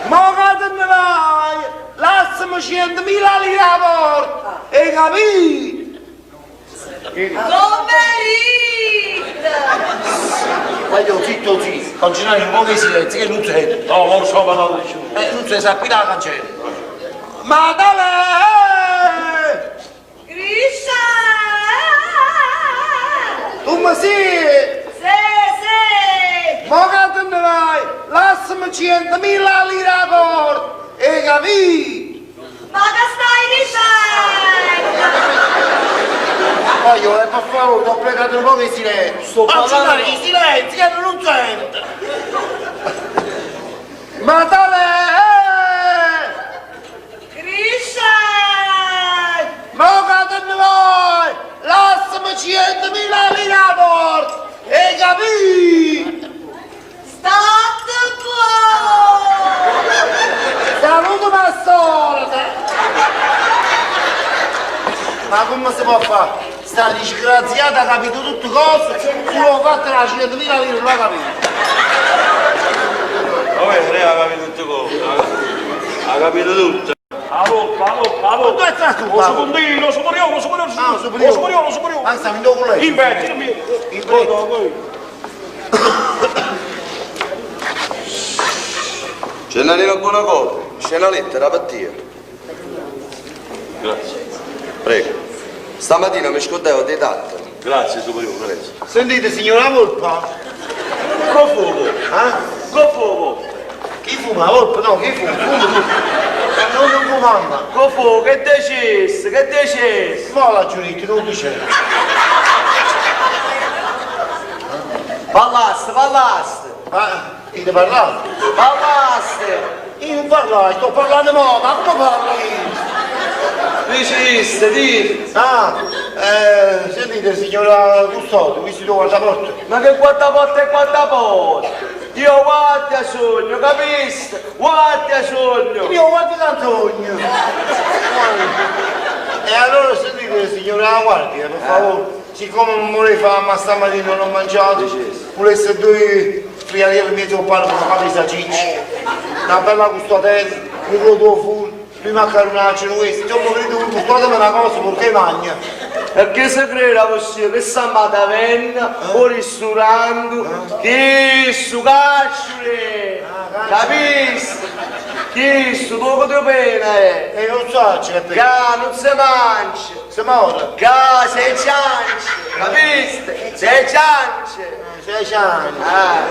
Ma che te ne vai? Lasciami 100.000 lire a porta, hai capito? Come ride! Voglio zitto zitto, continuare un po' di silenzio che non sento. No, non so parlare di Non si sa qui la cancella. Ma dove? Grisha! Tu mi sei? Sì, sì! Ma che te ne vai? Lasciami 100.000 lire a porta, hai capito? Ma che stai dicendo? Voglio, eh, per favore, ti ho pregato un po' di silenzio. Sto parlando. Continuare di silenzio, che non sento. Ma dove? Grisha! Ma che te ne vai? Lasciami 100.000 lire a porta, hai capito? State buono! Saluto pastore! Ma come si può fare? Sta disgraziata ha capito tutte cose, solo fatto la 100.000 lire non l'ha capito. Vabbè, lei ha capito tutte cose. Ha capito tutto. La volta, la volta, la volta. Dove è stato? Lo secondino, lo superiore, lo superiore, Ah, lo superiore, lo superiore, lo superiore. Ma stiamo in dove lei? In petto, in petto. In petto. Gennarino Buonacore, c'è una lettera per te. Grazie. Prego. Stamattina mi scordavo dei datteri. Grazie, superiore, grazie. Sentite signora Volpa? Con fuoco. Eh? Con fuoco. Chi fuma la volpe? No, chi fuma? Fuma tu. Non non fumando. Con fuoco, che decisse, che decisse? Ma la giurita, non dice. Parlaste, parlaste! Ma io te parlavo? Parlaste! Io non parlo, sto parlando mo, ma come parlo io? Diciste, dici! Ah, eh, sentite signora Custode, questo è il guardaporta. Ma che guardaporta e guardaporta? Io guarda sogno, capiste? Guarda sogno! Io guardo d'Antonio. E allora sentite signora la guardia, per favore, siccome non vorrei fare ma stamattina non ho mangiato, volesse due friarielli in mezzo al pane con una di salsiccia, una bella custodella, un rodo full, due maccaronacci, questo, insomma vedete un custodeme una cosa perché mangia. E che si crede possibile? Che stiamo a taverna, o ristorante, che su cacciure! Capiste? Che su poco di pena è! E non so che pena. Che non si mangia! Si muore! Che si ciance! Capiste? Si ciance! Si ciance! Ah.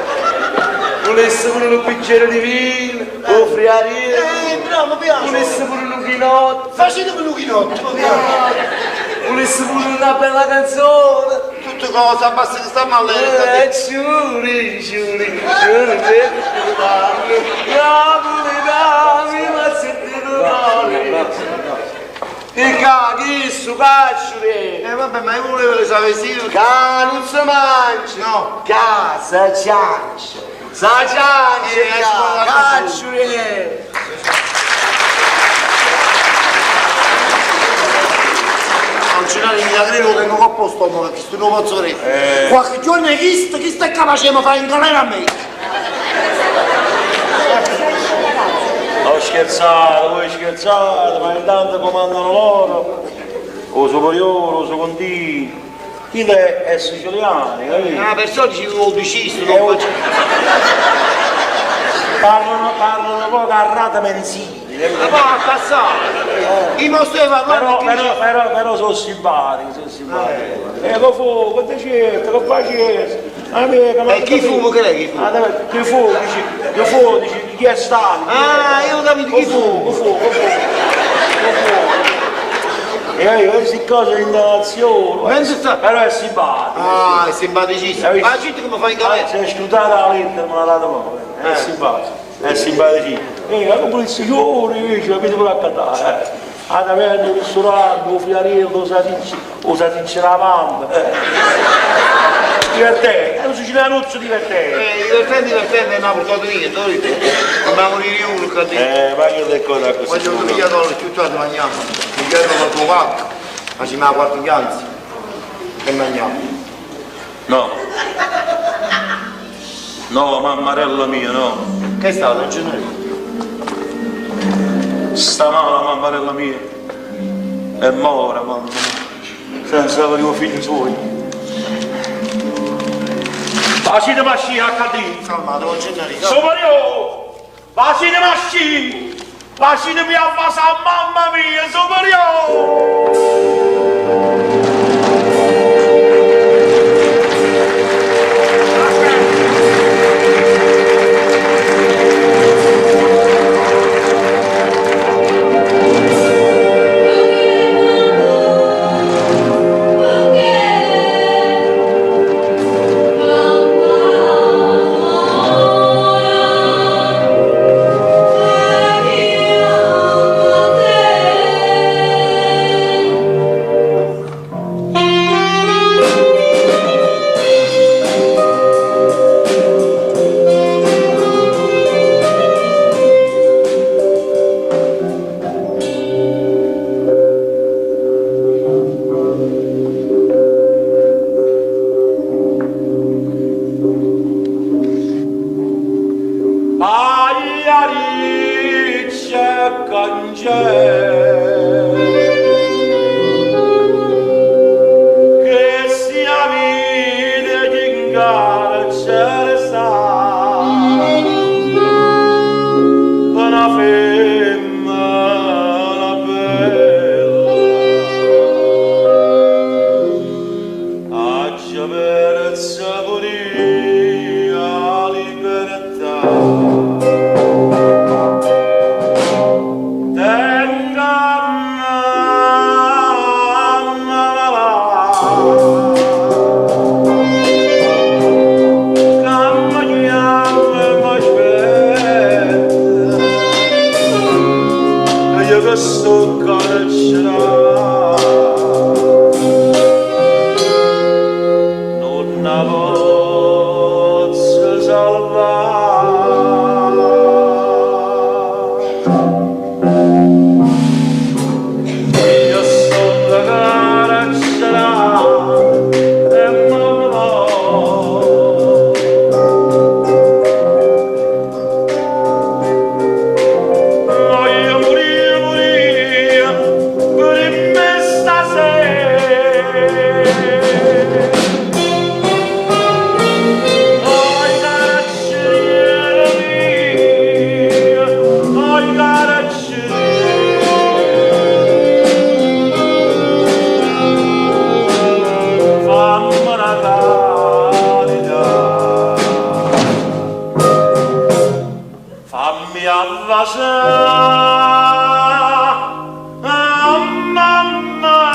Volesse pure un bicchiere di vino, o friariello! Bravo, mi piace! Volesse pure un chinotto! Facetemi un chinotto, mi piace! Volesse pure una bella canzone! Tutte cose, basta che stiamo all'erta. Ciuri, ciuri, ciuri, napoletano, ma sentito male. E caghi su cacciure! Eh vabbè, ma io volevo le sapessi. Che non si mangia! No! Che si ciancia! Si ciancia! Cacciure! Non c'è mi credo che non ho posto stomaco, che sto non posso credere. Qualche giorno chi sta, chi sta capace mi fa in galera a me. Ho scherzato, voi scherzate, ma intanto comandano loro, o superiore, o secondino. Chi è, è siciliano, capito? Ah, perciò dicevo lo dicisto, non faccio. Parlano, parlano poco a rata mensile. Ma va a passare! Io non sto parlando Però, però, però, però sono simpatici, sono simpatici. E che fu, che te certo, che faceste? Amica, ma E chi fuma che è chi fuma? Ah, dai, chi fu, dici, chi fu, dici, chi è stato? Ah, io ho capito chi fu. Che fu, che fu, che fu. E io queste cose in nazione, però è simpatico. Ah, è simpaticissimo. Ma la gente come fa in galera? Si è scrutata la lettera, me l'ha data proprio. È simpatico, è simpaticissimo. E la polizia, invece, capite pure a cantare. A taverna, il ristorante, o fiarello, o salsiccia, o salsiccia la mamma. Divertente, è un sicilianuzzo divertente. Divertente, divertente, è una portata mia, te lo dico. Non morire uno, che ma io le cose così. Voglio un pigliatore, più tardi mangiamo. Mi chiedo col tuo pacco, facciamo la quarta pianza e mangiamo. No. No, mammarella mia, no. Che è stato, Gennaro? Sta male, mammarella mia. E muore, mamma mia. Senza avere un figlio suo. Facite masci a cadere. Calmato, Gennaro. Superiore! Facite masci! Facitemi a vasare, mamma mia, superiore! Pagliariccia cange che sia vita in carcere sta una femmina bella a persa pure la libertà. Tenga Fammi a vasà, mamma.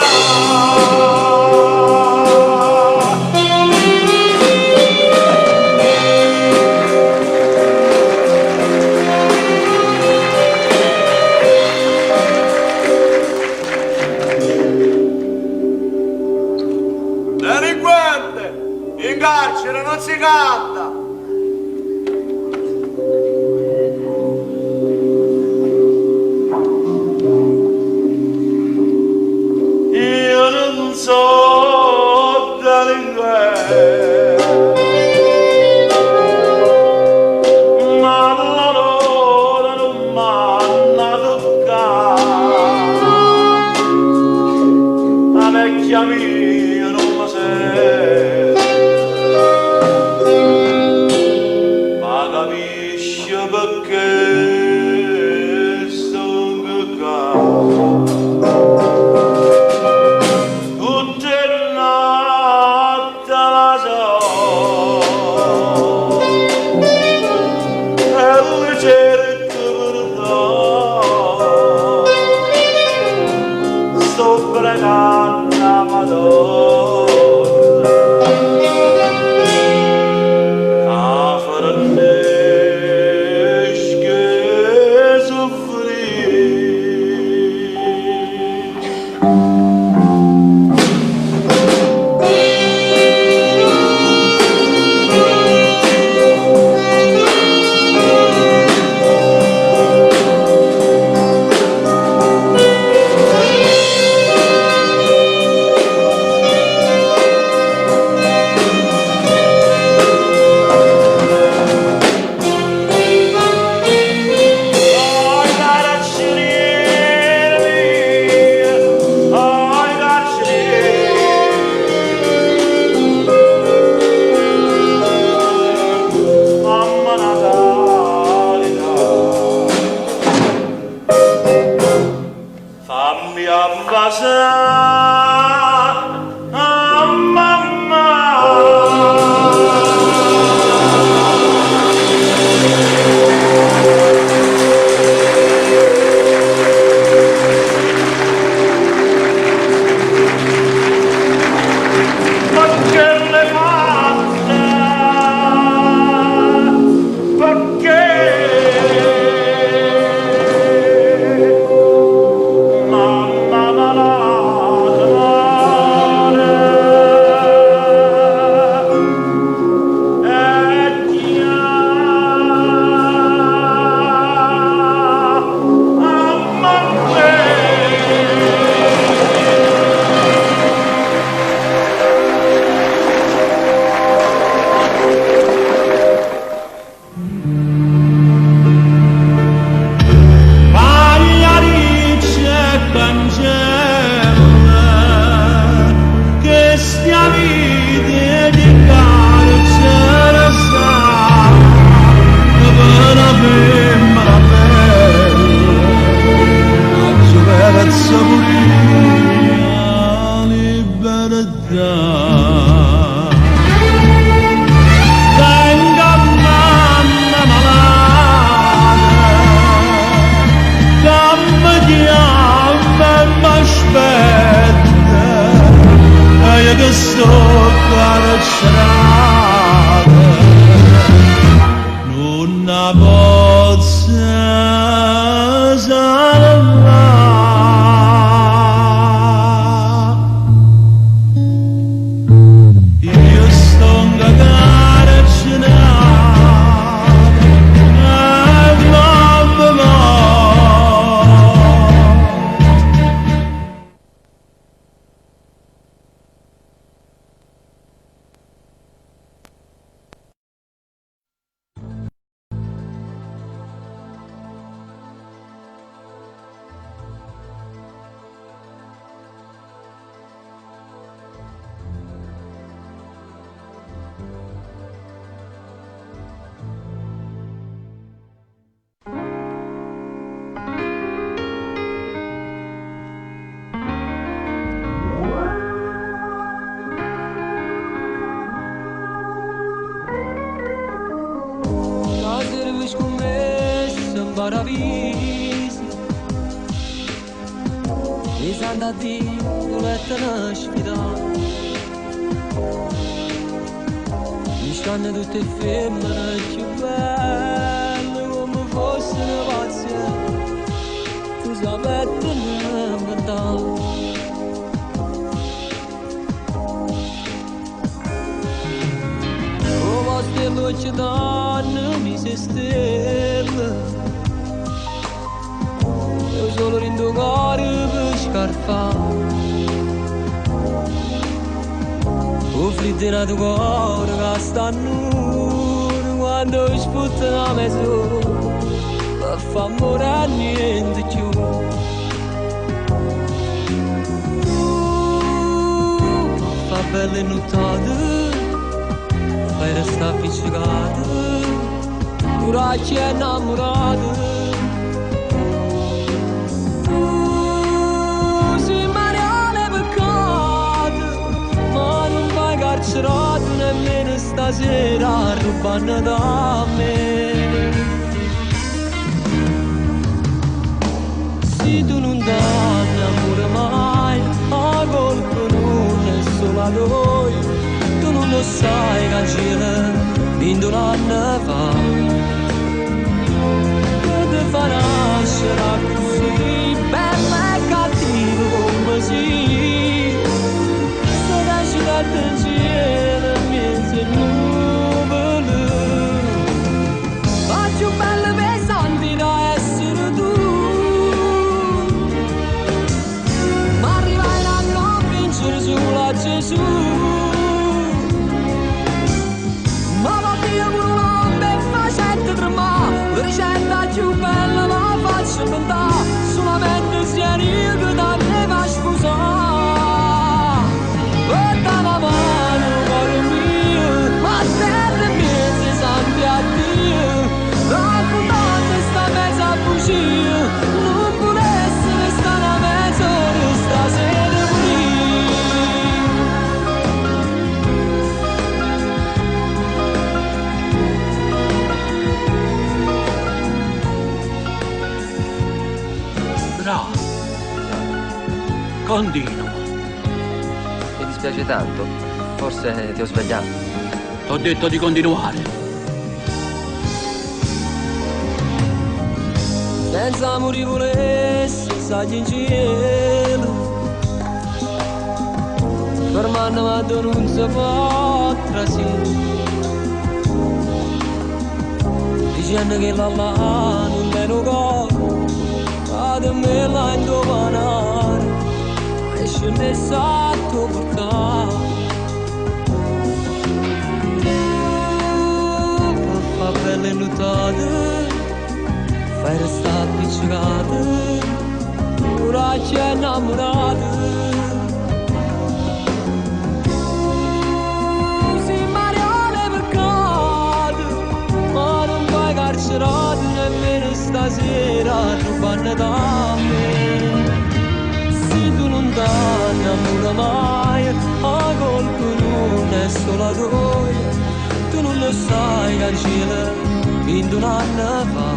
Delinquente! In carcere non si canta! Io non so delinquente, ma l'onore non m'hanno toccato. La vecchia mia non mi sente, ma capisce perché sto qua. Tutte le notti la so, e lui cerca perdono. Sto pregando la Madonna, a farnesche soffrire. Ai carceriere mia, ai carceriere, mamma Natalina, fammi abbassare, mamma. Ma che le fatte? Perché? Mamma malata e ti ama me. Pagliaricce e cancella che stia vita di carcere sta per una femmina bella a perso pure la libertà. Venga mamma malata, dammi chiama e m'aspetta, e io che sto carcerata, non la posso salvare. Io sto carcerata e mamma. Stasera vi scommessa Paradiso E santa Dio volete sfidare Mi stanno tutte femmine più belle come fossero pazze Tu sapete inventare O vostre luce danno mi se stelle Io solo rindo cuore per scarfare O freddo del cuore che sta nudo Quando sputta la mezz'ora Per far morire niente più Tu fa belle nottate Fai restare appiccicato Coraggio e innamorato Tu sei Mariano peccato Ma non vai carcerato nemmeno stasera Rubando da me Se tu non danno amore mai A colpa non è solo a noi Tu non lo sai che gira in un anno fa Che ti fa nascere così bella e cattiva come sei Se nasci da te cielo in mezzo ai nuvole Ma più bella pesanti da essere tu Ma arrivai a non vincere sulla Gesù Ma va via con un'onda e facente tremare La ricetta più bella la faccio inventare Solamente se io che t'aveva sposare Porta la mano, cuore mio Ma terra mia, se santi a Dio Raccontate sta mezza bugia Non volesse restare una mezz'ora stasera pure Bravo. Continua. Mi dispiace tanto. Forse ti ho sbagliato. T'ho detto di continuare. Senza morire volessi salire in cielo Fermando ma tu non si può trasire Dicendo che la là non è un cuore Ad me la indovinare E scende sotto portare Tu per fa belle notate Fai restare appiccicato Coraggio e innamorato Tu sei Mariano peccato Ma non vai carcerato nemmeno stasera Rubando da me Se tu non danno amore mai A colpa non è solo tua Tu non lo sai che cielo in un anno fa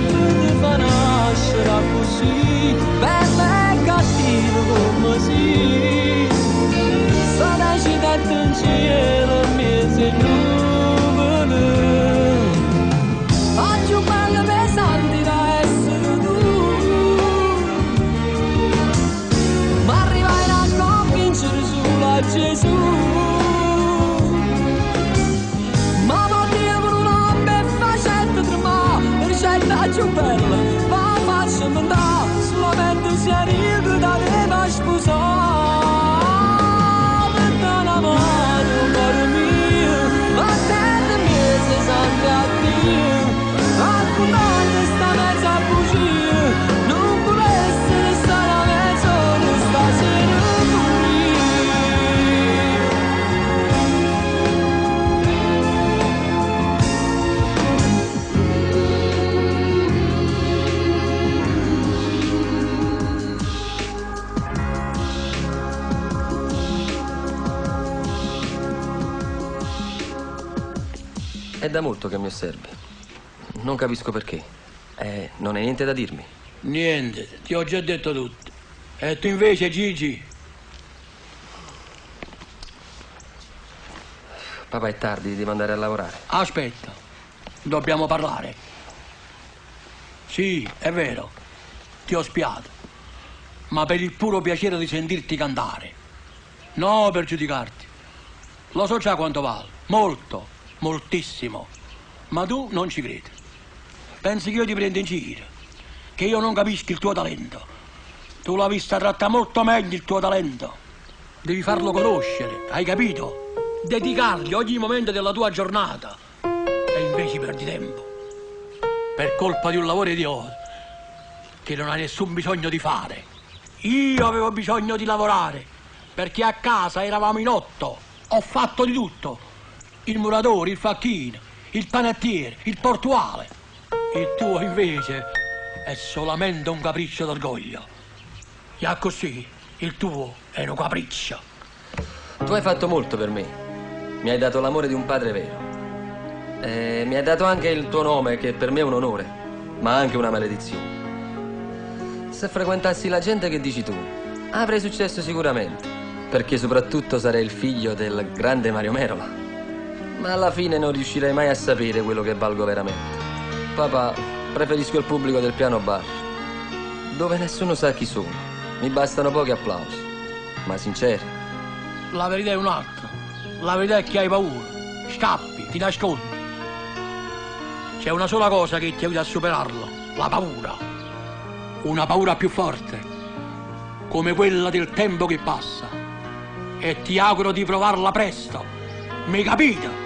Ti fa nascere così Bella e cattiva come sei Se nasci da in cielo in mezzo ai nuvole Ma più bella pesanti da essere tu Ma arrivai a convincere sulla Gesù Ma va via con una beffa facente tremare La ricetta più bella, va faccio inventare Solamente se io che t'aveva sposare Per dare una mano, cuore mio Ma terra mia, se santi a Dio Raccontate sta mezza bugia Non volesse restare a mezz'ora stasera pure È da molto che mi osservi. Non capisco perché. Eh, non hai niente da dirmi. Niente, ti ho già detto tutto. E tu invece, Gigi? Papà, è tardi, devo andare a lavorare. Aspetta, dobbiamo parlare. Sì, è vero, ti ho spiato, ma per il puro piacere di sentirti cantare, no per giudicarti. Lo so già quanto vale, molto, moltissimo, ma tu non ci credi. Pensi che io ti prendo in giro, che io non capisco il tuo talento. Tu l'hai vista tratta molto meglio il tuo talento. Devi farlo conoscere, hai capito? Dedicargli ogni momento della tua giornata. E invece perdi tempo. Per colpa di un lavoro idiota che non hai nessun bisogno di fare. Io avevo bisogno di lavorare perché a casa eravamo in otto. Ho fatto di tutto. Il muratore, il facchino, il panettiere, il portuale. Il tuo invece è solamente un capriccio d'orgoglio. E così il tuo è un capriccio. Tu hai fatto molto per me. Mi hai dato l'amore di un padre vero. E mi hai dato anche il tuo nome, che per me è un onore, ma anche una maledizione. Se frequentassi la gente che dici tu, avrei successo sicuramente, perché soprattutto sarei il figlio del grande Mario Merola. Ma alla fine non riuscirei mai a sapere quello che valgo veramente. Papà, preferisco il pubblico del piano bar, dove nessuno sa chi sono. Mi bastano pochi applausi, ma sinceri. La verità è un'altra. La verità è che hai paura. Scappi, ti nascondi. C'è una sola cosa che ti aiuta a superarlo, la paura. Una paura più forte, come quella del tempo che passa. E ti auguro di provarla presto. Mi capite?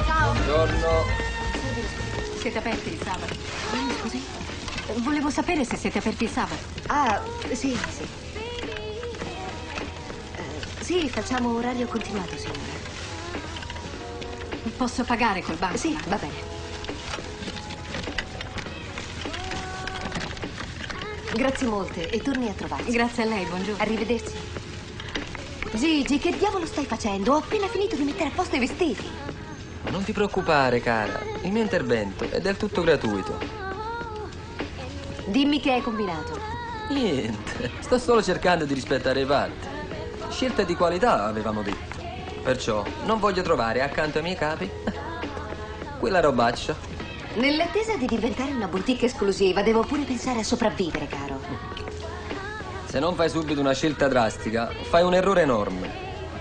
Ciao. Buongiorno. Siete aperti il sabato? Scusi? Volevo sapere se siete aperti il sabato. Ah, sì, sì. Eh, sì, facciamo orario continuato, signora. Posso pagare col banco? Sì, va bene. Grazie molte e torni a trovarci. Grazie a lei, buongiorno. Arrivederci. Gigi, che diavolo stai facendo? Ho appena finito di mettere a posto i vestiti. Non ti preoccupare, cara. Il mio intervento è del tutto gratuito. Dimmi che hai combinato. Niente, sto solo cercando di rispettare i patti. Scelta di qualità, avevamo detto. Perciò non voglio trovare accanto ai miei capi quella robaccia. Nell'attesa di diventare una boutique esclusiva, devo pure pensare a sopravvivere, caro. Se non fai subito una scelta drastica, fai un errore enorme.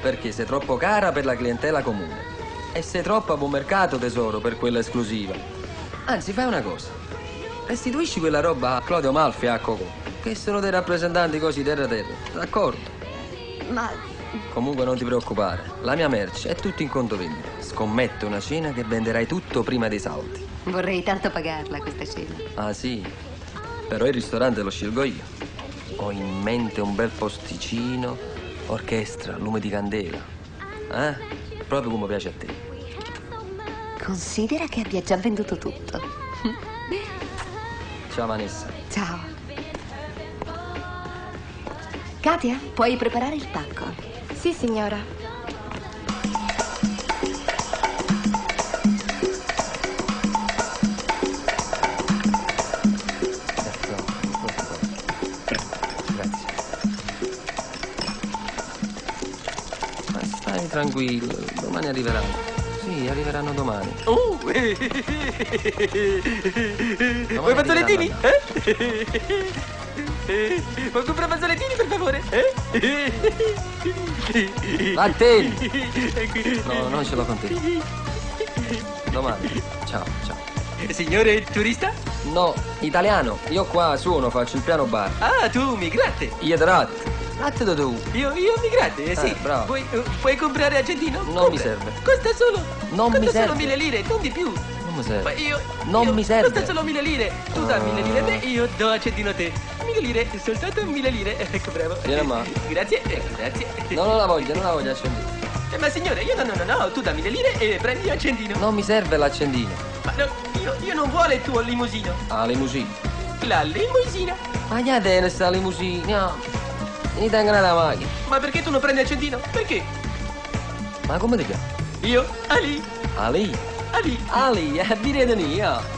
Perché sei troppo cara per la clientela comune. E sei troppo a buon mercato, tesoro, per quella esclusiva. Anzi, fai una cosa. Restituisci quella roba a Claudio Malfi e a Cocò, che sono dei rappresentanti così terra terra. D'accordo? Ma Comunque non ti preoccupare, la mia merce è tutto in conto vendita. Scommetto una cena che venderai tutto prima dei saldi. vorrei tanto pagarla questa cena. Ah sì? Però il ristorante lo scelgo io. Ho in mente un bel posticino, orchestra, lume di candela. Eh? Proprio come piace a te. Considera che abbia già venduto tutto. Ciao Vanessa. Ciao. Katia, puoi preparare il pacco? Sì, signora. Grazie. Ma stai tranquillo, domani arriveranno. Sì, arriveranno domani. Oh! Vuoi fazzolettini? Eh? Puoi comprare fazzolettini per favore? Eh? Vattene! No, non ce l'ho con te. Domani. Ciao, ciao. Signore turista? No, italiano. Io qua suono, faccio il piano bar. Ah, tu migrante. Io tratto. Tratto tu. Io, io migrante, eh, sì. Bravo. Vuoi, puoi comprare accendino? Non Compra. mi serve. Costa solo. Non costa mi solo serve. mille lire, non di più. Non mi serve. Ma io. Non io- mi serve. Costa solo mille lire. Tu dai mille lire a me, io do accendino a te. Mille lire, soltanto mille lire. Ecco, bravo. Vieni a me. Grazie, grazie. No, non la voglio, non la voglio accendino. Ma signore, io no, no, no, no, tu dammi le lire e prendi accendino. Non mi serve l'accendino. Ma no, io, io non vuole il tuo limousino. Ah, limousine. La limousina. Ma che te sta limousine? Mi tengono la macchina. Ma perché tu non prendi accendino? Perché? Ma come ti chiami? Io, Ali, Ali. Ali. Ali, eh, direte io.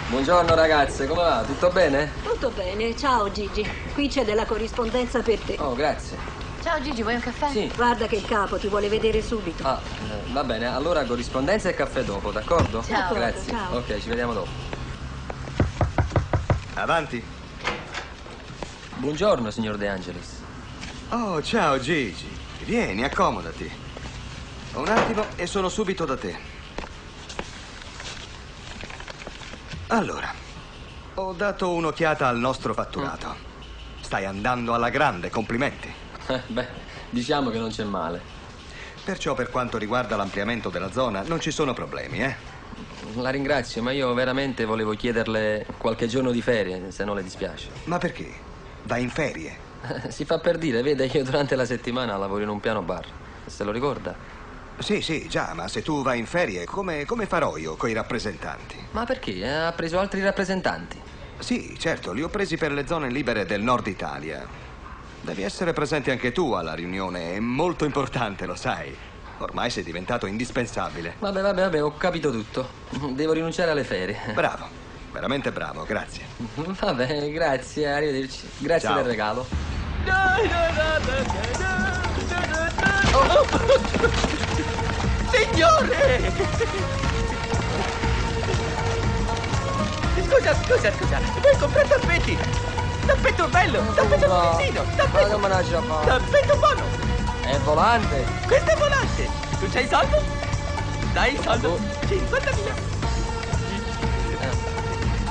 Buongiorno ragazze, come va? Tutto bene? Tutto bene, ciao Gigi. Qui c'è della corrispondenza per te. Oh, grazie. Ciao Gigi, vuoi un caffè? Sì. Guarda che il capo ti vuole vedere subito. Ah, va bene, allora corrispondenza e caffè dopo, d'accordo? Ciao. Grazie. Ciao. Ok, ci vediamo dopo. Avanti. Buongiorno, signor De Angelis. Oh, ciao Gigi. Vieni, accomodati. Un attimo e sono subito da te. Allora, ho dato un'occhiata al nostro fatturato. Stai andando alla grande, complimenti. Beh, diciamo che non c'è male. Perciò per quanto riguarda l'ampliamento della zona non ci sono problemi, eh? La ringrazio, ma io veramente volevo chiederle qualche giorno di ferie, se non le dispiace. Ma perché? Vai in ferie? Si fa per dire, vede, io durante la settimana lavoro in un piano bar. Se lo ricorda? Sì, sì, già, ma se tu vai in ferie, come, come farò io coi rappresentanti? Ma perché? Ha preso altri rappresentanti? Sì, certo, li ho presi per le zone libere del nord Italia. Devi essere presente anche tu alla riunione, è molto importante, lo sai. Ormai sei diventato indispensabile. Vabbè, vabbè, vabbè, ho capito tutto. Devo rinunciare alle ferie. Bravo, veramente bravo, grazie. Vabbè, grazie, arrivederci. Grazie Ciao. del regalo. Oh. Signore! Scusa, scusa, scusa, vuoi comprare tappeti? Tappeto bello, tappeto tunisino, tappeto. Tappeto buono. È volante. Questo è volante. Tu c'hai soldo? Dai soldo. 50.000.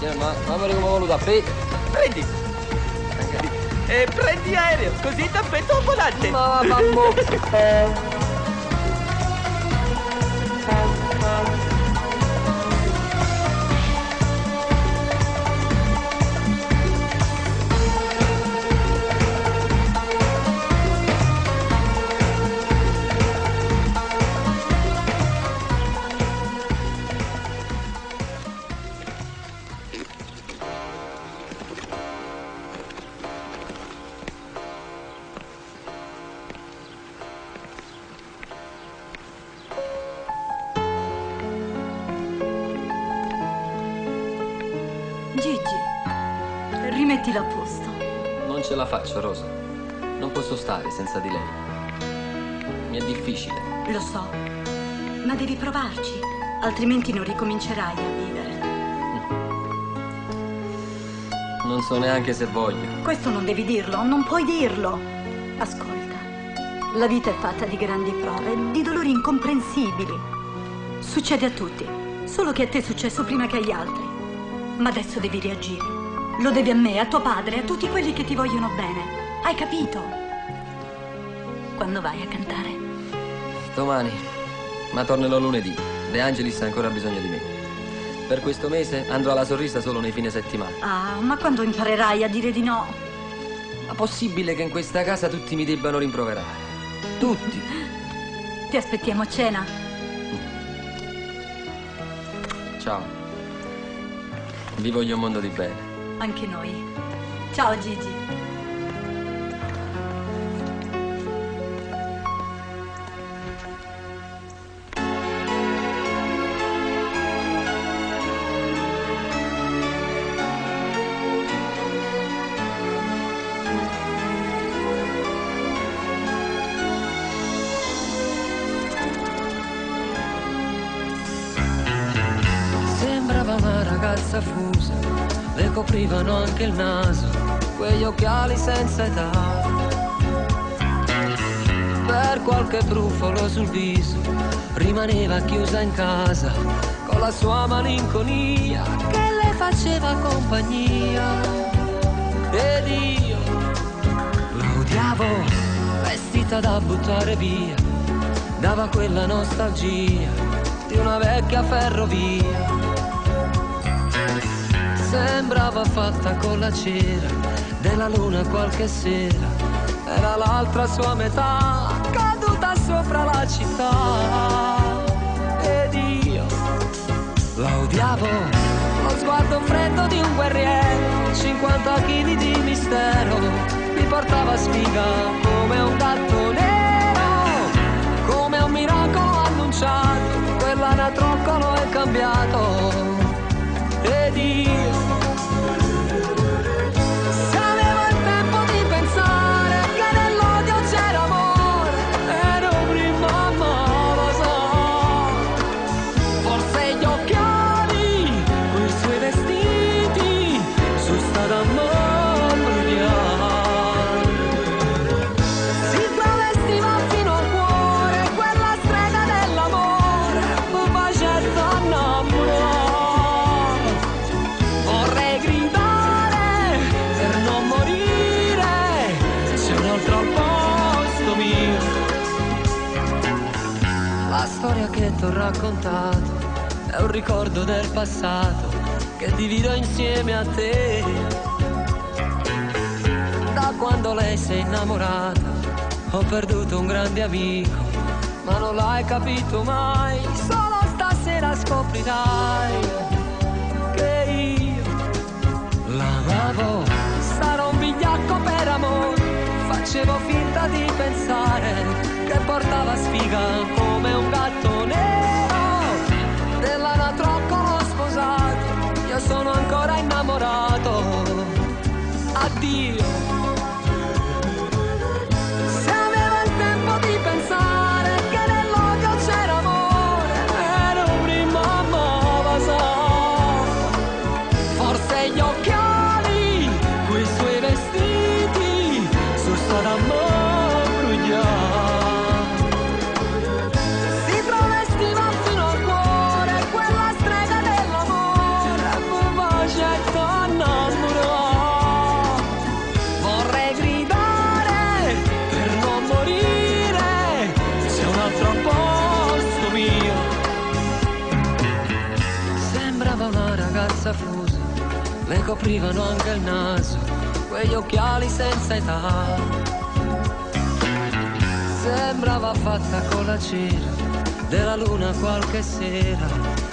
Eh, ma, ma come ho tappeto? Prendi. E prendi aereo, così tappeto volante. Ma va, Gigi, rimettila a posto. Non ce la faccio, Rosa. Non posso stare senza di lei. Mi è difficile. Lo so, ma devi provarci, altrimenti non ricomincerai a vivere. Non so neanche se voglio. Questo non devi dirlo, non puoi dirlo. Ascolta, la vita è fatta di grandi prove, di dolori incomprensibili. Succede a tutti, solo che a te è successo prima che agli altri. Ma adesso devi reagire. Lo devi a me, a tuo padre, a tutti quelli che ti vogliono bene. Hai capito? Quando vai a cantare? Domani. Ma tornerò lunedì. De Angelis ha ancora bisogno di me. Per questo mese andrò alla sorrisa solo nei fine settimana. Ah, ma quando imparerai a dire di no? Ma possibile che in questa casa tutti mi debbano rimproverare? Tutti. Ti aspettiamo a cena. Ciao. Vi voglio un mondo di bene. Anche noi. Ciao Gigi. ragazza fusa, le coprivano anche il naso, quegli occhiali senza età. Per qualche brufolo sul viso, rimaneva chiusa in casa, con la sua malinconia che le faceva compagnia. Ed io la odiavo, vestita da buttare via, dava quella nostalgia di una vecchia ferrovia. Sembrava fatta con la cera della luna qualche sera, era l'altra sua metà caduta sopra la città. Ed io la odiavo, lo sguardo freddo di un guerriero, 50 kg di mistero, mi portava sfiga come un gatto nero, come un miracolo annunciato, quell'anatroccolo è cambiato. Ed io, se avevo il tempo di pensare che nell'odio c'era amore, ero prima ma lo so. Forse gli occhiali, quei suoi vestiti, sono stata a Si travestiva fino al cuore, quella strega dell'amore, mi faceva innamorare. Vorrei gridare per non morire, c'è un altro al posto mio. La storia che t'ho raccontato è un ricordo del passato che divido insieme a te. Da quando lei si è innamorata ho perduto un grande amico, ma non l'hai capito mai, solo stasera scoprirai che io l'amavo. Sarò un vigliacco per amore, facevo finta di pensare che portava sfiga come un gatto nero. Dell'anatroccolo sposato, io sono ancora innamorato. Addio. Se avevo il tempo di pensare che nell'odio c'era amore, ero prima ma lo so. Forse gli occhiali, quei suoi vestiti, sono stata a Si travestiva fino al cuore, quella strega dell'amore, mi faceva innamorare. Vorrei gridare per non morire, c'è un altro posto mio. Sembrava una ragazza fusa, le coprivano anche il naso, quegli occhiali senza età. Sembrava fatta con la cera della luna qualche sera,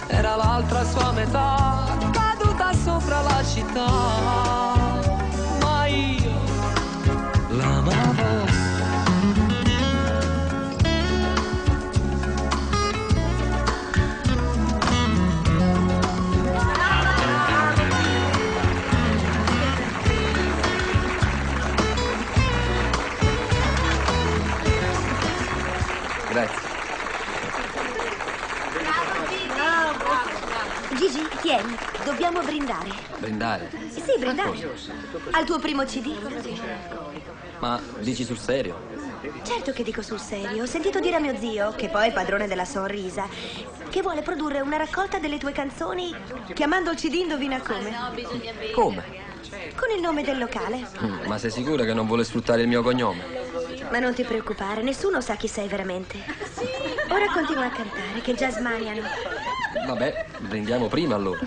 era l'altra sua metà caduta sopra la città. Ma io l'amavo. Grazie. Gigi, tieni, dobbiamo brindare. Brindare. Sì, brindare. Al tuo primo CD. Ma dici sul serio? Certo che dico sul serio. Ho sentito dire a mio zio, che poi è padrone della Sonrisa, che vuole produrre una raccolta delle tue canzoni chiamando il CD indovina come. Come? Con il nome del locale. Ma sei sicura che non vuole sfruttare il mio cognome? Ma non ti preoccupare, nessuno sa chi sei veramente. Ora continua a cantare, che già smaniano. Vabbè, brindiamo prima allora.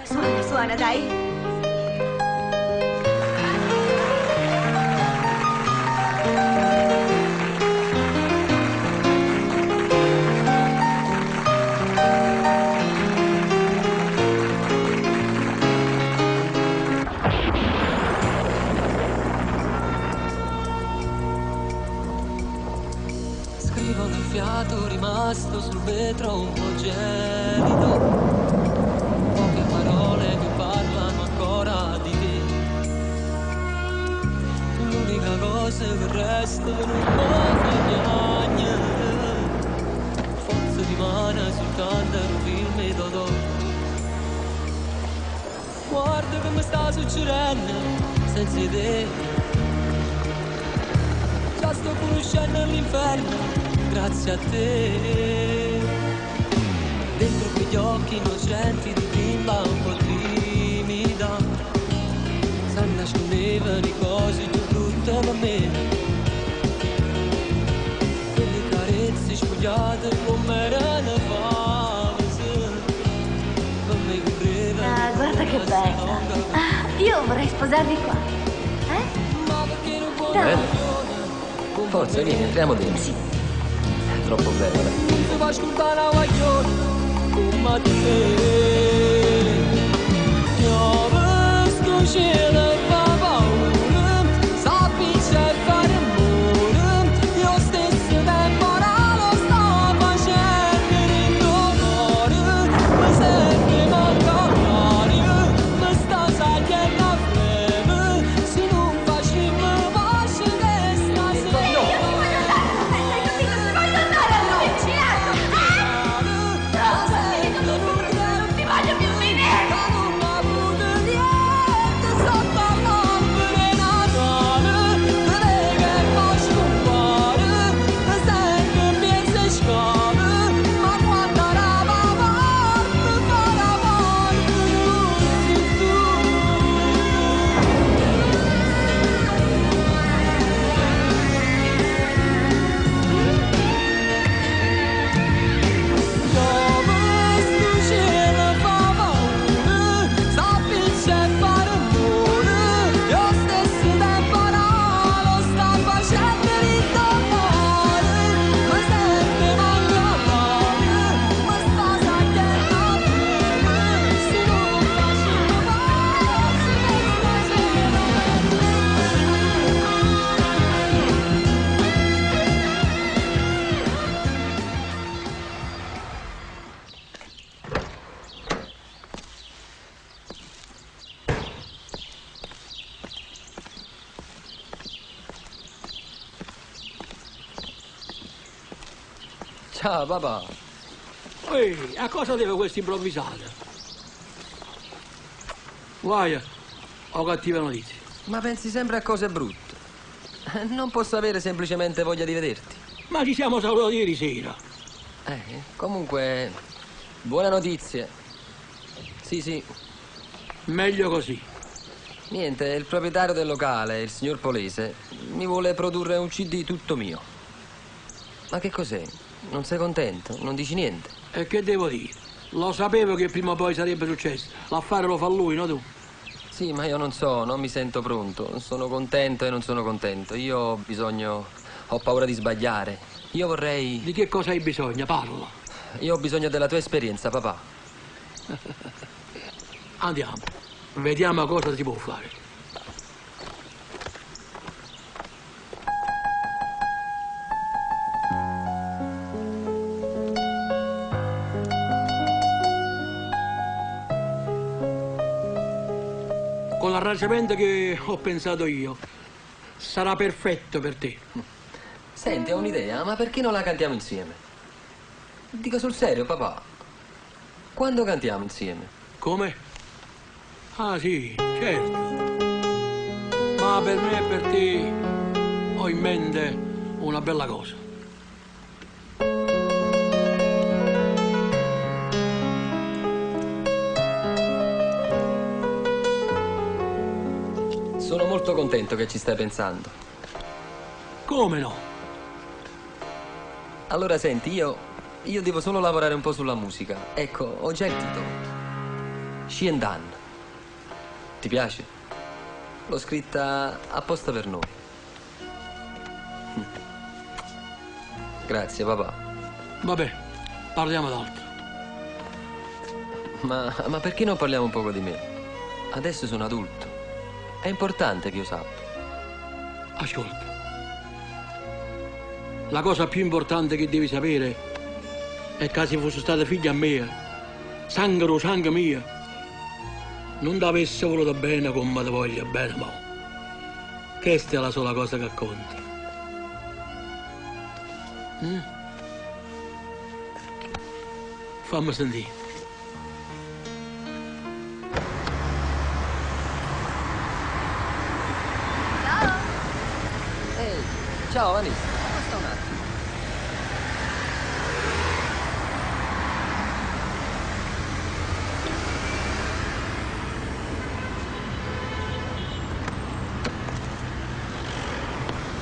Suona, suona, dai. Scrivo nel fiato rimasto sul vetro un po' gelido, poche parole che parlano ancora di te. L'unica cosa che resta non può piangere. Guarda come sta succedendo senza di te. Già sto conoscendo l'inferno grazie a te. Dentro quegli occhi innocenti di bimba un po' timida Si nascondevano cose più brutte per me. Quelle carezze spogliate come erano famose. Per me correva Ah, guarda che bella. Ah, io vorrei sposarmi qua. Eh? Bella. Forza, vieni, entriamo dentro. Sì. È troppo bella, dai. Si fa ascoltare la guaglione come a te. Piove sto cielo fa paura, s'appiccia e fa rumore. Io stesso temporale lo sto facendo in cuore. Mi sente manca l'aria, mi sta salendo la freve. Se non facciamo pace questa sera. Io ci voglio andare alla festa, hai capito? Ci voglio andare alla vicinato! Ah! Non ti voglio più vedere! Ciao papà. Ehi, a cosa deve questo improvvisato? Guarda, ho cattive notizie. Ma pensi sempre a cose brutte. Non posso avere semplicemente voglia di vederti. Ma ci siamo salutati ieri sera. Comunque, buone notizie. Sì, sì. Meglio così. Niente, il proprietario del locale, il signor Polese, mi vuole produrre un CD tutto mio. Ma che cos'è? Non sei contento? Non dici niente? E che devo dire? Lo sapevo che prima o poi sarebbe successo. L'affare lo fa lui, no tu? Sì, ma io non so, non mi sento pronto. Sono contento e non sono contento. Io ho bisogno... ho paura di sbagliare. Io vorrei... Di che cosa hai bisogno? Parla. Io ho bisogno della tua esperienza, papà. Andiamo. Vediamo cosa si può fare. Con l'arrangiamento che ho pensato io, sarà perfetto per te. Senti, ho un'idea, ma perché non la cantiamo insieme? Dico sul serio, papà. Quando cantiamo insieme? Come? Ah sì, certo. Ma per me e per te ho in mente una bella cosa. Sono molto contento che ci stai pensando. Come no? Allora senti, io devo solo lavorare un po' sulla musica. Ecco, ho già il titolo. Sciendan. Ti piace? L'ho scritta apposta per noi. Grazie, papà. Vabbè, parliamo d'altro. Ma perché non parliamo un poco di me? Adesso sono adulto. È importante che io sappia. Ascolta. La cosa più importante che devi sapere è che se fosse stata figlia mia, sangue o sangue mio, non ti avesse voluto bene come ti voglio bene, ma questa è la sola cosa che conta. Mm? Fammi sentire. Ciao Vanessa, basta un attimo.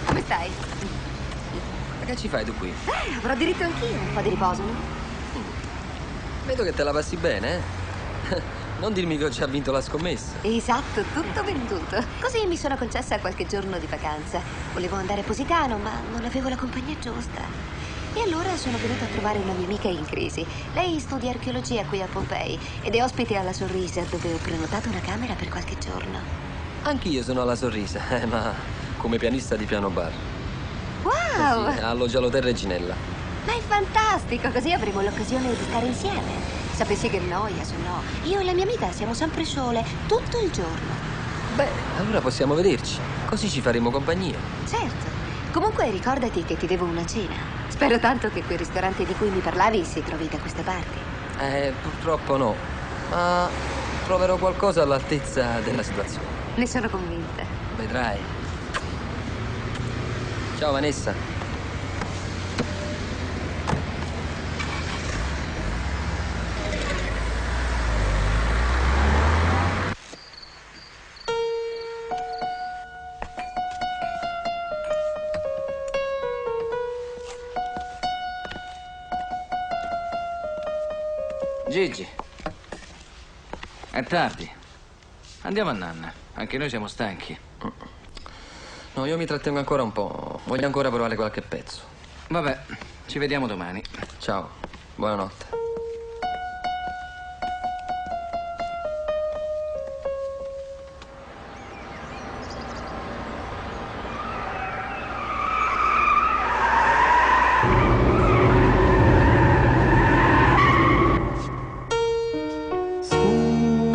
Come stai? Ma che ci fai tu qui? Eh, avrò diritto anch'io un po' di riposo, no? Vedo che te la passi bene, eh? Non dirmi che ho già vinto la scommessa. Esatto, tutto venduto. Così mi sono concessa qualche giorno di vacanza. Volevo andare a Positano, ma non avevo la compagnia giusta. E allora sono venuta a trovare una mia amica in crisi. Lei studia archeologia qui a Pompei ed è ospite alla Sorrisa, dove ho prenotato una camera per qualche giorno. Anch'io sono alla Sorrisa, eh, ma come pianista di piano bar. Wow! Sì, alloggio all'Hotel Reginella. Ma è fantastico, così avremo l'occasione di stare insieme. Sapessi che noia, se no. Io e la mia amica siamo sempre sole, tutto il giorno. Beh, allora possiamo vederci, così ci faremo compagnia. Certo. Comunque ricordati che ti devo una cena. Spero tanto che quel ristorante di cui mi parlavi si trovi da queste parti. Eh, purtroppo no, ma troverò qualcosa all'altezza della situazione. Ne sono convinta. Vedrai. Ciao Vanessa. Gigi, è tardi. Andiamo a nanna. Anche noi siamo stanchi. No, io mi trattengo ancora un po'. Voglio ancora provare qualche pezzo. Vabbè, ci vediamo domani. Ciao, buonanotte.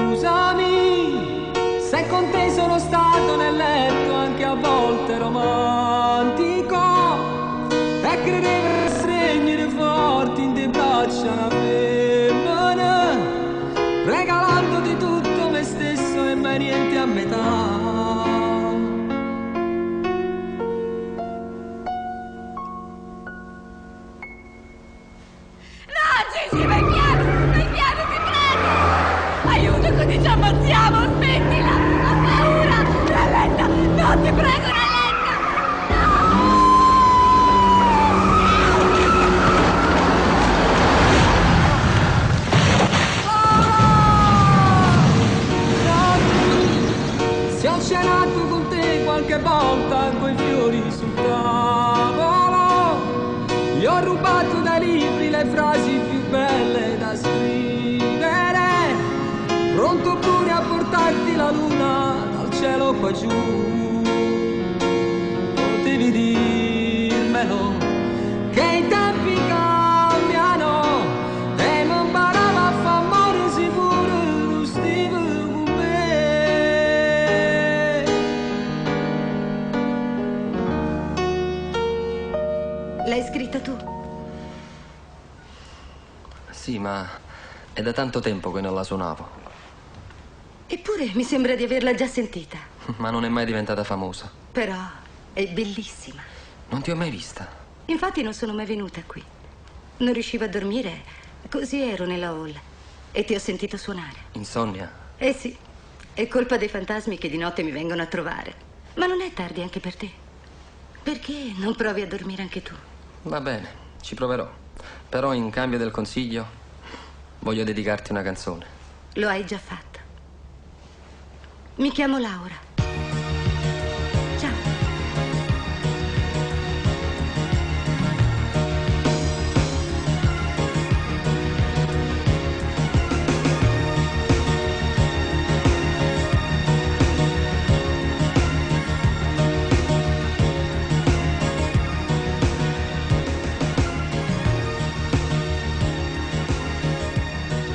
Scusami se con te sono stato nel letto anche a volte romantico e credevo di stringere forti in te braccia una femmina regalandoti tutto me stesso e mai niente a metà. No, Gigi, vai piano, vai piano, ti prego! Aiuto, così ci ammazziamo, smettila! Ho paura! Rallenta! No, ti prego, rallenta! Se ho cenato con te qualche volta coi fiori sul tavolo, gli ho rubato dai libri le frasi più belle da scrivere, pronto pure a portarti la luna dal cielo qua giù. Potevi dirmelo che i tempi cambiano e non parava a far amore sicuro, Steve con me. L'hai scritta tu? Sì, ma è da tanto tempo che non la suonavo. Eppure mi sembra di averla già sentita. Ma non è mai diventata famosa. Però è bellissima. Non ti ho mai vista. Infatti non sono mai venuta qui. Non riuscivo a dormire, così ero nella hall e ti ho sentito suonare. Insonnia. Eh sì, è colpa dei fantasmi che di notte mi vengono a trovare. Ma non è tardi anche per te. Perché non provi a dormire anche tu? Va bene, ci proverò. Però in cambio del consiglio voglio dedicarti una canzone. Lo hai già fatto. Mi chiamo Laura. Ciao.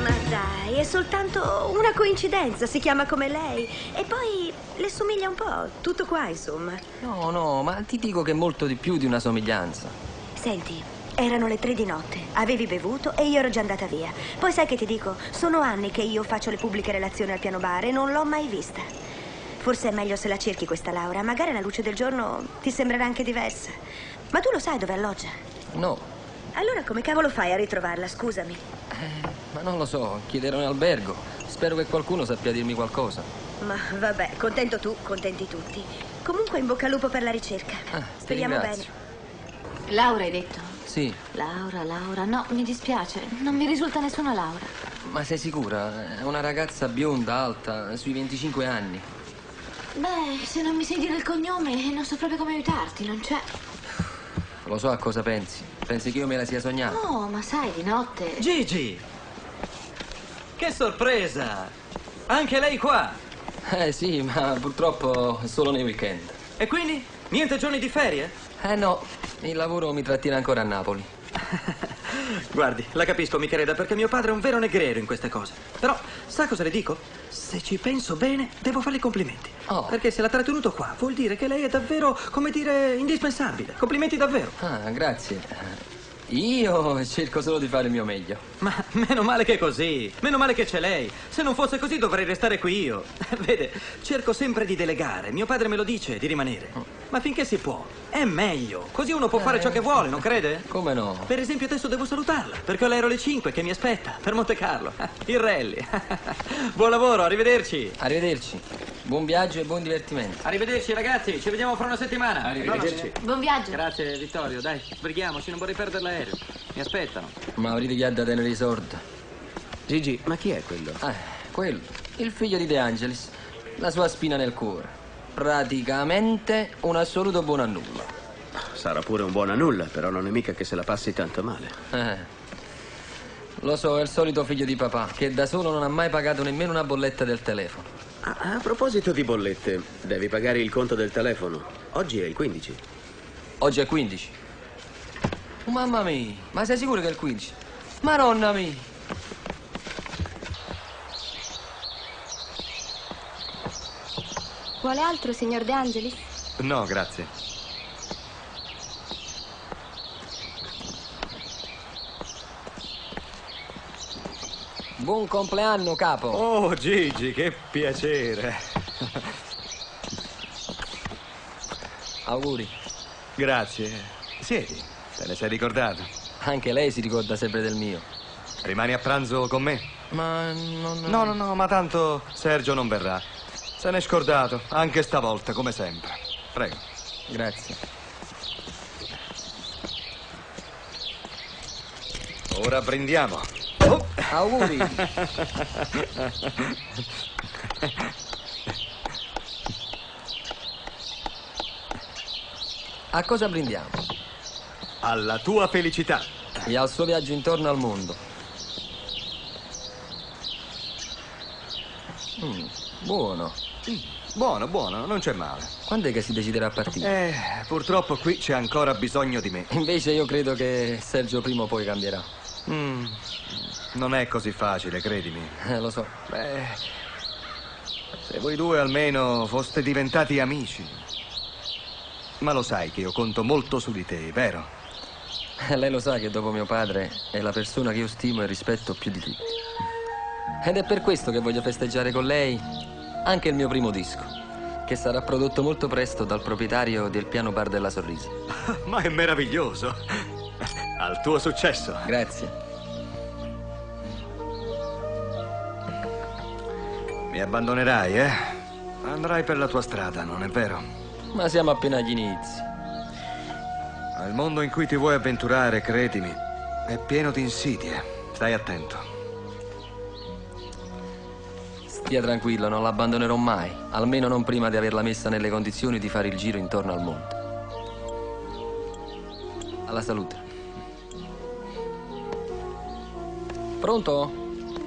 Ma dai, è soltanto una coincidenza, si chiama come lei. E poi le somiglia un po', tutto qua, insomma. No, no, ma ti dico che è molto di più di una somiglianza. Senti, erano le tre di notte, avevi bevuto e io ero già andata via. Poi sai che ti dico? Sono anni che io faccio le pubbliche relazioni al piano bar e non l'ho mai vista. Forse è meglio se la cerchi questa Laura. Magari alla luce del giorno ti sembrerà anche diversa. Ma tu lo sai dove alloggia? No, Allora come cavolo fai a ritrovarla, scusami? ma non lo so, chiederò in albergo. Spero che qualcuno sappia dirmi qualcosa. Ma vabbè, contento tu, contenti tutti. Comunque in bocca al lupo per la ricerca. Ah, ti Speriamo bene. ringrazio. Laura hai detto? Sì, Laura, Laura, no, mi dispiace, non mi risulta nessuna Laura. ma sei sicura? È una ragazza bionda, alta, sui 25 anni. Beh, se non mi sai dire il cognome, non so proprio come aiutarti, non c'è. Lo so a cosa pensi. Pensi che io me la sia sognata? No, ma sai, di notte. Gigi! Che sorpresa! Anche lei qua! Eh sì, ma purtroppo solo nei weekend. E quindi? Niente giorni di ferie? Eh no, il lavoro mi trattiene ancora a Napoli. Guardi, la capisco, mi creda, perché mio padre è un vero negrero in queste cose. Però, sa cosa le dico? Se ci penso bene, devo farle i complimenti. Oh. Perché se l'ha trattenuto qua, vuol dire che lei è davvero, come dire, indispensabile. Complimenti davvero. Ah, grazie. Io cerco solo di fare il mio meglio. Ma meno male che è così, meno male che c'è lei. Se non fosse così dovrei restare qui io. Vede, cerco sempre di delegare, mio padre me lo dice, di rimanere. Ma finché si può, è meglio. Così uno può fare ciò che vuole, non crede? Come no? Per esempio adesso devo salutarla, perché ho l'aereo alle 5 che mi aspetta per Monte Carlo. Il rally. buon lavoro, arrivederci. Arrivederci. Buon viaggio e buon divertimento. Arrivederci ragazzi, ci vediamo fra una settimana. Arrivederci. Buon viaggio. Grazie Vittorio, dai, sbrighiamoci, non vorrei perdere l'aereo. Mi aspettano. Ma avrete chi ha da tenere i soldi. Gigi, ma chi è quello? Quello, il figlio di De Angelis. La sua spina nel cuore. Praticamente un assoluto buono a nulla. Sarà pure un buon a nulla, però non è mica che se la passi tanto male. Eh. Lo so, è il solito figlio di papà, che da solo non ha mai pagato nemmeno una bolletta del telefono. Ah, a proposito di bollette, devi pagare il conto del telefono. Oggi è il 15. Oggi è 15. Oh, mamma mia, ma sei sicuro che è il 15? Maronna mia! Vuole altro, signor De Angelis? No, grazie. Buon compleanno, capo! Oh, Gigi, che piacere. Auguri. Grazie. Siedi, te ne sei ricordato. Anche lei si ricorda sempre del mio. Rimani a pranzo con me? Ma non... No, no, no, ma tanto Sergio non verrà. Se n'è scordato, anche stavolta, come sempre. Prego. Grazie. Ora brindiamo. Auguri. A cosa brindiamo? Alla tua felicità. E al suo viaggio intorno al mondo. Mm, buono. Buono, buono, non c'è male. Quando è che si deciderà a partire? Purtroppo qui c'è ancora bisogno di me. Invece io credo che Sergio prima o poi cambierà. Mm, non è così facile, credimi. Lo so. Beh, se voi due almeno foste diventati amici. Ma lo sai che io conto molto su di te, vero? Lei lo sa che dopo mio padre è la persona che io stimo e rispetto più di tutti. Ed è per questo che voglio festeggiare con lei anche il mio primo disco, che sarà prodotto molto presto dal proprietario del piano bar della Sorrisi. Ma è meraviglioso! Al tuo successo! Grazie. Mi abbandonerai, eh? Andrai per la tua strada, non è vero? Ma siamo appena agli inizi. Ma il mondo in cui ti vuoi avventurare, credimi, è pieno di insidie. Stai attento. Stia tranquillo, non l'abbandonerò mai, almeno non prima di averla messa nelle condizioni di fare il giro intorno al mondo. Alla salute. Pronto?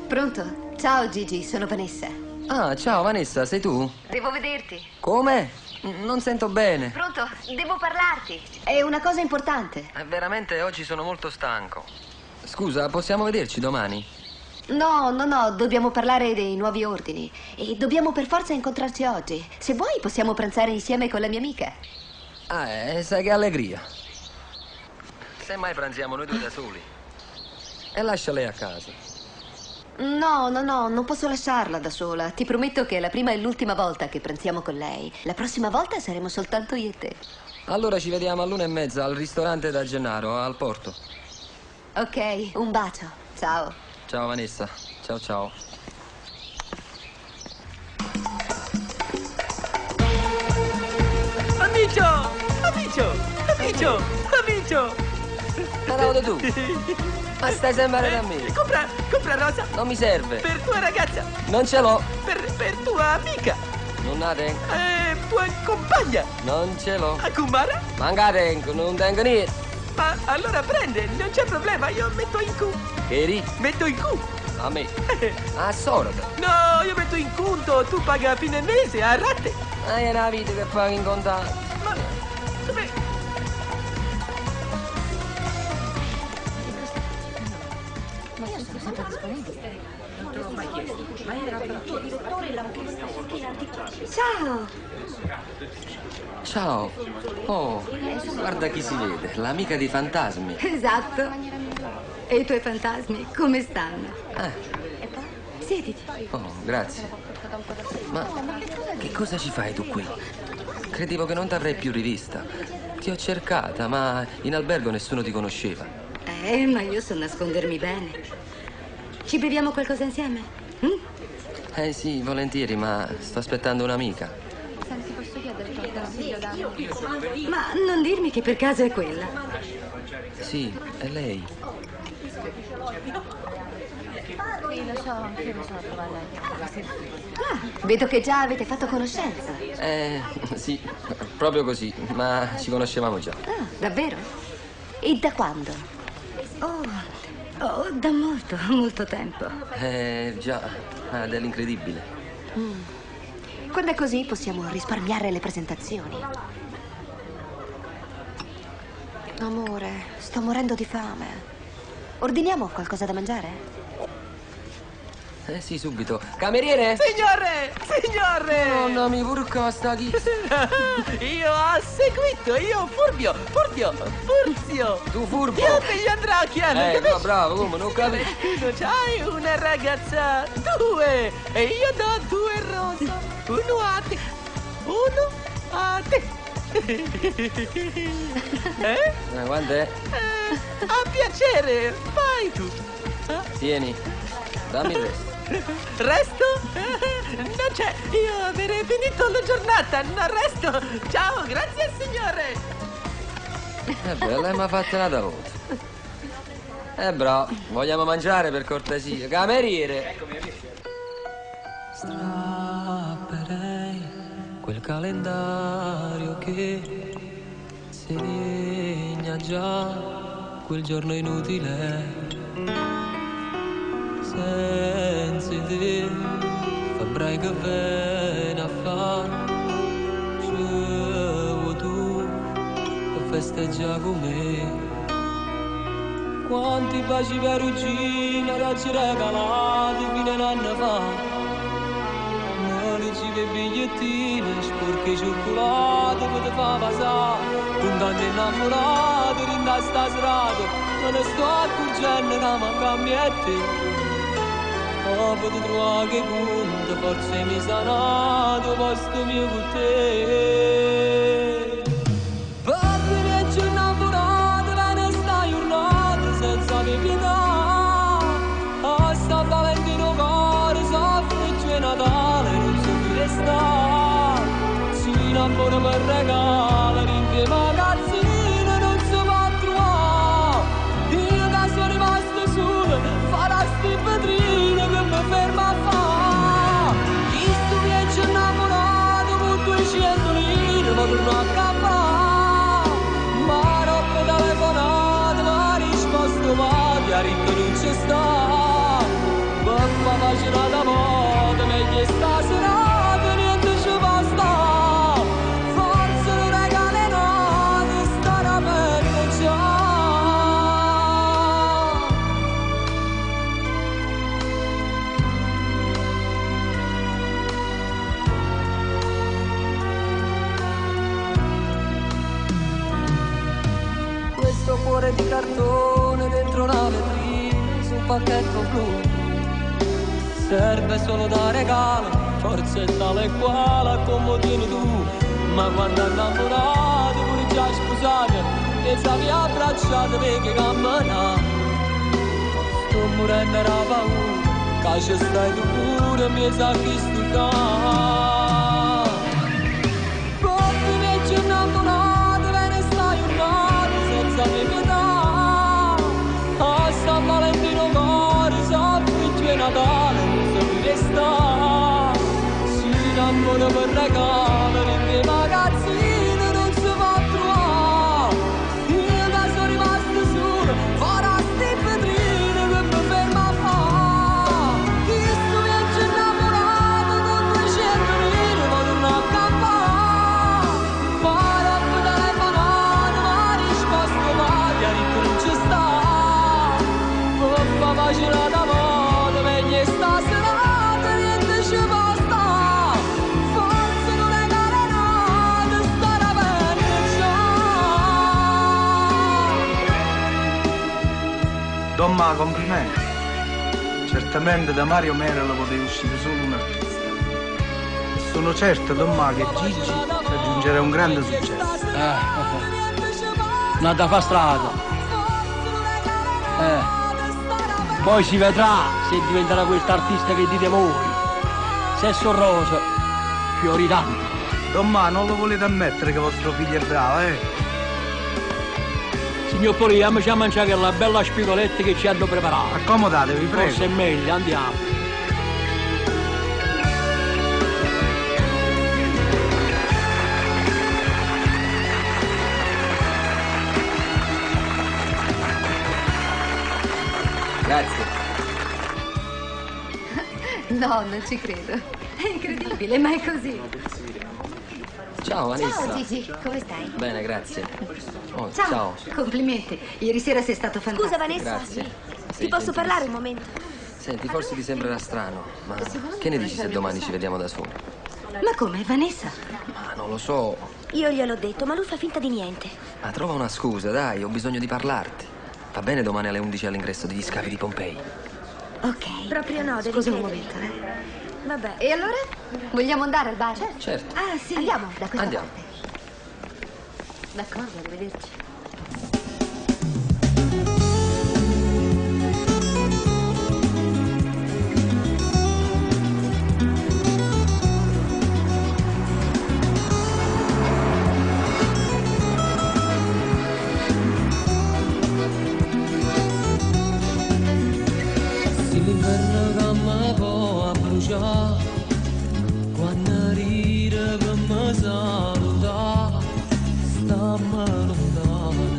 Pronto? Ciao Gigi, sono Vanessa. Ah, ciao Vanessa, sei tu? Devo vederti. Come? Non sento bene. Pronto? Devo parlarti. È una cosa importante. Veramente oggi sono molto stanco. Scusa, possiamo vederci domani? No, no, no, dobbiamo parlare dei nuovi ordini. E dobbiamo per forza incontrarci oggi. Se vuoi possiamo pranzare insieme con la mia amica. Ah, sai che allegria. Semmai pranziamo noi due da soli. E lascia lei a casa. No, no, no, non posso lasciarla da sola. Ti prometto che è la prima e l'ultima volta che pranziamo con lei. La prossima volta saremo soltanto io e te. Allora ci vediamo all'1:30 al ristorante da Gennaro, al porto. Ok, un bacio. Ciao. Ciao Vanessa. Ciao ciao. Amicio! Amicio! Amicio! Amicio! Bravo tu! Ma stai sempre da me! Compra, compra rosa! Non mi serve! Per tua ragazza! Non ce l'ho! Per tua amica! Non la tengo! Tua compagna! Non ce l'ho! A Kumara? Manca tengo, non tengo niente! Ma allora prende, non c'è problema, io metto in cu! Che ri? Metto in cu! A me? A sorda! No, io metto in conto, tu paga a fine mese, a rate! Ma è una vita che paghi in contanti! Ma come? Io sono sempre disponibile. Non te l'ho mai chiesto, ma era Il tuo direttore l'ha chiesto anche Ciao! Ciao! Oh, guarda chi si vede, l'amica dei fantasmi. Esatto. E i tuoi fantasmi come stanno? Siediti. Oh, grazie. Ma che cosa ci fai tu qui? Credevo che non t'avrei più rivista. Ti ho cercata, ma in albergo nessuno ti conosceva. Ma io so nascondermi bene. Ci beviamo qualcosa insieme? Eh sì, volentieri, ma sto aspettando un'amica. Senti, posso chiedere qualche consiglio da... Ma non dirmi che per caso è quella. Sì, è lei. Sì, lo so, anch'io mi sono trovata. Ah, vedo che già avete fatto conoscenza. Sì, proprio così, ma ci conoscevamo già. Ah, davvero? E da quando? Oh, da molto, molto tempo. Già, dell'incredibile. Quando è così possiamo risparmiare le presentazioni. Amore, sto morendo di fame. Ordiniamo qualcosa da mangiare? Sì, subito. Cameriere! Signore! Signore! Nonna mi purca sta chi. Io ho seguito, io Furbio, Furbio, Furzio! Tu furbo! Io te gli andrò a chiamare, No, bravo, come non capisci? Tu c'hai una ragazza, due! E io do due rosa, uno a te, uno a te! Eh? Quant'è? A piacere, vai tu! Tieni, dammi il resto. Resto? Non c'è, io avrei finito la giornata, non resto. Ciao, grazie signore. Beh, lei mi ha fatto una volta. Bravo, vogliamo mangiare per cortesia. Cameriere! Strapperei quel calendario che segna già quel giorno inutile. Senza te fabbrai che viene a far, ci vuoi tu per festeggiare con me. Quanti baci perugina ci regalati fino a un anno fa, ma ricevi bigliettini sporchi di cioccolato che ti fa passare, con tanti innamorati in sta serata, me ne sto accorgendo che manca a me e te. Ho potuto trovare che conto, forse mi sanato posto mio con te. Perché mi è innamorato, ve ne stai giornata senza mi pietà. A San Valentino cuore soffre giù Natale, non so più restare. Si innamora per regalo, in magazzino non si può trovare. Io che sono rimasto solo, farà sti vetrine che mi ferma a fa. Chi sto viaggio innamorato con 200 lire, ma torno a campare. Ma roba telefonata, ma risposto ma chiarito non ci sta. Papà faccio una volta, meglio stasera, niente ci va sta. Forse non regalerò, starà meglio già. Questo cuore di cartone dentro una vetrina su un pacchetto blu. Serve solo da regalo, forse è tale e quale come tieni tu. Ma quando innamorato, pure già sposato, e savi abbracciato perché cammina. Sto morendo da paura, che ci stai tu pure, mi sa che sto qua. Proprio invece innamorato, ve ne stai un nato senza pietà. A San Valentino cuore, soffrigge Natale, non so più sta. Si innamora per regalo, nei magazzini non si fa trovare. Io che sono rimasto solo, farà sti vetrine che mi ferma a fare. Chi sto viaggio innamorato con 200 lire, ma torno a campare. Ma dopo telefonato, ma risposto ma ha detto non ci sta. Papà faceva da moda, meglio sta serata, niente ci può sta. Forse non è carenato, starà bene già. Don Ma, complimenti. Certamente da Mario Merola poteva uscire solo un artista. E sono certo, Don Ma, che Gigi raggiungerà un grande successo. Non da fa strada. Poi si vedrà se diventerà quest'artista che dite voi. Se sono rose, fioriranno. Don Ma, non lo volete ammettere che vostro figlio è bravo, eh? Signor Poli, andiamoci a mangiare quella bella spigoletta che ci hanno preparato. Accomodatevi, prego. Forse è meglio, andiamo. Grazie. No, non ci credo. È incredibile, ma è così. Ciao Vanessa. Ciao Gigi, come stai? Bene, grazie. Oh, Ciao. ciao. Complimenti. Ieri sera sei stato fantastico. Scusa Vanessa, Grazie. ti Sei posso parlare un momento? Senti, forse ti sembrerà strano, ma che ne dici se domani ci vediamo da soli? Ma come, Vanessa? Ma non lo so. Io gliel'ho detto, ma lui fa finta di niente. Ma trova una scusa, dai, ho bisogno di parlarti. Va bene domani alle 11 all'ingresso degli scavi di Pompei. Ok. Proprio no, devi Scusa un credere. momento, eh. Vabbè. E allora? Vogliamo andare al bar? Certo. Ah, sì. Andiamo da questa Andiamo. parte. D'accordo, arrivederci. Se l'inverno che mi può bruciare, quando ride per mi salutare, stammi lontano.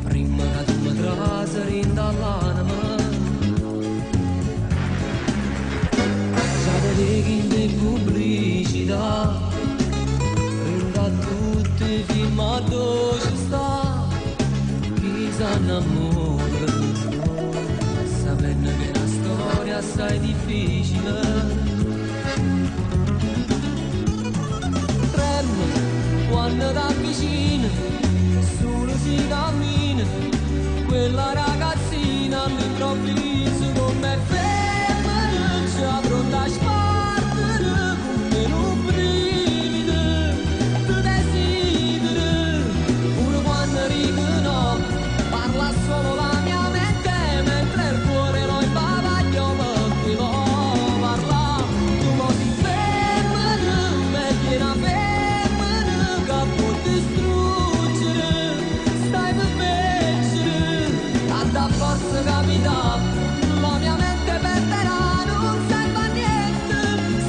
Prima che tu mi trasi in dall'anima, già te leghi in pubblicità, rinda tutti i film a dove ci sta, chi s'annamora. Sapendo che è una storia assai difficile. Trema quando t'avvicini, solo si cammina. Quella ragazzina all'improvviso come femmina già pronta a spartire come un brivido. Ti desideri, pure quando dico no, parla solo la mia mente mentre il cuore lo imbavaglio perché vo parla. Tu mo si femmina, meglio una femmina che può distruggere, stai per vincere, tanta forza che mi dà, la mia mente perderà, non serve a niente,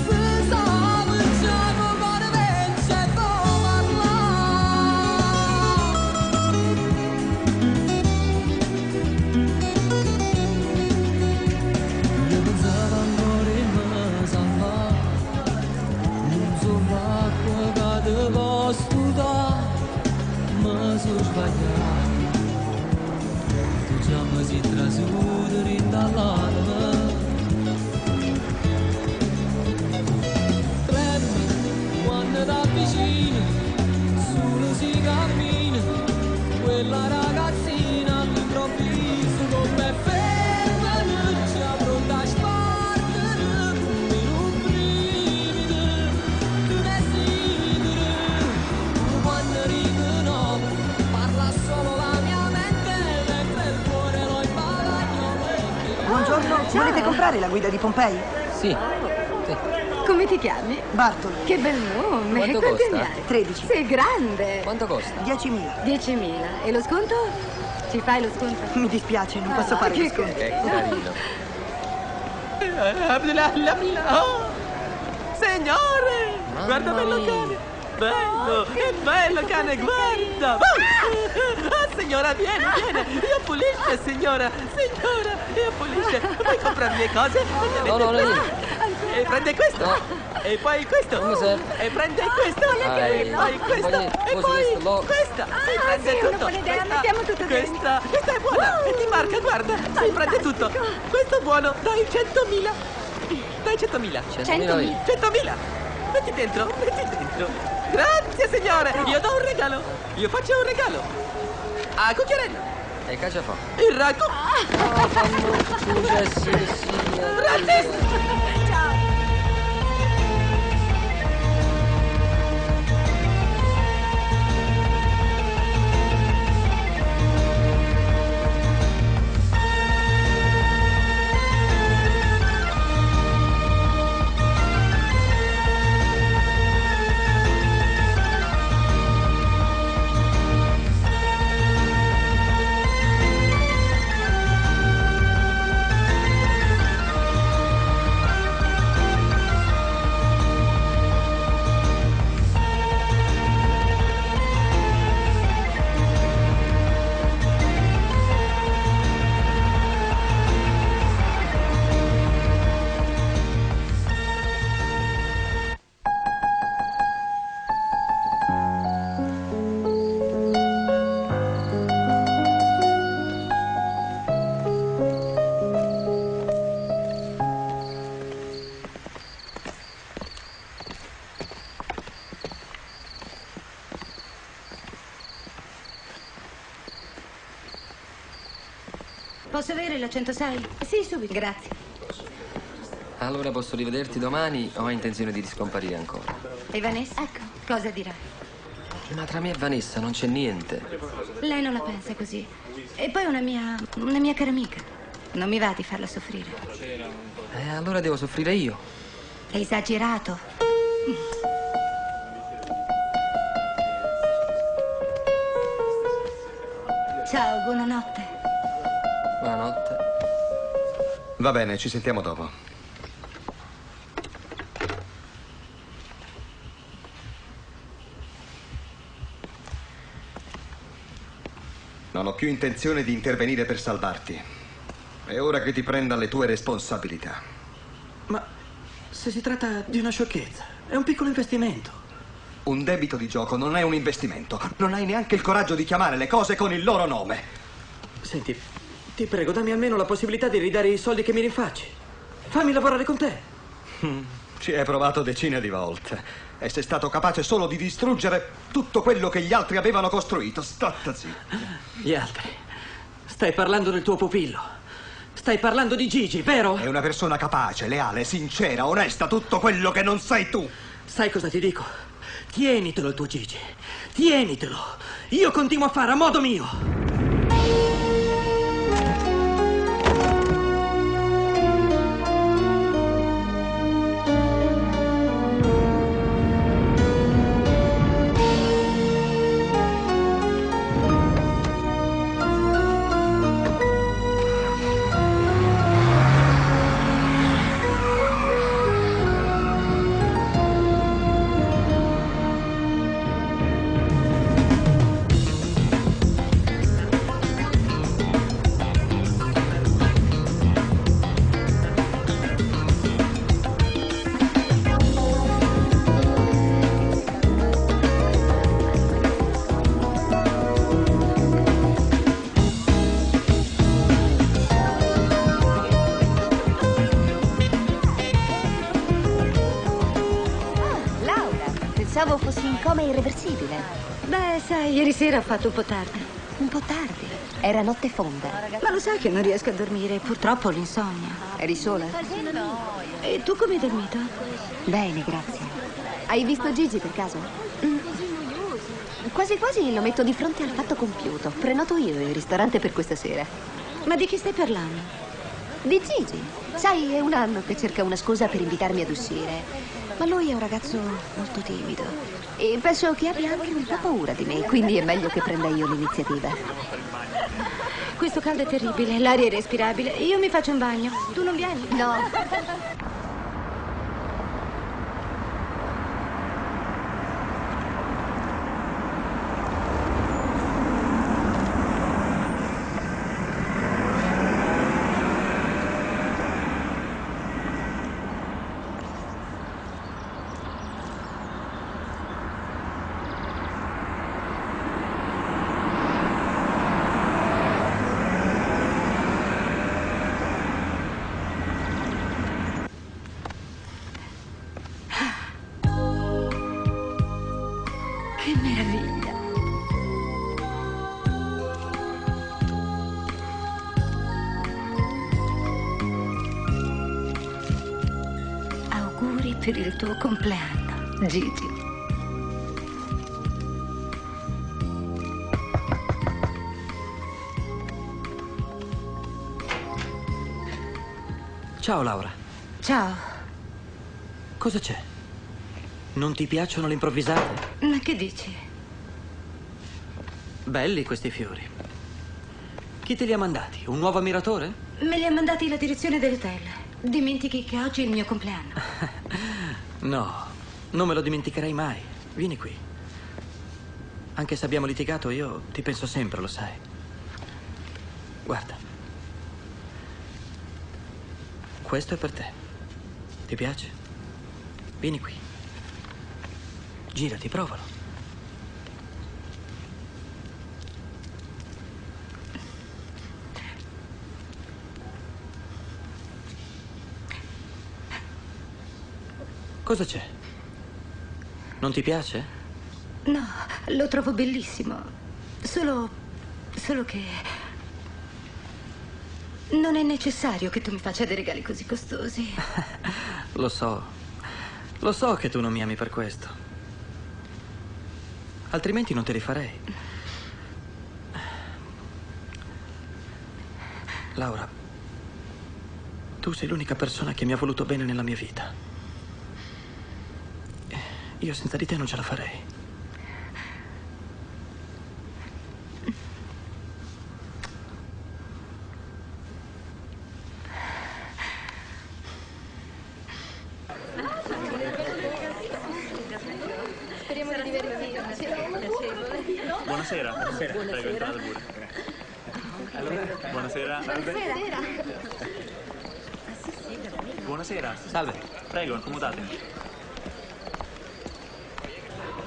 se sa perciò che cuore vince e può parlare. Io pensavo ancora in me salvare, non so l'acqua che ti posso dare, ma sono sbagliato. Tu già mi sei trasuto in dall'anima. Trema quando t'avvicini, solo si cammina, quella ragazzina all'improvviso come femmina già pronta a sparare. comprare la guida di Pompei? Sì. Come ti chiami? Bartolo. Che bel nome. Quanto Quanti costa? anni hai? 13. Sei grande. Quanto costa? 10.000. 10.000. E lo sconto? Ci fai lo sconto? Mi dispiace, non posso Ah, fare lo che sconto. Che carino. Oh, Signore! Guarda bello cane! Bello! Che bello cane, guarda! Ah, signora, vieni, vieni! Io pulisce, signora! Signora, io pulisce! Vuoi comprare le cose? No, no, no, E prende questo! E poi questo! E prende questo! Ah, E poi questo! voglio- E posso poi questo, lo- questa! Si Ah, prende sì, una tutto! buona idea, Questa- mettiamo tutto dentro. Questa, questa è buona! E ti marca, guarda! Si prende tutto! Questo è buono! Dai 100.000! Dai 100.000! 100.000. 100.000! Metti dentro, metti dentro! Grazie signore! Io do un regalo! Io faccio un regalo! A cucchiarello! E che fa? Il ragù! Successi che sia. Grazie! Ciao. Posso avere la 106? Sì, subito. Grazie. Allora posso rivederti domani o hai intenzione di riscomparire ancora? E Vanessa? Ecco, cosa dirà? Ma tra me e Vanessa non c'è niente. Lei non la pensa così. E poi è una mia, una mia cara amica. Non mi va di farla soffrire. E allora devo soffrire io. È esagerato. Ciao, buonanotte. Buonanotte. Va bene, ci sentiamo dopo. Non ho più intenzione di intervenire per salvarti. È ora che ti prenda le tue responsabilità. Ma se si tratta di una sciocchezza, è un piccolo investimento. Un debito di gioco non è un investimento. Non hai neanche il coraggio di chiamare le cose con il loro nome. Senti, ti prego, dammi almeno la possibilità di ridare i soldi che mi rinfacci. Fammi lavorare con te. Ci hai provato decine di volte. E sei stato capace solo di distruggere tutto quello che gli altri avevano costruito. Statta zitta. Gli altri. Stai parlando del tuo pupillo. Stai parlando di Gigi, vero? È una persona capace, leale, sincera, onesta, tutto quello che non sei tu. Sai cosa ti dico? Tienitelo il tuo Gigi. Tienitelo. Io continuo a fare a modo mio. Ah, Laura, pensavo fossi in coma irreversibile. Beh, sai, ieri sera ho fatto un po' tardi. Un po' tardi. Era notte fonda. Ma lo sai che non riesco a dormire, purtroppo ho l'insonnia. Eri sola? E tu come hai dormito? Bene, grazie. Hai visto Gigi per caso? Mm. Quasi quasi lo metto di fronte al fatto compiuto. Prenoto io il ristorante per questa sera. Ma di chi stai parlando? Di Gigi. Sai, è un anno che cerca una scusa per invitarmi ad uscire. Ma lui è un ragazzo molto timido. E penso che abbia anche un po' paura di me, quindi è meglio che prenda io l'iniziativa. Questo caldo è terribile, l'aria è irrespirabile. Io mi faccio un bagno. Tu non vieni? No. Che meraviglia. Auguri per il tuo compleanno, Gigi. Ciao Laura, Ciao. cosa c'è? Non ti piacciono le improvvisate? Ma che dici? Belli questi fiori. Chi te li ha mandati? Un nuovo ammiratore? Me li ha mandati la direzione dell'hotel. Dimentichi che oggi è il mio compleanno. No, non me lo dimenticherei mai. Vieni qui. Anche se abbiamo litigato, io ti penso sempre, lo sai. Guarda. Questo è per te. Ti piace? Vieni qui. Girati, provalo. Cosa c'è? Non ti piace? No, lo trovo bellissimo. Solo. Solo che. Non è necessario che tu mi faccia dei regali così costosi. Lo so. Lo so che tu non mi ami per questo. Altrimenti non te li farei. Laura, tu sei l'unica persona che mi ha voluto bene nella mia vita. Io senza di te non ce la farei. Speriamo di divertirci. Buonasera. Buonasera. Prego, entrate pure. Buonasera. Buonasera. Buonasera. Salve. Prego, accomodatevi.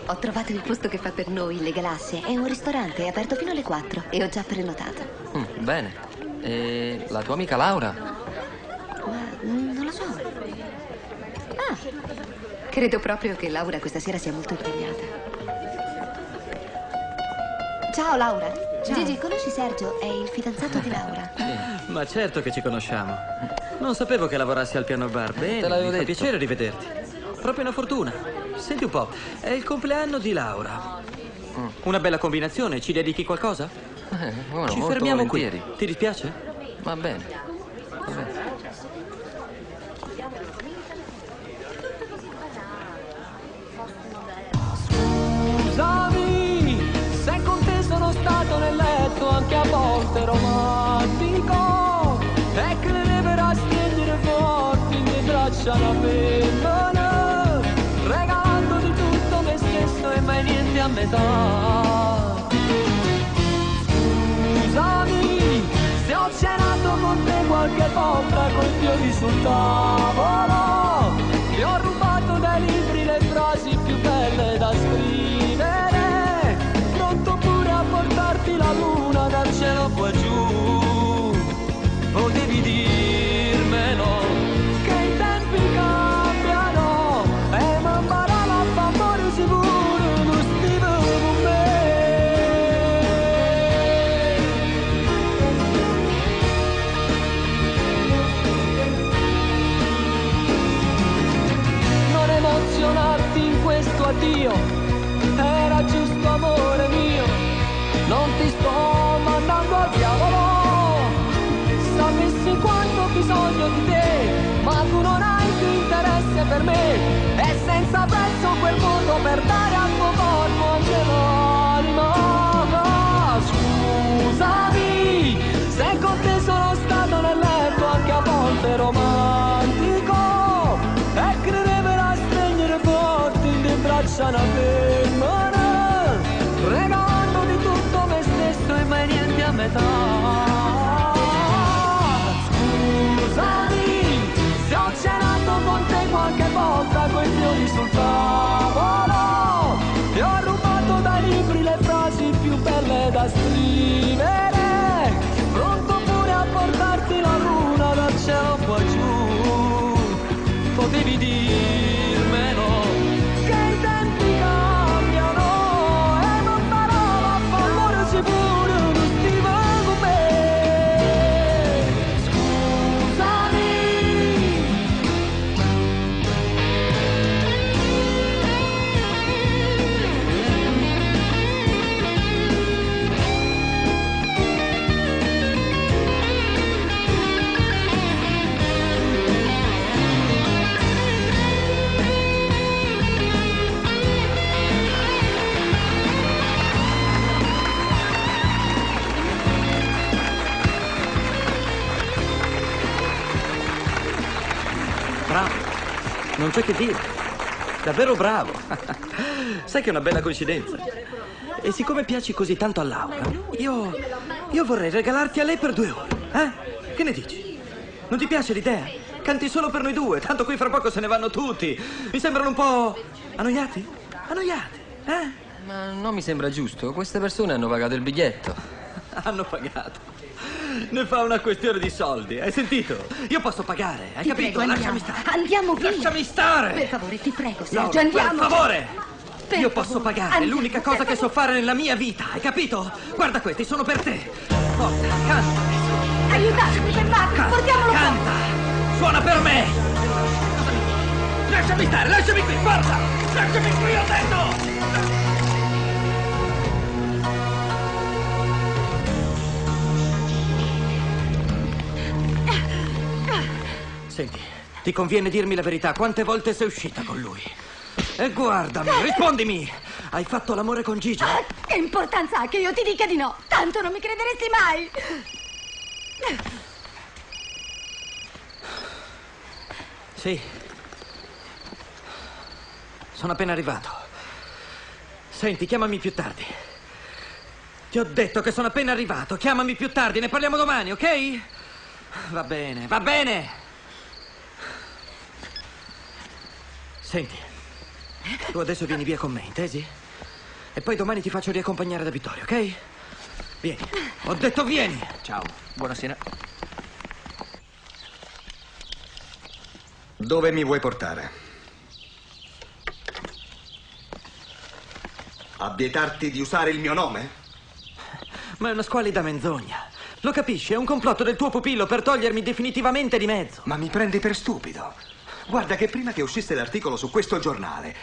Ho trovato il posto che fa per noi, le Galassie. È un ristorante, è aperto fino alle 4 e ho già prenotato. Bene. E la tua amica Laura? Ma non lo so. Ah, credo proprio che Laura questa sera sia molto impegnata. Ciao Laura. Ciao. Gigi, conosci Sergio? È il fidanzato di Laura. Ma certo che ci conosciamo. Non sapevo che lavorassi al piano bar. Bene, Te l'avevo mi fa detto. piacere rivederti. Proprio una fortuna. Senti un po', è il compleanno di Laura. Una bella combinazione, ci dedichi qualcosa? Buono, ci molto fermiamo qui. volentieri. Ti dispiace? Va bene. Va bene. Scusami se con te sono stato nel letto anche a volte romantico e che ne verrà stringere forti le braccia una femmina regalando di tutto me stesso e mai niente a metà. Scusami se ho cenato con te qualche volta coi fiori sul tavolo, ti ho rubato dai libri le frasi più belle da scrivere, pronto pure a portarti la luna dal cielo qua giù. Potevi dirmelo che i tempi cambiano e man mano a favore sicuro tu stai con me. Non emozionarti in questo addio, era giusto amore mio, non ti sto mandando al diavolo. Sapessi quanto ho bisogno di te, tu non hai più interesse per me. È senza prezzo quel mondo per dare al tuo corpo anche l'anima. Scusami se con te sono stato nel letto anche a volte romantico e credevo a stringere forte le braccia una femmina, regalando di tutto me stesso e mai niente a metà. Scusami se ho cenato con te qualche volta coi fiori sul tavolo e ho rubato dai libri le frasi più belle da scrivere, pronto pure a portarti la luna dal cielo qua giù. Potevi dirmelo che i tempi cambiano e non parola a favore sicuro non stima con me. Scusami. Bravo. Non c'è che dire. Davvero bravo. Sai che è una bella coincidenza. E siccome piaci così tanto a Laura, io. Io vorrei regalarti a lei per due ore. Eh? Che ne dici? Non ti piace l'idea? Canti solo per noi due, tanto qui fra poco se ne vanno tutti. Mi sembrano un po' annoiati? Annoiati, eh? Ma non mi sembra giusto, queste persone hanno pagato il biglietto. Hanno pagato. Ne fa una questione di soldi, hai sentito? Io posso pagare, hai Ti capito? prego, Lasciami andiamo. stare. Andiamo via. Lasciami stare! Per favore, ti prego, Sergio, Laura, andiamo. Per favore! Per Io posso favore, pagare, è andiamo, l'unica cosa per che so fare nella mia vita, hai capito? Guarda questi, sono per te. Forza, canta, Aiutatemi, fermatemi, portiamolo canta! Suona per me! Lasciami stare, lasciami qui, forza! Lasciami qui, ho detto! Senti, ti conviene dirmi la verità, quante volte sei uscita con lui? E guardami, rispondimi! Hai fatto l'amore con Gigi? Che importanza ha che io ti dica di no? Tanto non mi crederesti mai. Sì. Sono appena arrivato. Senti, chiamami più tardi. Ti ho detto che sono appena arrivato. Chiamami più tardi, ne parliamo domani, ok? Va bene, va bene. Senti, tu adesso vieni via con me, intesi? E poi domani ti faccio riaccompagnare da Vittorio, ok? Vieni. Ho detto vieni. Ciao, buonasera. Dove mi vuoi portare? A vietarti di usare il mio nome? Ma è una squallida menzogna. Lo capisci? È un complotto del tuo pupillo per togliermi definitivamente di mezzo. Ma mi prendi per stupido. Guarda che prima che uscisse l'articolo su questo giornale,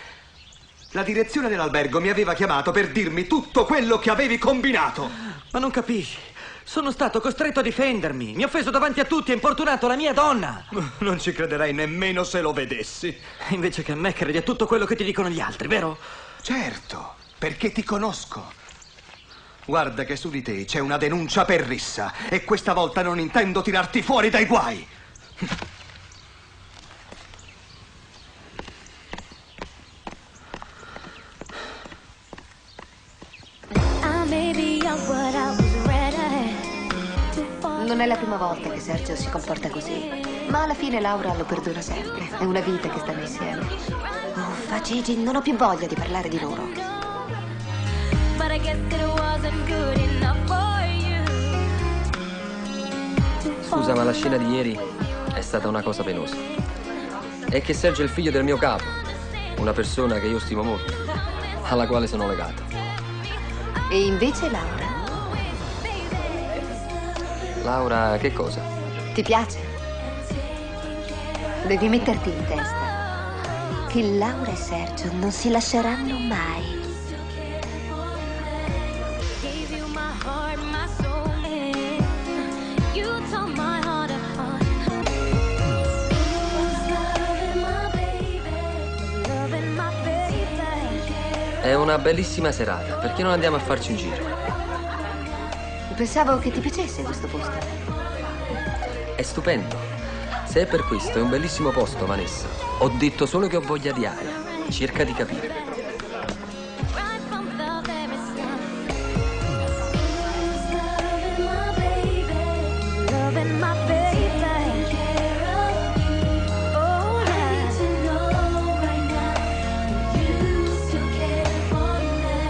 la direzione dell'albergo mi aveva chiamato per dirmi tutto quello che avevi combinato. Ma non capisci? Sono stato costretto a difendermi. Mi ha offeso davanti a tutti e importunato la mia donna. Non ci crederei nemmeno se lo vedessi. Invece che a me credi a tutto quello che ti dicono gli altri, vero? Certo, perché ti conosco. Guarda che su di te c'è una denuncia per rissa e questa volta non intendo tirarti fuori dai guai. I may be young, but I was ready. Non è la prima volta che Sergio si comporta così, ma alla fine Laura lo perdona sempre. È una vita che stanno insieme. Uffa, Gigi, non ho più voglia di parlare di loro. But I guess it wasn't good enough for you. Scusa, ma la scena di ieri è stata una cosa penosa. È che Sergio è il figlio del mio capo, una persona che io stimo molto, alla quale sono legato. E invece Laura, Laura, che cosa? ti piace? Devi metterti in testa che Laura e Sergio non si lasceranno mai. Gave you my heart, my soul. You tore my heart apart. È una bellissima serata, perché non andiamo a farci un giro? Pensavo che ti piacesse questo posto. È stupendo. Se è per questo, è un bellissimo posto, Vanessa. Ho detto solo che ho voglia di aria. Cerca di capire. Right from the very start. Who's loving my baby? Loving my baby. Oh, I need to know right now. Do you still care for me?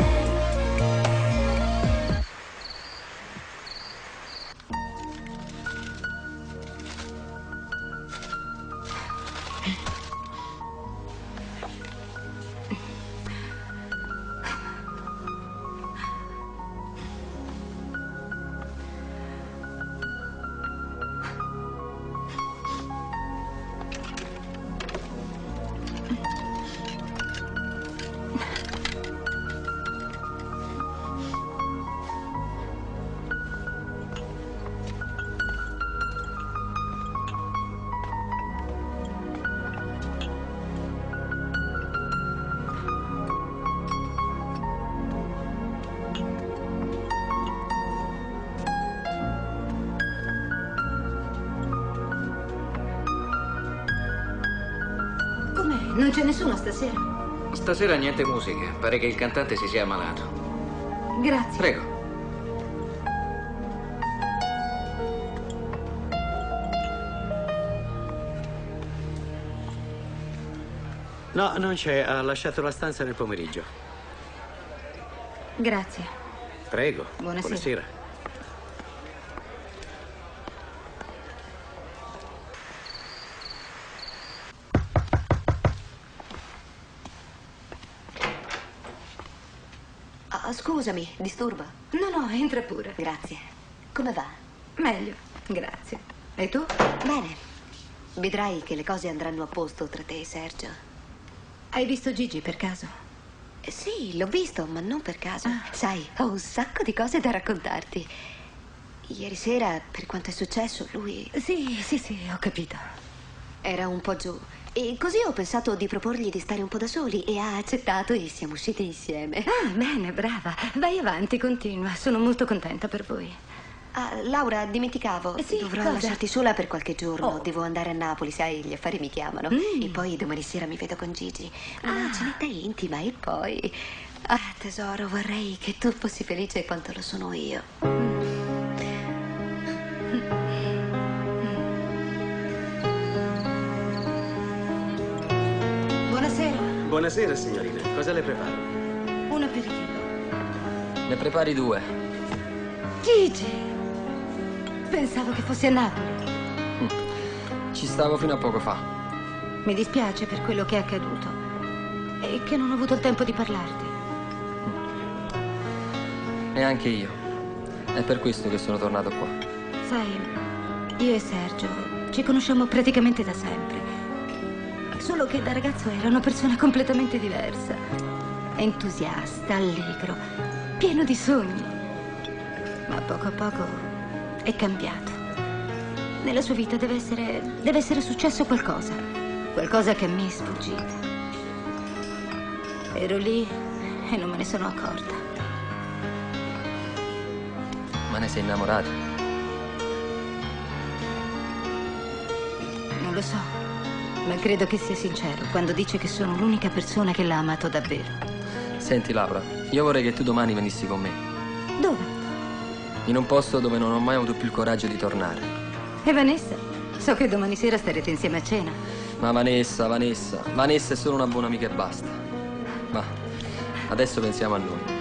Com'è? Non c'è nessuno stasera? Stasera niente musica, pare che il cantante si sia ammalato. Grazie. Prego. No, non c'è, ha lasciato la stanza nel pomeriggio. Grazie. Prego. Buonasera. Buonasera. Ah, scusami, disturba. No, no, entra pure. Grazie. Come va? Meglio, grazie. E tu? Bene. Vedrai che le cose andranno a posto tra te e Sergio. Hai visto Gigi per caso? Sì, l'ho visto, ma non per caso. Ah. Sai, ho un sacco di cose da raccontarti. Ieri sera, per quanto è successo, lui Sì, sì, sì, ho capito. era un po' giù. E così ho pensato di proporgli di stare un po' da soli e ha accettato e siamo usciti insieme. Ah, bene, brava. Vai avanti, continua. Sono molto contenta per voi. Ah, Laura, dimenticavo. Sì, Dovrò cosa? lasciarti sola per qualche giorno. Oh. Devo andare a Napoli, sai, gli affari mi chiamano. Mm. E poi domani sera mi vedo con Gigi. Una Ah. cenetta intima e poi. Ah, tesoro, vorrei che tu fossi felice quanto lo sono io. Buonasera. Buonasera, signorina. Cosa le preparo? Un aperitivo. Ne prepari due. Gigi! Pensavo che fossi a Napoli. Ci stavo fino a poco fa. Mi dispiace per quello che è accaduto e che non ho avuto il tempo di parlarti. Neanche io. È per questo che sono tornato qua. Sai, io e Sergio ci conosciamo praticamente da sempre. Solo che da ragazzo era una persona completamente diversa. Entusiasta, allegro, pieno di sogni. Ma poco a poco è cambiato. Nella sua vita deve essere, deve essere successo qualcosa. Qualcosa che mi è sfuggita. Ero lì e non me ne sono accorta. Ma ne sei innamorata? Non lo so, ma credo che sia sincero quando dice che sono l'unica persona che l'ha amato davvero. Senti, Laura, io vorrei che tu domani venissi con me. Dove? In un posto dove non ho mai avuto più il coraggio di tornare. E Vanessa? So che domani sera starete insieme a cena. Ma Vanessa, Vanessa, Vanessa è solo una buona amica e basta. Ma adesso pensiamo a noi.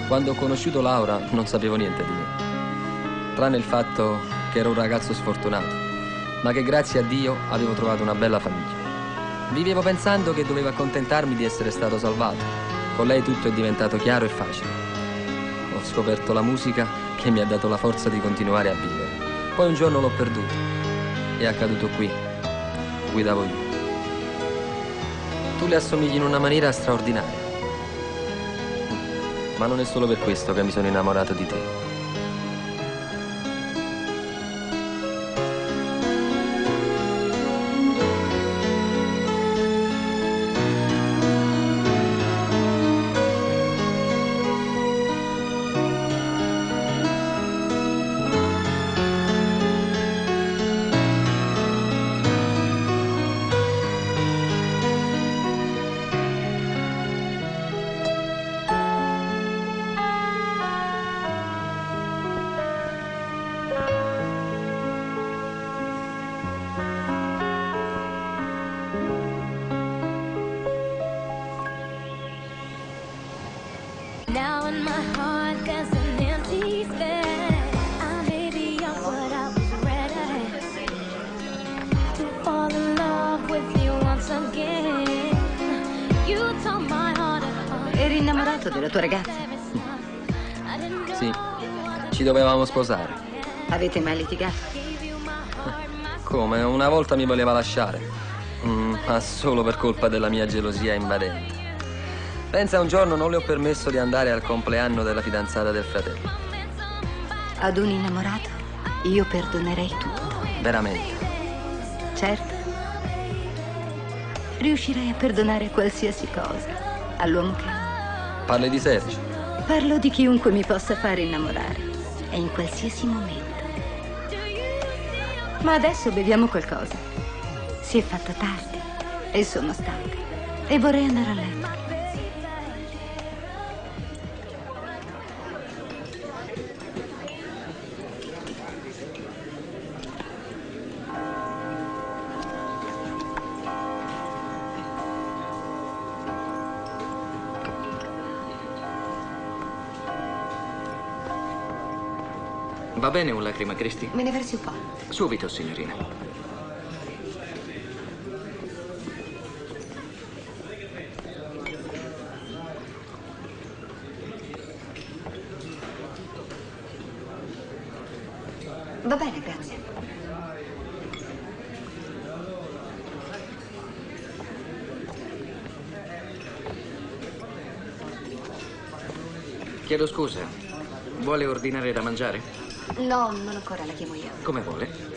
Quando ho conosciuto Laura non sapevo niente di me, tranne il fatto che ero un ragazzo sfortunato, ma che grazie a Dio avevo trovato una bella famiglia. Vivevo pensando che dovevo accontentarmi di essere stato salvato. Con lei tutto è diventato chiaro e facile. Ho scoperto la musica che mi ha dato la forza di continuare a vivere. Poi un giorno l'ho perduta. È accaduto qui. Guidavo io. Tu le assomigli in una maniera straordinaria. Ma non è solo per questo che mi sono innamorato di te. Now in my heart there's an empty space. I may be young, but I was ready to fall in love with you once again. You tore my heart apart. Eri innamorato della tua ragazza? Sì, ci dovevamo sposare. Avete mai litigato? Come? Una volta mi voleva lasciare. Ma solo per colpa della mia gelosia invadente. Pensa, un giorno non le ho permesso di andare al compleanno della fidanzata del fratello. Ad un innamorato io perdonerei tutto. Veramente. Certo. Riuscirei a perdonare qualsiasi cosa all'uomo che amo. Parli di Sergio. Parlo di chiunque mi possa fare innamorare e in qualsiasi momento. Ma adesso beviamo qualcosa. Si è fatto tardi e sono stanca e vorrei andare a letto. Va bene un lacrima Cristi? Me ne versi un po'. Subito, signorina. Va bene, grazie. Chiedo scusa. Vuole ordinare da mangiare? No, non ancora, la chiamo io. Come vuole.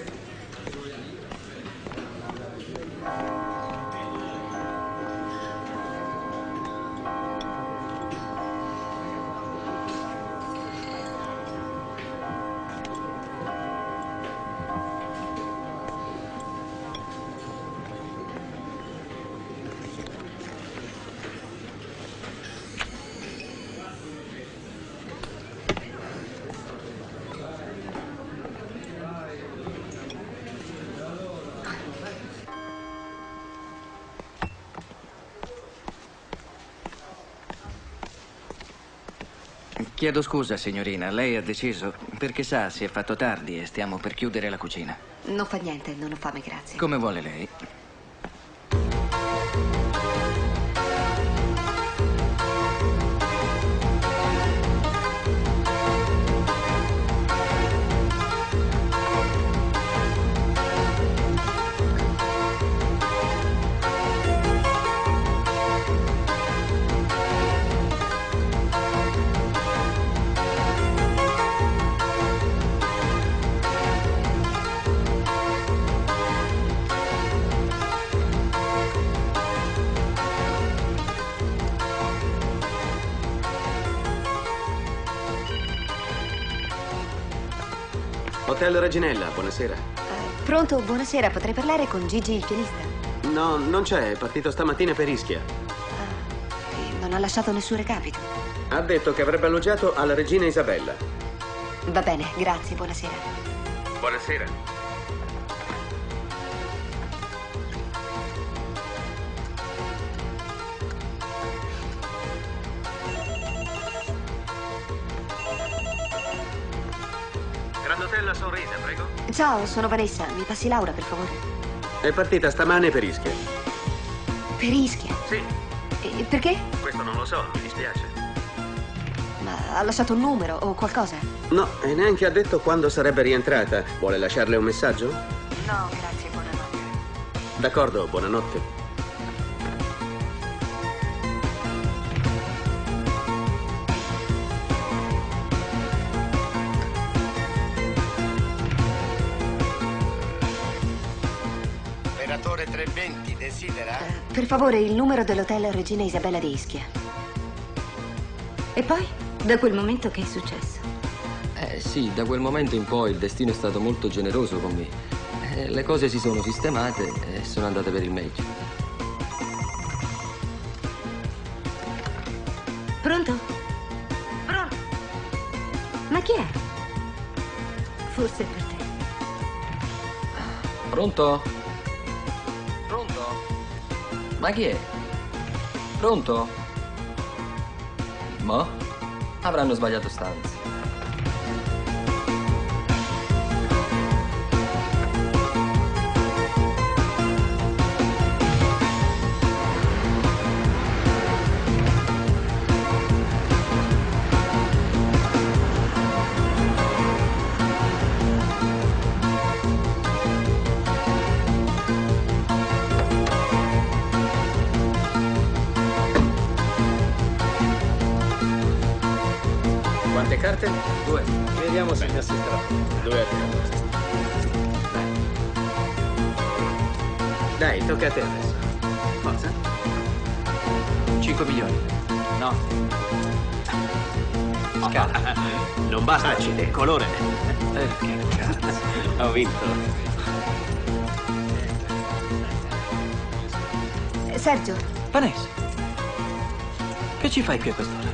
Chiedo scusa, signorina, lei ha deciso perché sa, si è fatto tardi e stiamo per chiudere la cucina. Non fa niente, non ho fame, grazie. Come vuole lei. Hotel Reginella, buonasera. Pronto, buonasera, potrei parlare con Gigi il pianista? No, non c'è, è partito stamattina per Ischia. Non ha lasciato nessun recapito. Ha detto che avrebbe alloggiato alla Regina Isabella. Va bene, grazie, buonasera. Buonasera. Grand Hotel Sonrisa, prego. Ciao, sono Vanessa. Mi passi Laura, per favore? È partita stamane per Ischia. Per Ischia? Sì. E perché? Questo non lo so, mi dispiace. Ma ha lasciato un numero o qualcosa? No, e neanche ha detto quando sarebbe rientrata. Vuole lasciarle un messaggio? No, grazie, buonanotte. D'accordo, buonanotte. Operatore 320, desidera? Per favore, il numero dell'hotel Regina Isabella di Ischia. E poi? Da quel momento che è successo? Eh sì, da quel momento in poi il destino è stato molto generoso con me. Le cose si sono sistemate e sono andate per il meglio. Pronto? Pronto? Ma chi è? Forse è per te. Pronto? Pronto? Ma chi è? Pronto? Mo? Avranno sbagliato stanza. Quante carte? Due. Vediamo se mi assisterà. Due a te allora. Dai. Dai, tocca a te adesso. Forza. 5 milioni. No. Scala. Non basta. Acide, colore. Che cazzo. Ho vinto. Sergio, Vanessa, che ci fai qui a quest'ora?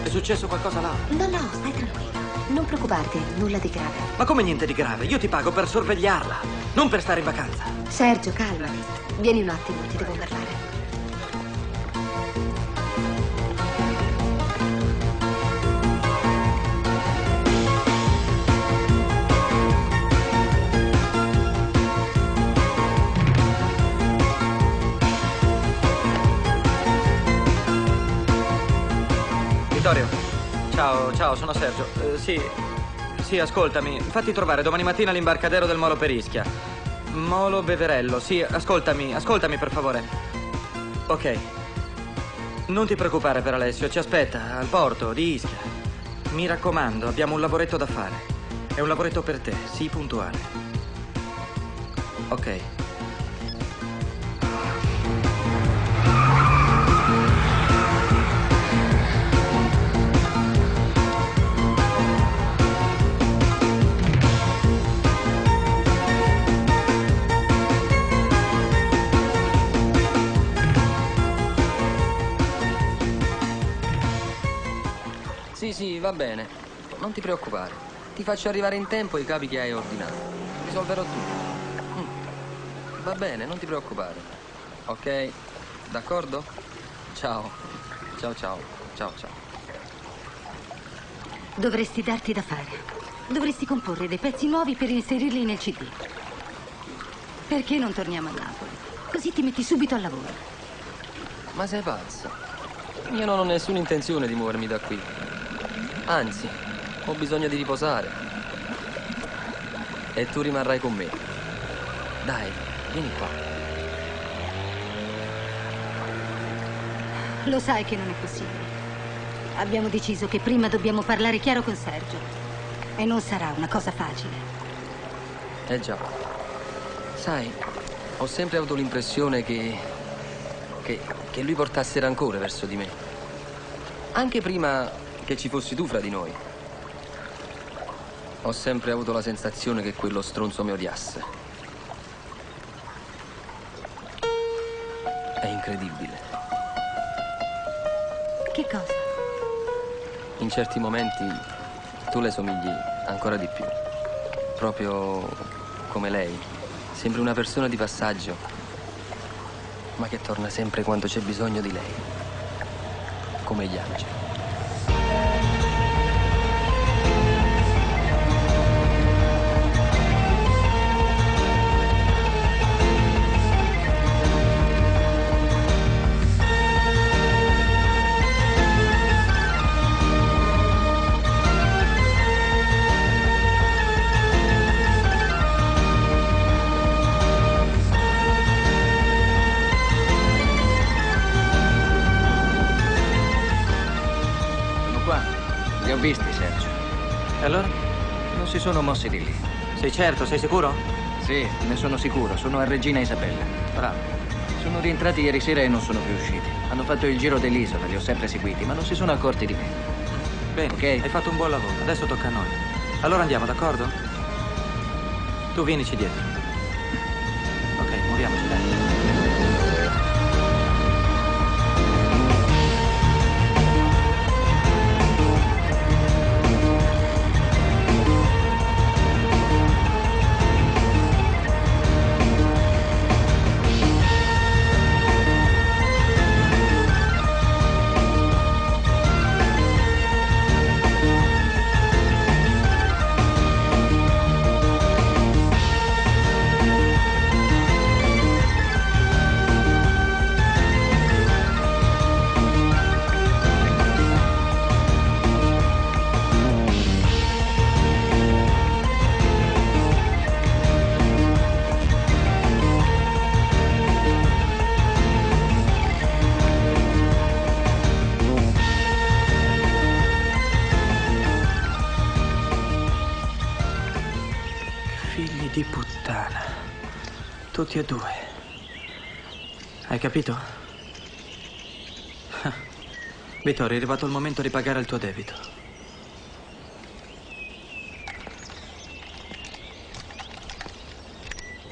È successo qualcosa là? no, no, stai tranquillo. Non preoccuparti, nulla di grave. Ma come niente di grave? Io ti pago per sorvegliarla, non per stare in vacanza. Sergio, calmati. Vieni un attimo, ti devo parlare. Vittorio, ciao, ciao, sono Sergio. Sì, sì, ascoltami. Fatti trovare domani mattina all'imbarcadero del Molo per Ischia. Molo Beverello, sì, ascoltami, ascoltami per favore. Ok. Non ti preoccupare per Alessio, ci aspetta al porto di Ischia. Mi raccomando, abbiamo un lavoretto da fare. È un lavoretto per te, sii puntuale. Ok. Sì, sì, va bene. Non ti preoccupare. Ti faccio arrivare in tempo i capi che hai ordinato. Risolverò tutto. Va bene, non ti preoccupare. Ok? D'accordo? Ciao. Ciao, ciao. Ciao, ciao. Dovresti darti da fare. Dovresti comporre dei pezzi nuovi per inserirli nel CD. Perché non torniamo a Napoli? Così ti metti subito al lavoro. Ma sei pazza? Io non ho nessuna intenzione di muovermi da qui. Anzi, ho bisogno di riposare. E tu rimarrai con me. Dai, vieni qua. Lo sai che non è possibile. Abbiamo deciso che prima dobbiamo parlare chiaro con Sergio. E non sarà una cosa facile. Eh già. Sai, ho sempre avuto l'impressione che lui portasse rancore verso di me. Anche prima che ci fossi tu fra di noi. Ho sempre avuto la sensazione che quello stronzo mi odiasse. È incredibile. Che cosa? In certi momenti tu le somigli ancora di più. Proprio come lei. Sembri una persona di passaggio, ma che torna sempre quando c'è bisogno di lei. Come gli angeli. visti, Sergio. E allora? Non si sono mossi di lì. Sei certo? Sei sicuro? Sì, ne sono sicuro. Sono a Regina Isabella. Bravo. Sono rientrati ieri sera e non sono più usciti. Hanno fatto il giro dell'isola, li ho sempre seguiti, ma non si sono accorti di me. Bene, Ok. hai fatto un buon lavoro. Adesso tocca a noi. Allora andiamo, d'accordo? Tu vienici dietro. Ok, muoviamoci, dai. Figli di puttana. Tutti e due. Hai capito? Ah. Vittorio, è arrivato il momento di pagare il tuo debito.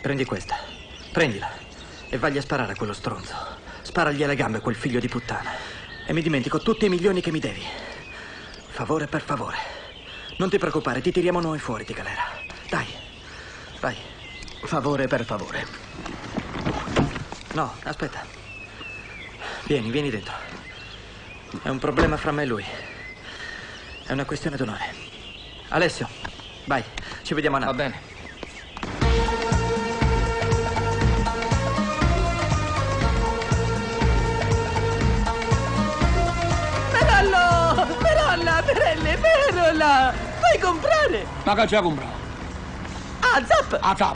Prendi questa. Prendila. E vagli a sparare a quello stronzo. Sparagli alle gambe quel figlio di puttana. E mi dimentico tutti i milioni che mi devi. Favore per favore. Non ti preoccupare, ti tiriamo noi fuori di galera. Dai, vai. Favore per favore. No, aspetta. Vieni, vieni dentro. È un problema fra me e lui. È una questione d'onore. Alessio, vai, ci vediamo a Napoli. Va bene. Perollo! Perolla, perelle, perola! Fai comprare! Ma che c'è comprato? Ah, zap! Ah, zap!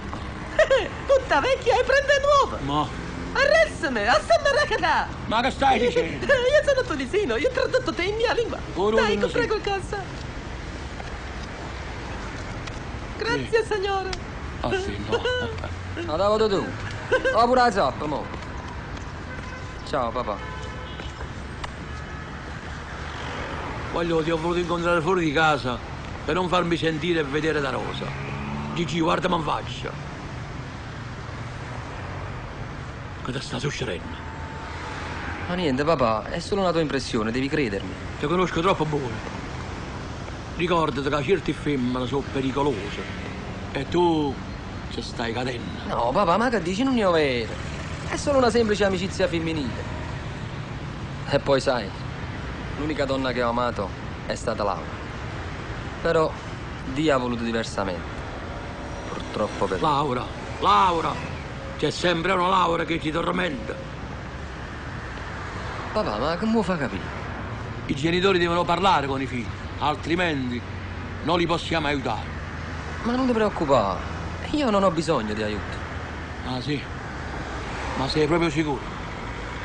Tutta vecchia e prende nuova! Ma, Arrestami! Assammaracata! ma che stai dicendo? Io sono tunisino, io ho tradotto te in mia lingua! Ora Dai, non compra sì. qualcosa! Grazie, signore! Ah sì, no. La davo tu. Ho pure la zappa, mo. Ciao, papà. Voglio, ti ho voluto incontrare fuori di casa per non farmi sentire e vedere da Rosa. Gigi, guardami in faccia. Cosa sta succedendo? Ma niente, papà, è solo una tua impressione, devi credermi. Ti conosco troppo bene. Ricordati che certe femmine sono pericolose. E tu ci stai cadendo. No, papà, ma che dici non è vero. È solo una semplice amicizia femminile. E poi sai, l'unica donna che ho amato è stata Laura. Però Dio ha voluto diversamente. Purtroppo per me. Laura, Laura, c'è sempre una Laura che ti tormenta. Papà, ma come fa capire? I genitori devono parlare con i figli, altrimenti non li possiamo aiutare. Ma non ti preoccupare, io non ho bisogno di aiuto. Ah sì? Ma sei proprio sicuro?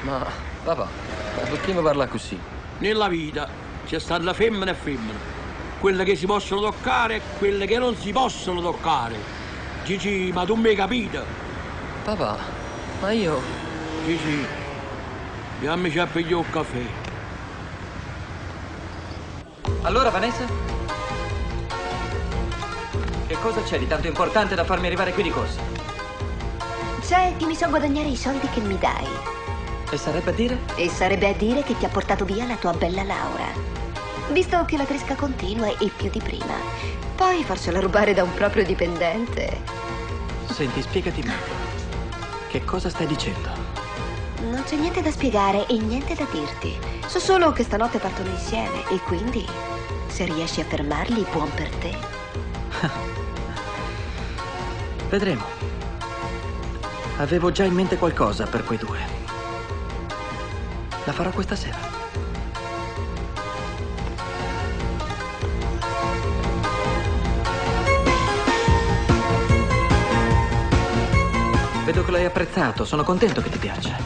Ma papà, ma perché mi parla così? Nella vita c'è stata femmina e femmina. Quelle che si possono toccare e quelle che non si possono toccare. Gigi, ma tu mi hai capito? Papà, ma io... Gigi, andiamoci a pigliare un caffè. Allora, Vanessa? Che cosa c'è di tanto importante da farmi arrivare qui di corsa? C'è che mi so guadagnare i soldi che mi dai. E sarebbe a dire? E sarebbe a dire che ti ha portato via la tua bella Laura. Visto che la tresca continua e più di prima. Poi farcela rubare da un proprio dipendente. Senti, spiegati meglio. Che cosa stai dicendo? Non c'è niente da spiegare e niente da dirti. So solo che stanotte partono insieme e quindi, se riesci a fermarli, buon per te. Vedremo. Avevo già in mente qualcosa per quei due. La farò questa sera. Vedo che l'hai apprezzato, sono contento che ti piaccia.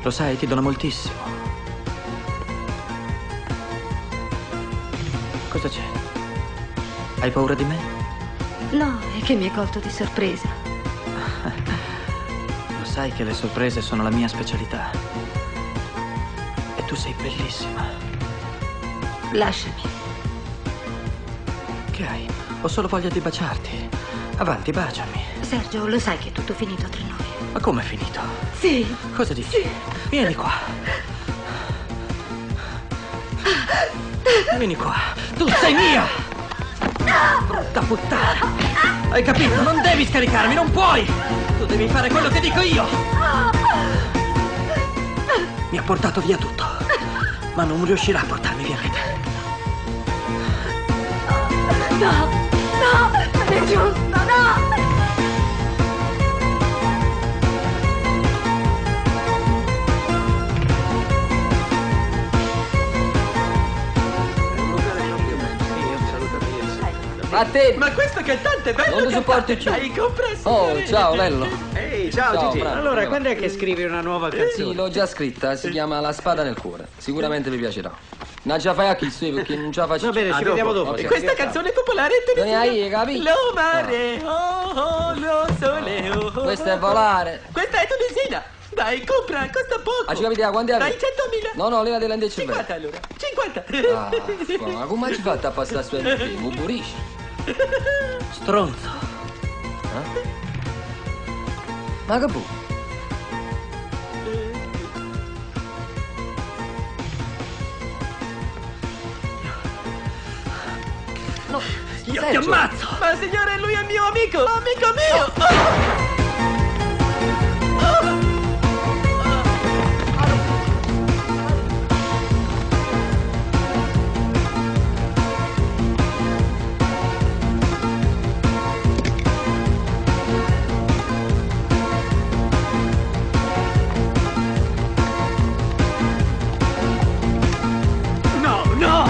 Lo sai, ti dono moltissimo. Cosa c'è? Hai paura di me? No, è che mi hai colto di sorpresa. Lo sai che le sorprese sono la mia specialità. E tu sei bellissima. Lasciami. Che hai? Ho solo voglia di baciarti. Avanti, baciami. Sergio, lo sai che è tutto finito tra noi. Ma come è finito? Sì. Cosa dici? Vieni qua. Vieni qua. Tu sei mia! Brutta puttana! Hai capito? Non devi scaricarmi, non puoi! Tu devi fare quello che dico io! Mi ha portato via tutto, ma non riuscirà a portarmi via anche te. No, no, non è giusto, no! Vattene! Ma questo cantante è bello! Non ti sopporti più. Dai, compra Oh, ciao Lello. Ehi, ciao, Ciao, Gigi. Franco, Allora, come va? quando è che scrivi una nuova canzone? Sì, l'ho già scritta, si chiama La spada nel cuore. Sicuramente vi piacerà. Non ce la fai a chi sì, perché non ce la faccio. Va bene, ci A vediamo dopo. Ok. Questa canzone è popolare in Tunisia. Vieni ahí, capito? Lo mare, oh, oh, lo sole, oh, oh. Questa è volare. Questa è tunisina. Dai, compra, costa poco. Ah, ci capite da quanti Dai, anni? 100.000. No, no, levate la 50 allora. 50. Ah, ma come hai fatto a passare su LP? Muburisci. Stronzo. Eh? Ma che fu? No, Io ti Sergio. ammazzo. Ma signore, lui è mio amico. Amico mio. Oh. No, no!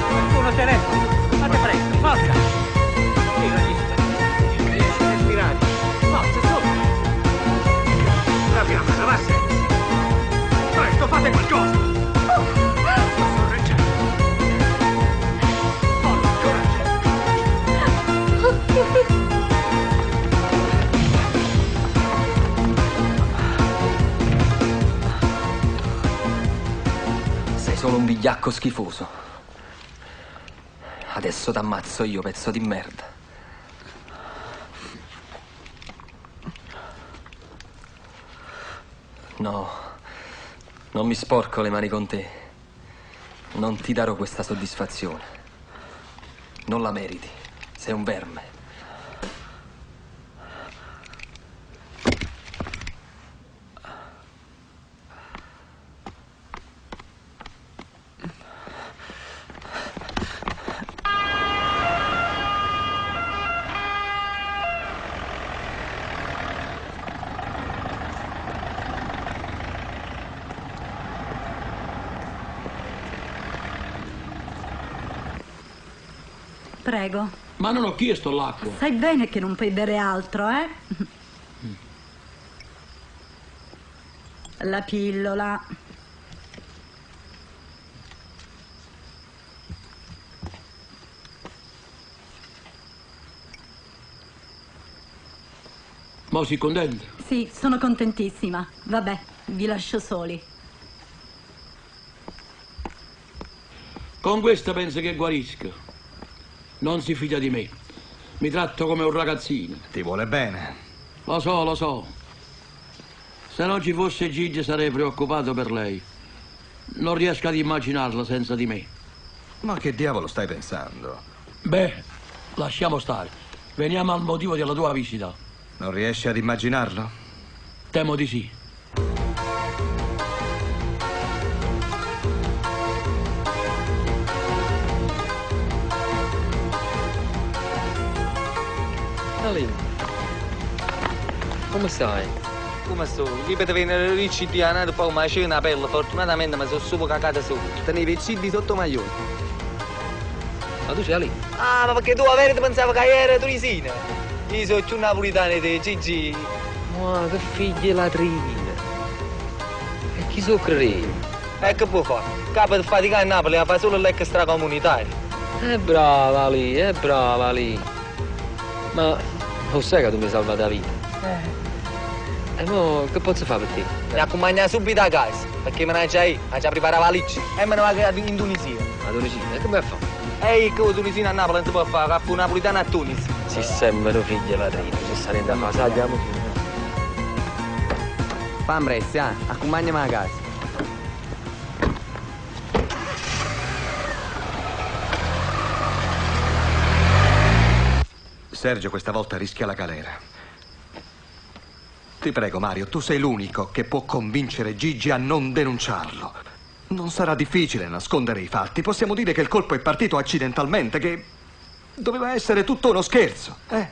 Qualcuno telefono! Fate presto, forza! Tira gli Non riesce a respirare! Forza, su! La fiamma, va senza! Presto, fate qualcosa! Sto sorreggendo! Forza, coraggio! Sei solo un vigliacco schifoso. Adesso t'ammazzo io, pezzo di merda. No, non mi sporco le mani con te. Non ti darò questa soddisfazione. Non la meriti. Sei un verme. Prego. Ma non ho chiesto l'acqua. Sai bene che non puoi bere altro, eh? La pillola. Ma sei contenta? Sì, sono contentissima. Vabbè, vi lascio soli. Con questa penso che guarisca. Non si fida di me. Mi tratto come un ragazzino. Ti vuole bene. Lo so, lo so. Se non ci fosse Gigi sarei preoccupato per lei. Non riesco ad immaginarla senza di me. Ma che diavolo stai pensando? Beh, lasciamo stare. Veniamo al motivo della tua visita. Non riesci ad immaginarlo? Temo di sì. Alin, come stai? Come sto? Lì per venire ricci di anato poi ma c'è una pelle, fortunatamente mi sono solo cagata sotto. Tenevi il cibi sotto maglione. Ma tu sei lì? Ah, ma perché tu a verità pensavo che era tunisina? Io sono più napoletano di te, Gigi. Ma che figlio latrina. E chi so crede? E che può fare? Capo di fatica a Napoli, fa solo l'extracomunitario. È brava lì, è brava lì. Ma lo sai che tu mi hai salvato la vita? E mo che posso fare per te? Mi accompagna subito a casa, perché me ne già io, ha già preparato la valigia. E me ne vado in Tunisia. A Tunisia? E come fa? Ehi, che tunisino a Napoli non si può fare, fa un napolitano a Tunisi. Si sembra un figlio latrina, ci sta niente a fare, andiamo. Fammi presto, eh, accompagnami a casa. Sergio questa volta rischia la galera. Ti prego, Mario, tu sei l'unico che può convincere Gigi a non denunciarlo. Non sarà difficile nascondere i fatti. Possiamo dire che il colpo è partito accidentalmente, che doveva essere tutto uno scherzo. Eh?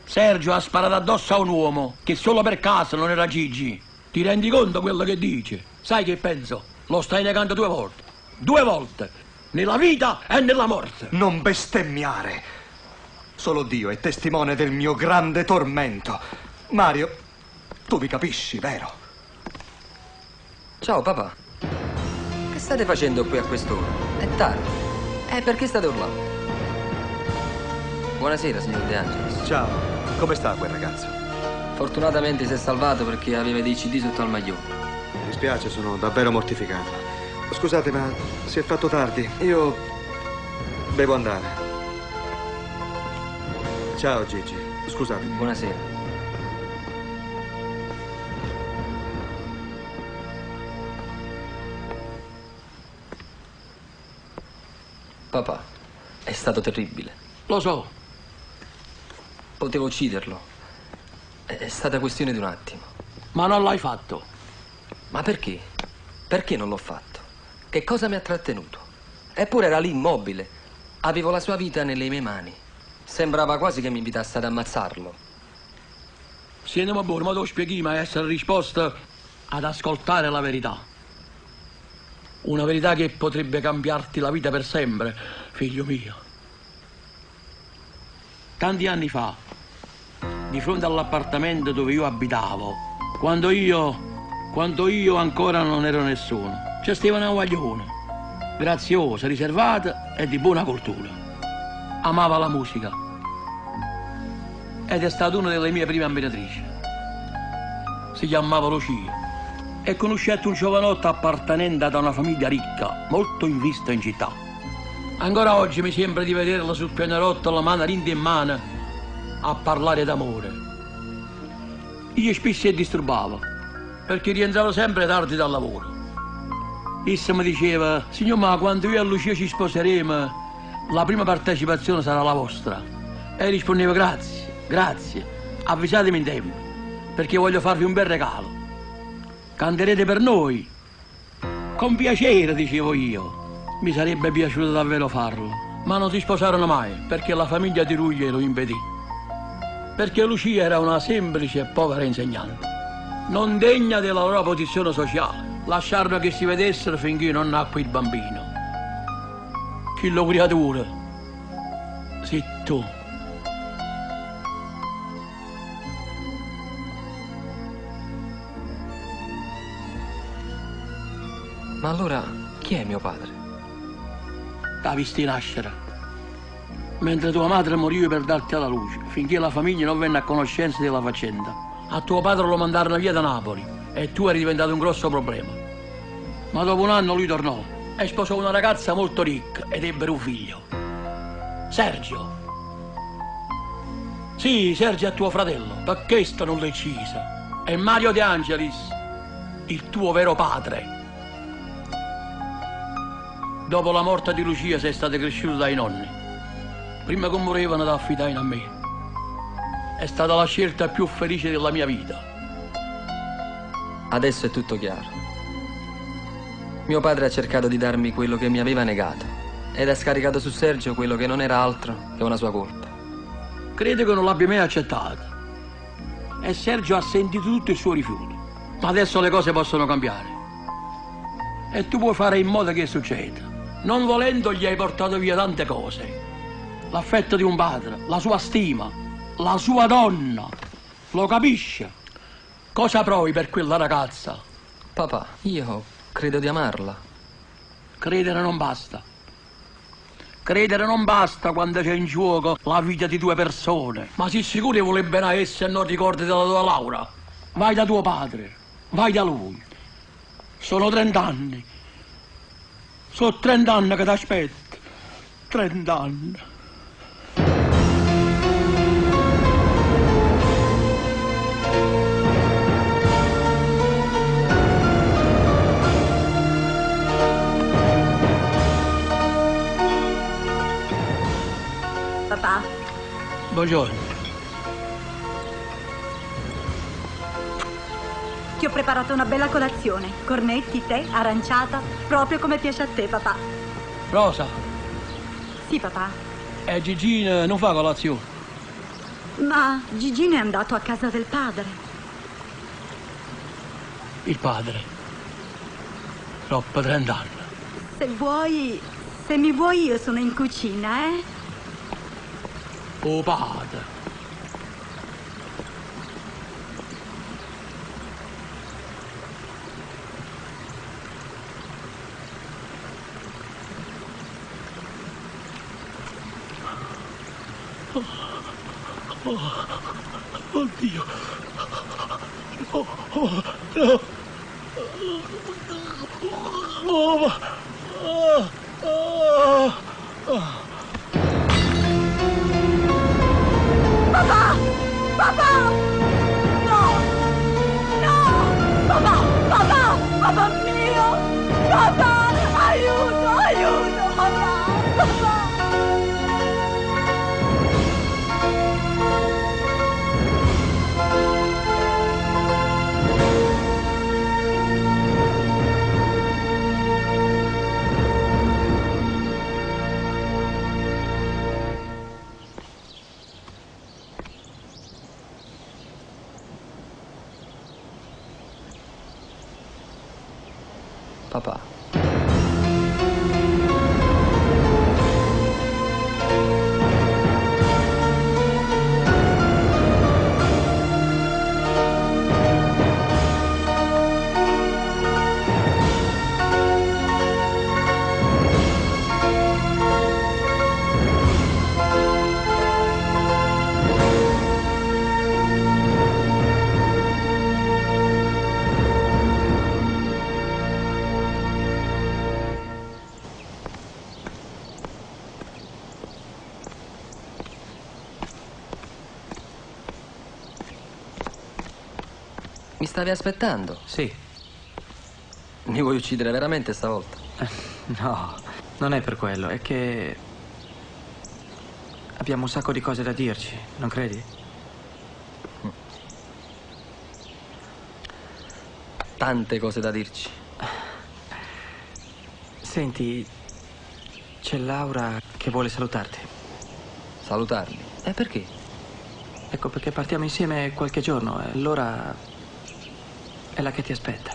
Sergio ha sparato addosso a un uomo che solo per caso non era Gigi. Ti rendi conto quello che dice? Sai che penso? Lo stai negando due volte. Due volte. Nella vita e nella morte. Non bestemmiare. Solo Dio è testimone del mio grande tormento. Mario, tu mi capisci, vero? Ciao papà. Che state facendo qui a quest'ora? È tardi. Perché state urlando? Buonasera, signor De Angelis. Ciao. Come sta quel ragazzo? Fortunatamente si è salvato perché aveva dei CD sotto al maglione. Mi dispiace, sono davvero mortificato. Scusate, ma si è fatto tardi. Io devo andare. Ciao Gigi. Scusate. Buonasera. Papà, è stato terribile. Lo so. Potevo ucciderlo. È stata questione di un attimo. Ma non l'hai fatto. Ma perché? Perché non l'ho fatto? Che cosa mi ha trattenuto? Eppure era lì immobile. Avevo la sua vita nelle mie mani. Sembrava quasi che mi invitasse ad ammazzarlo. Senti, ma buono, ma te lo spieghi, ma essere risposta ad ascoltare la verità. Una verità che potrebbe cambiarti la vita per sempre, figlio mio. Tanti anni fa, di fronte all'appartamento dove io abitavo, quando io ancora non ero nessuno, c'è stava una guaglione, graziosa, riservata e di buona cultura. Amava la musica ed è stata una delle mie prime ammiratrici. Si chiamava Lucia e conoscette un giovanotto appartenente ad una famiglia ricca, molto in vista in città. Ancora oggi mi sembra di vederla sul pianerottolo, la mano rinda in mano, a parlare d'amore. Io spesso si disturbavo, perché rientravo sempre tardi dal lavoro. Essa mi diceva, signor, ma quando io e Lucia ci sposeremo, la prima partecipazione sarà la vostra. E rispondevo, grazie, grazie, avvisatemi in tempo, perché voglio farvi un bel regalo. Canterete per noi. Con piacere, dicevo io. Mi sarebbe piaciuto davvero farlo, ma non si sposarono mai, perché la famiglia di lui glielo impedì. Perché Lucia era una semplice e povera insegnante, non degna della loro posizione sociale. Lasciarono che si vedessero finché non nacque il bambino. Chi lo creatura? Sei tu. Ma allora chi è mio padre? T'ha visti nascere. Mentre tua madre morì per darti alla luce, finché la famiglia non venne a conoscenza della faccenda. A tuo padre lo mandarono via da Napoli e tu eri diventato un grosso problema. Ma dopo un anno lui tornò e sposò una ragazza molto ricca ed ebbero un figlio. Sergio. Sì, Sergio è tuo fratello, per questo non l'hai uccisa. È Mario De Angelis, il tuo vero padre. Dopo la morte di Lucia sei stato cresciuto dai nonni. Prima che morivano da affidare a me. È stata la scelta più felice della mia vita. Adesso è tutto chiaro. Mio padre ha cercato di darmi quello che mi aveva negato ed ha scaricato su Sergio quello che non era altro che una sua colpa. Credo che non l'abbia mai accettata. E Sergio ha sentito tutto il suo rifiuto. Ma adesso le cose possono cambiare. E tu puoi fare in modo che succeda. Non volendo gli hai portato via tante cose. L'affetto di un padre, la sua stima. La sua donna. Lo capisce? Cosa provi per quella ragazza? Papà, io credo di amarla. Credere non basta. Credere non basta quando c'è in gioco la vita di due persone. Ma sei sicuro che vuole bene a essa e non ricordi della tua Laura? Vai da tuo padre, vai da lui. Sono trent'anni. Sono trent'anni che ti aspetto. Trent'anni. Papà, Buongiorno. ti ho preparato una bella colazione. Cornetti, tè, aranciata, proprio come piace a te, papà. Rosa, Sì, papà. e Gigino non fa colazione. Ma Gigino è andato a casa del padre. Il padre. Troppo trent'anni. Se vuoi, se mi vuoi io sono in cucina, eh? Oh padre. Oh, oddio. Oh, oh, no. Oh, ma- oh, oh, oh. Papà! Papà! No! No! Papà! Papà! Papà mio! Papà! Aiuto! Aiuto! Papà! Papà! Papà. Mi stavi aspettando? Sì. Mi vuoi uccidere veramente stavolta? No, non è per quello, è che abbiamo un sacco di cose da dirci, non credi? Tante cose da dirci. Senti, c'è Laura che vuole salutarti. Salutarmi? E perché? Ecco, perché partiamo insieme qualche giorno e allora è la che ti aspetta.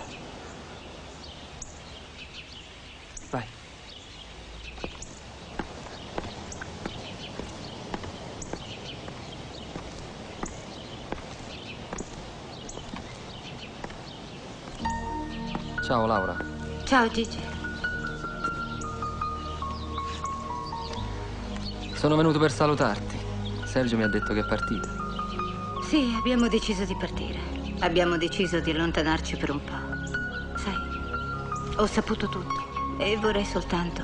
Vai. Ciao Laura. Ciao Gigi. Sono venuto per salutarti. Sergio mi ha detto che è partita. Sì, abbiamo deciso di partire. Abbiamo deciso di allontanarci per un po'. Sai, ho saputo tutto e vorrei soltanto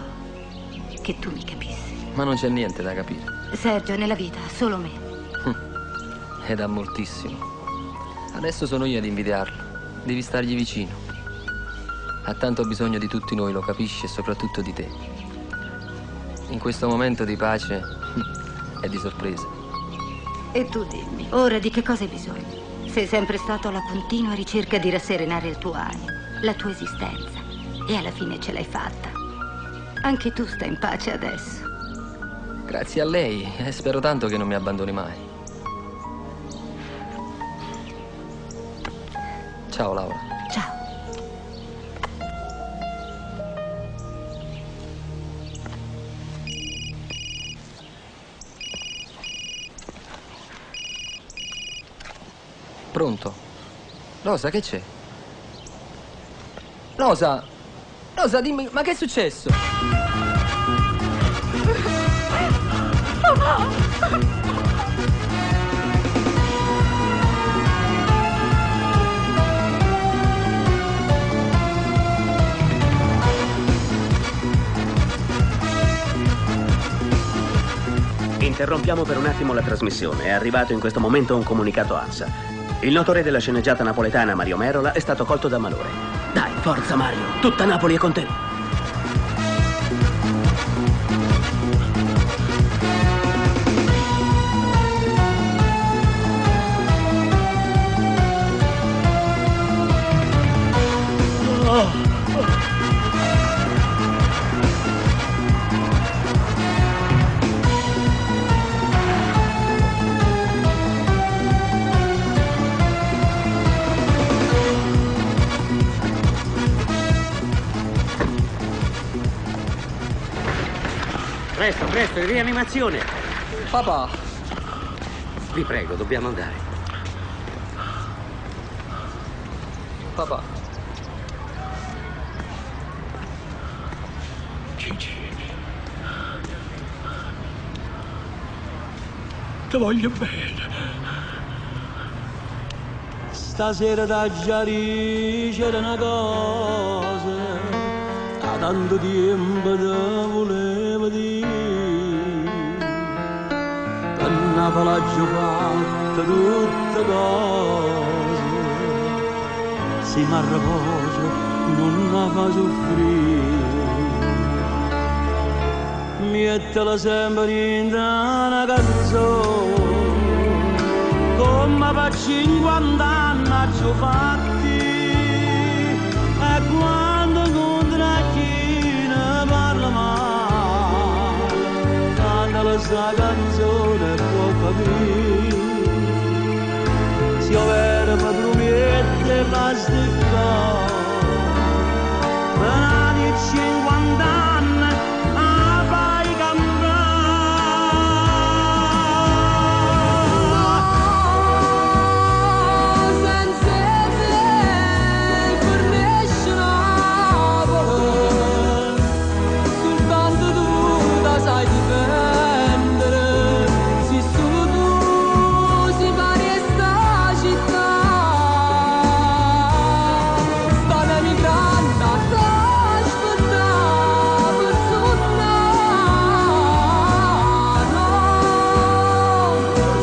che tu mi capissi. Ma non c'è niente da capire. Sergio, nella vita, solo me. Ed ha moltissimo. Adesso sono io ad invidiarlo. Devi stargli vicino. Ha tanto bisogno di tutti noi, lo capisci, e soprattutto di te. In questo momento di pace e di sorpresa. E tu dimmi, ora di che cosa hai bisogno? Sei sempre stato alla continua ricerca di rasserenare il tuo animo, la tua esistenza. E alla fine ce l'hai fatta. Anche tu stai in pace adesso. Grazie a lei e spero tanto che non mi abbandoni mai. Ciao Laura. Ciao. Pronto? Rosa, che c'è? Rosa! Rosa, dimmi, ma che è successo? Interrompiamo per un attimo la trasmissione. È arrivato in questo momento un comunicato ANSA. Il noto re della sceneggiata napoletana Mario Merola è stato colto da malore. Dai, forza Mario, tutta Napoli è con te. Presto, presto, in rianimazione. Papà. Vi prego, dobbiamo andare. Papà. Gigi. Ti voglio bene. Stasera da già c'era una cosa, da tanto tempo te volevo dire. Per Napoli ho fatto tutte cose, se mi arreposo non mi fa soffrire. Mettela sempre in una canzone, come per 50 anni ci ho fatti, e quando incontra chi ne parla mai, canta sta canzone può capire. Se io vero mi promette basta qua, per di 50 anni a fai Senza te fornisce Napoli, soltanto tu la sai difendere. Se solo tu si fa sta città, sta emigrante a t'aspettare per tornare. No,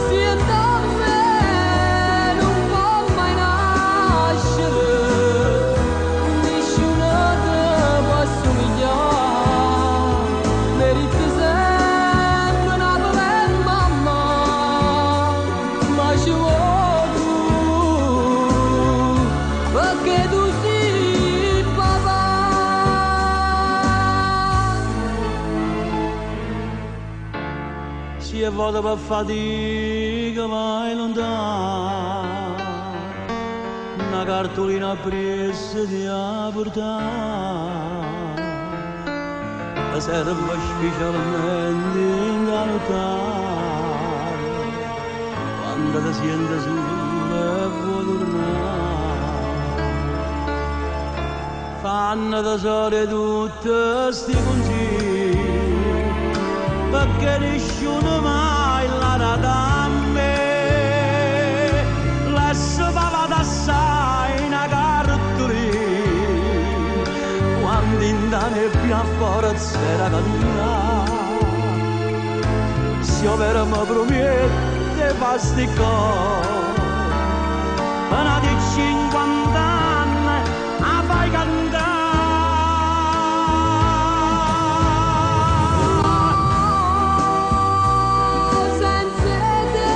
siente a me, non può mai nascere, nessuno te può assomigliare, meriti sempre una bella mamma, ma ci vuoi tu, perché tu sei papà. Si è vado per fatica vai lontano, una cartolina presa di portare, serve specialmente da notare, quando ti senti solo e vuoi tornare. Fanno tesoro tutti questi consigli, perché nessuno mai l'ha data a me. L'adesso va da assai una cartolina, quando in nebbia forza era cantare. Se io vero mi promette basti cose, ma di 50 anni a fai cantare. Senza te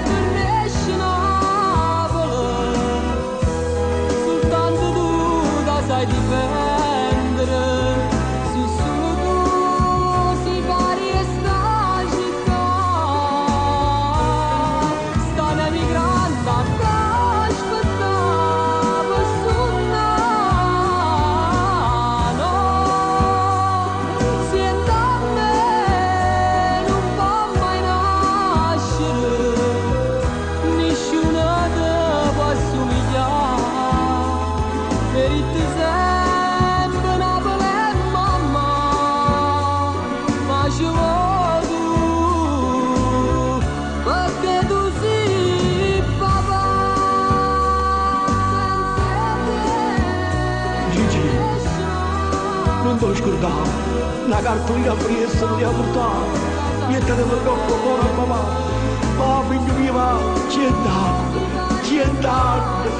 fornisce Napoli, soltanto tu la sai difendere. Se solo tu si fa sta città, sta emigrante a t'aspettare. cartolina appresso, non ti ha portato. Miettete 'ncopp' 'o core a papà. Va, figlio mio, va, cent'anni, cent'anni.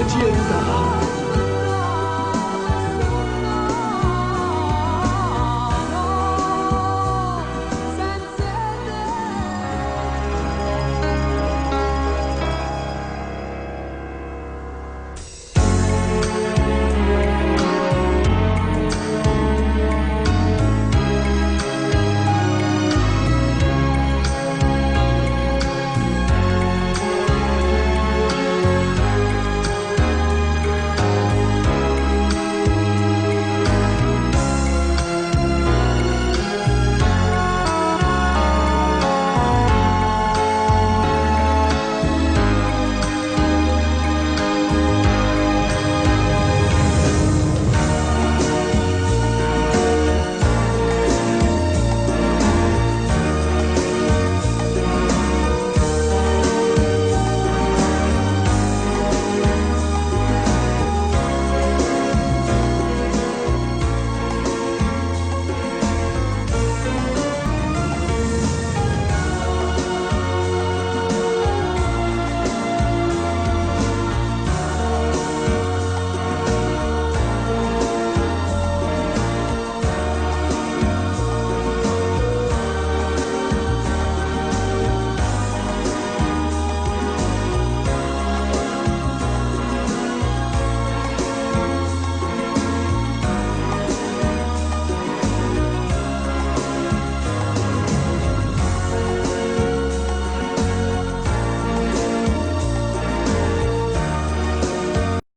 Cent'anni.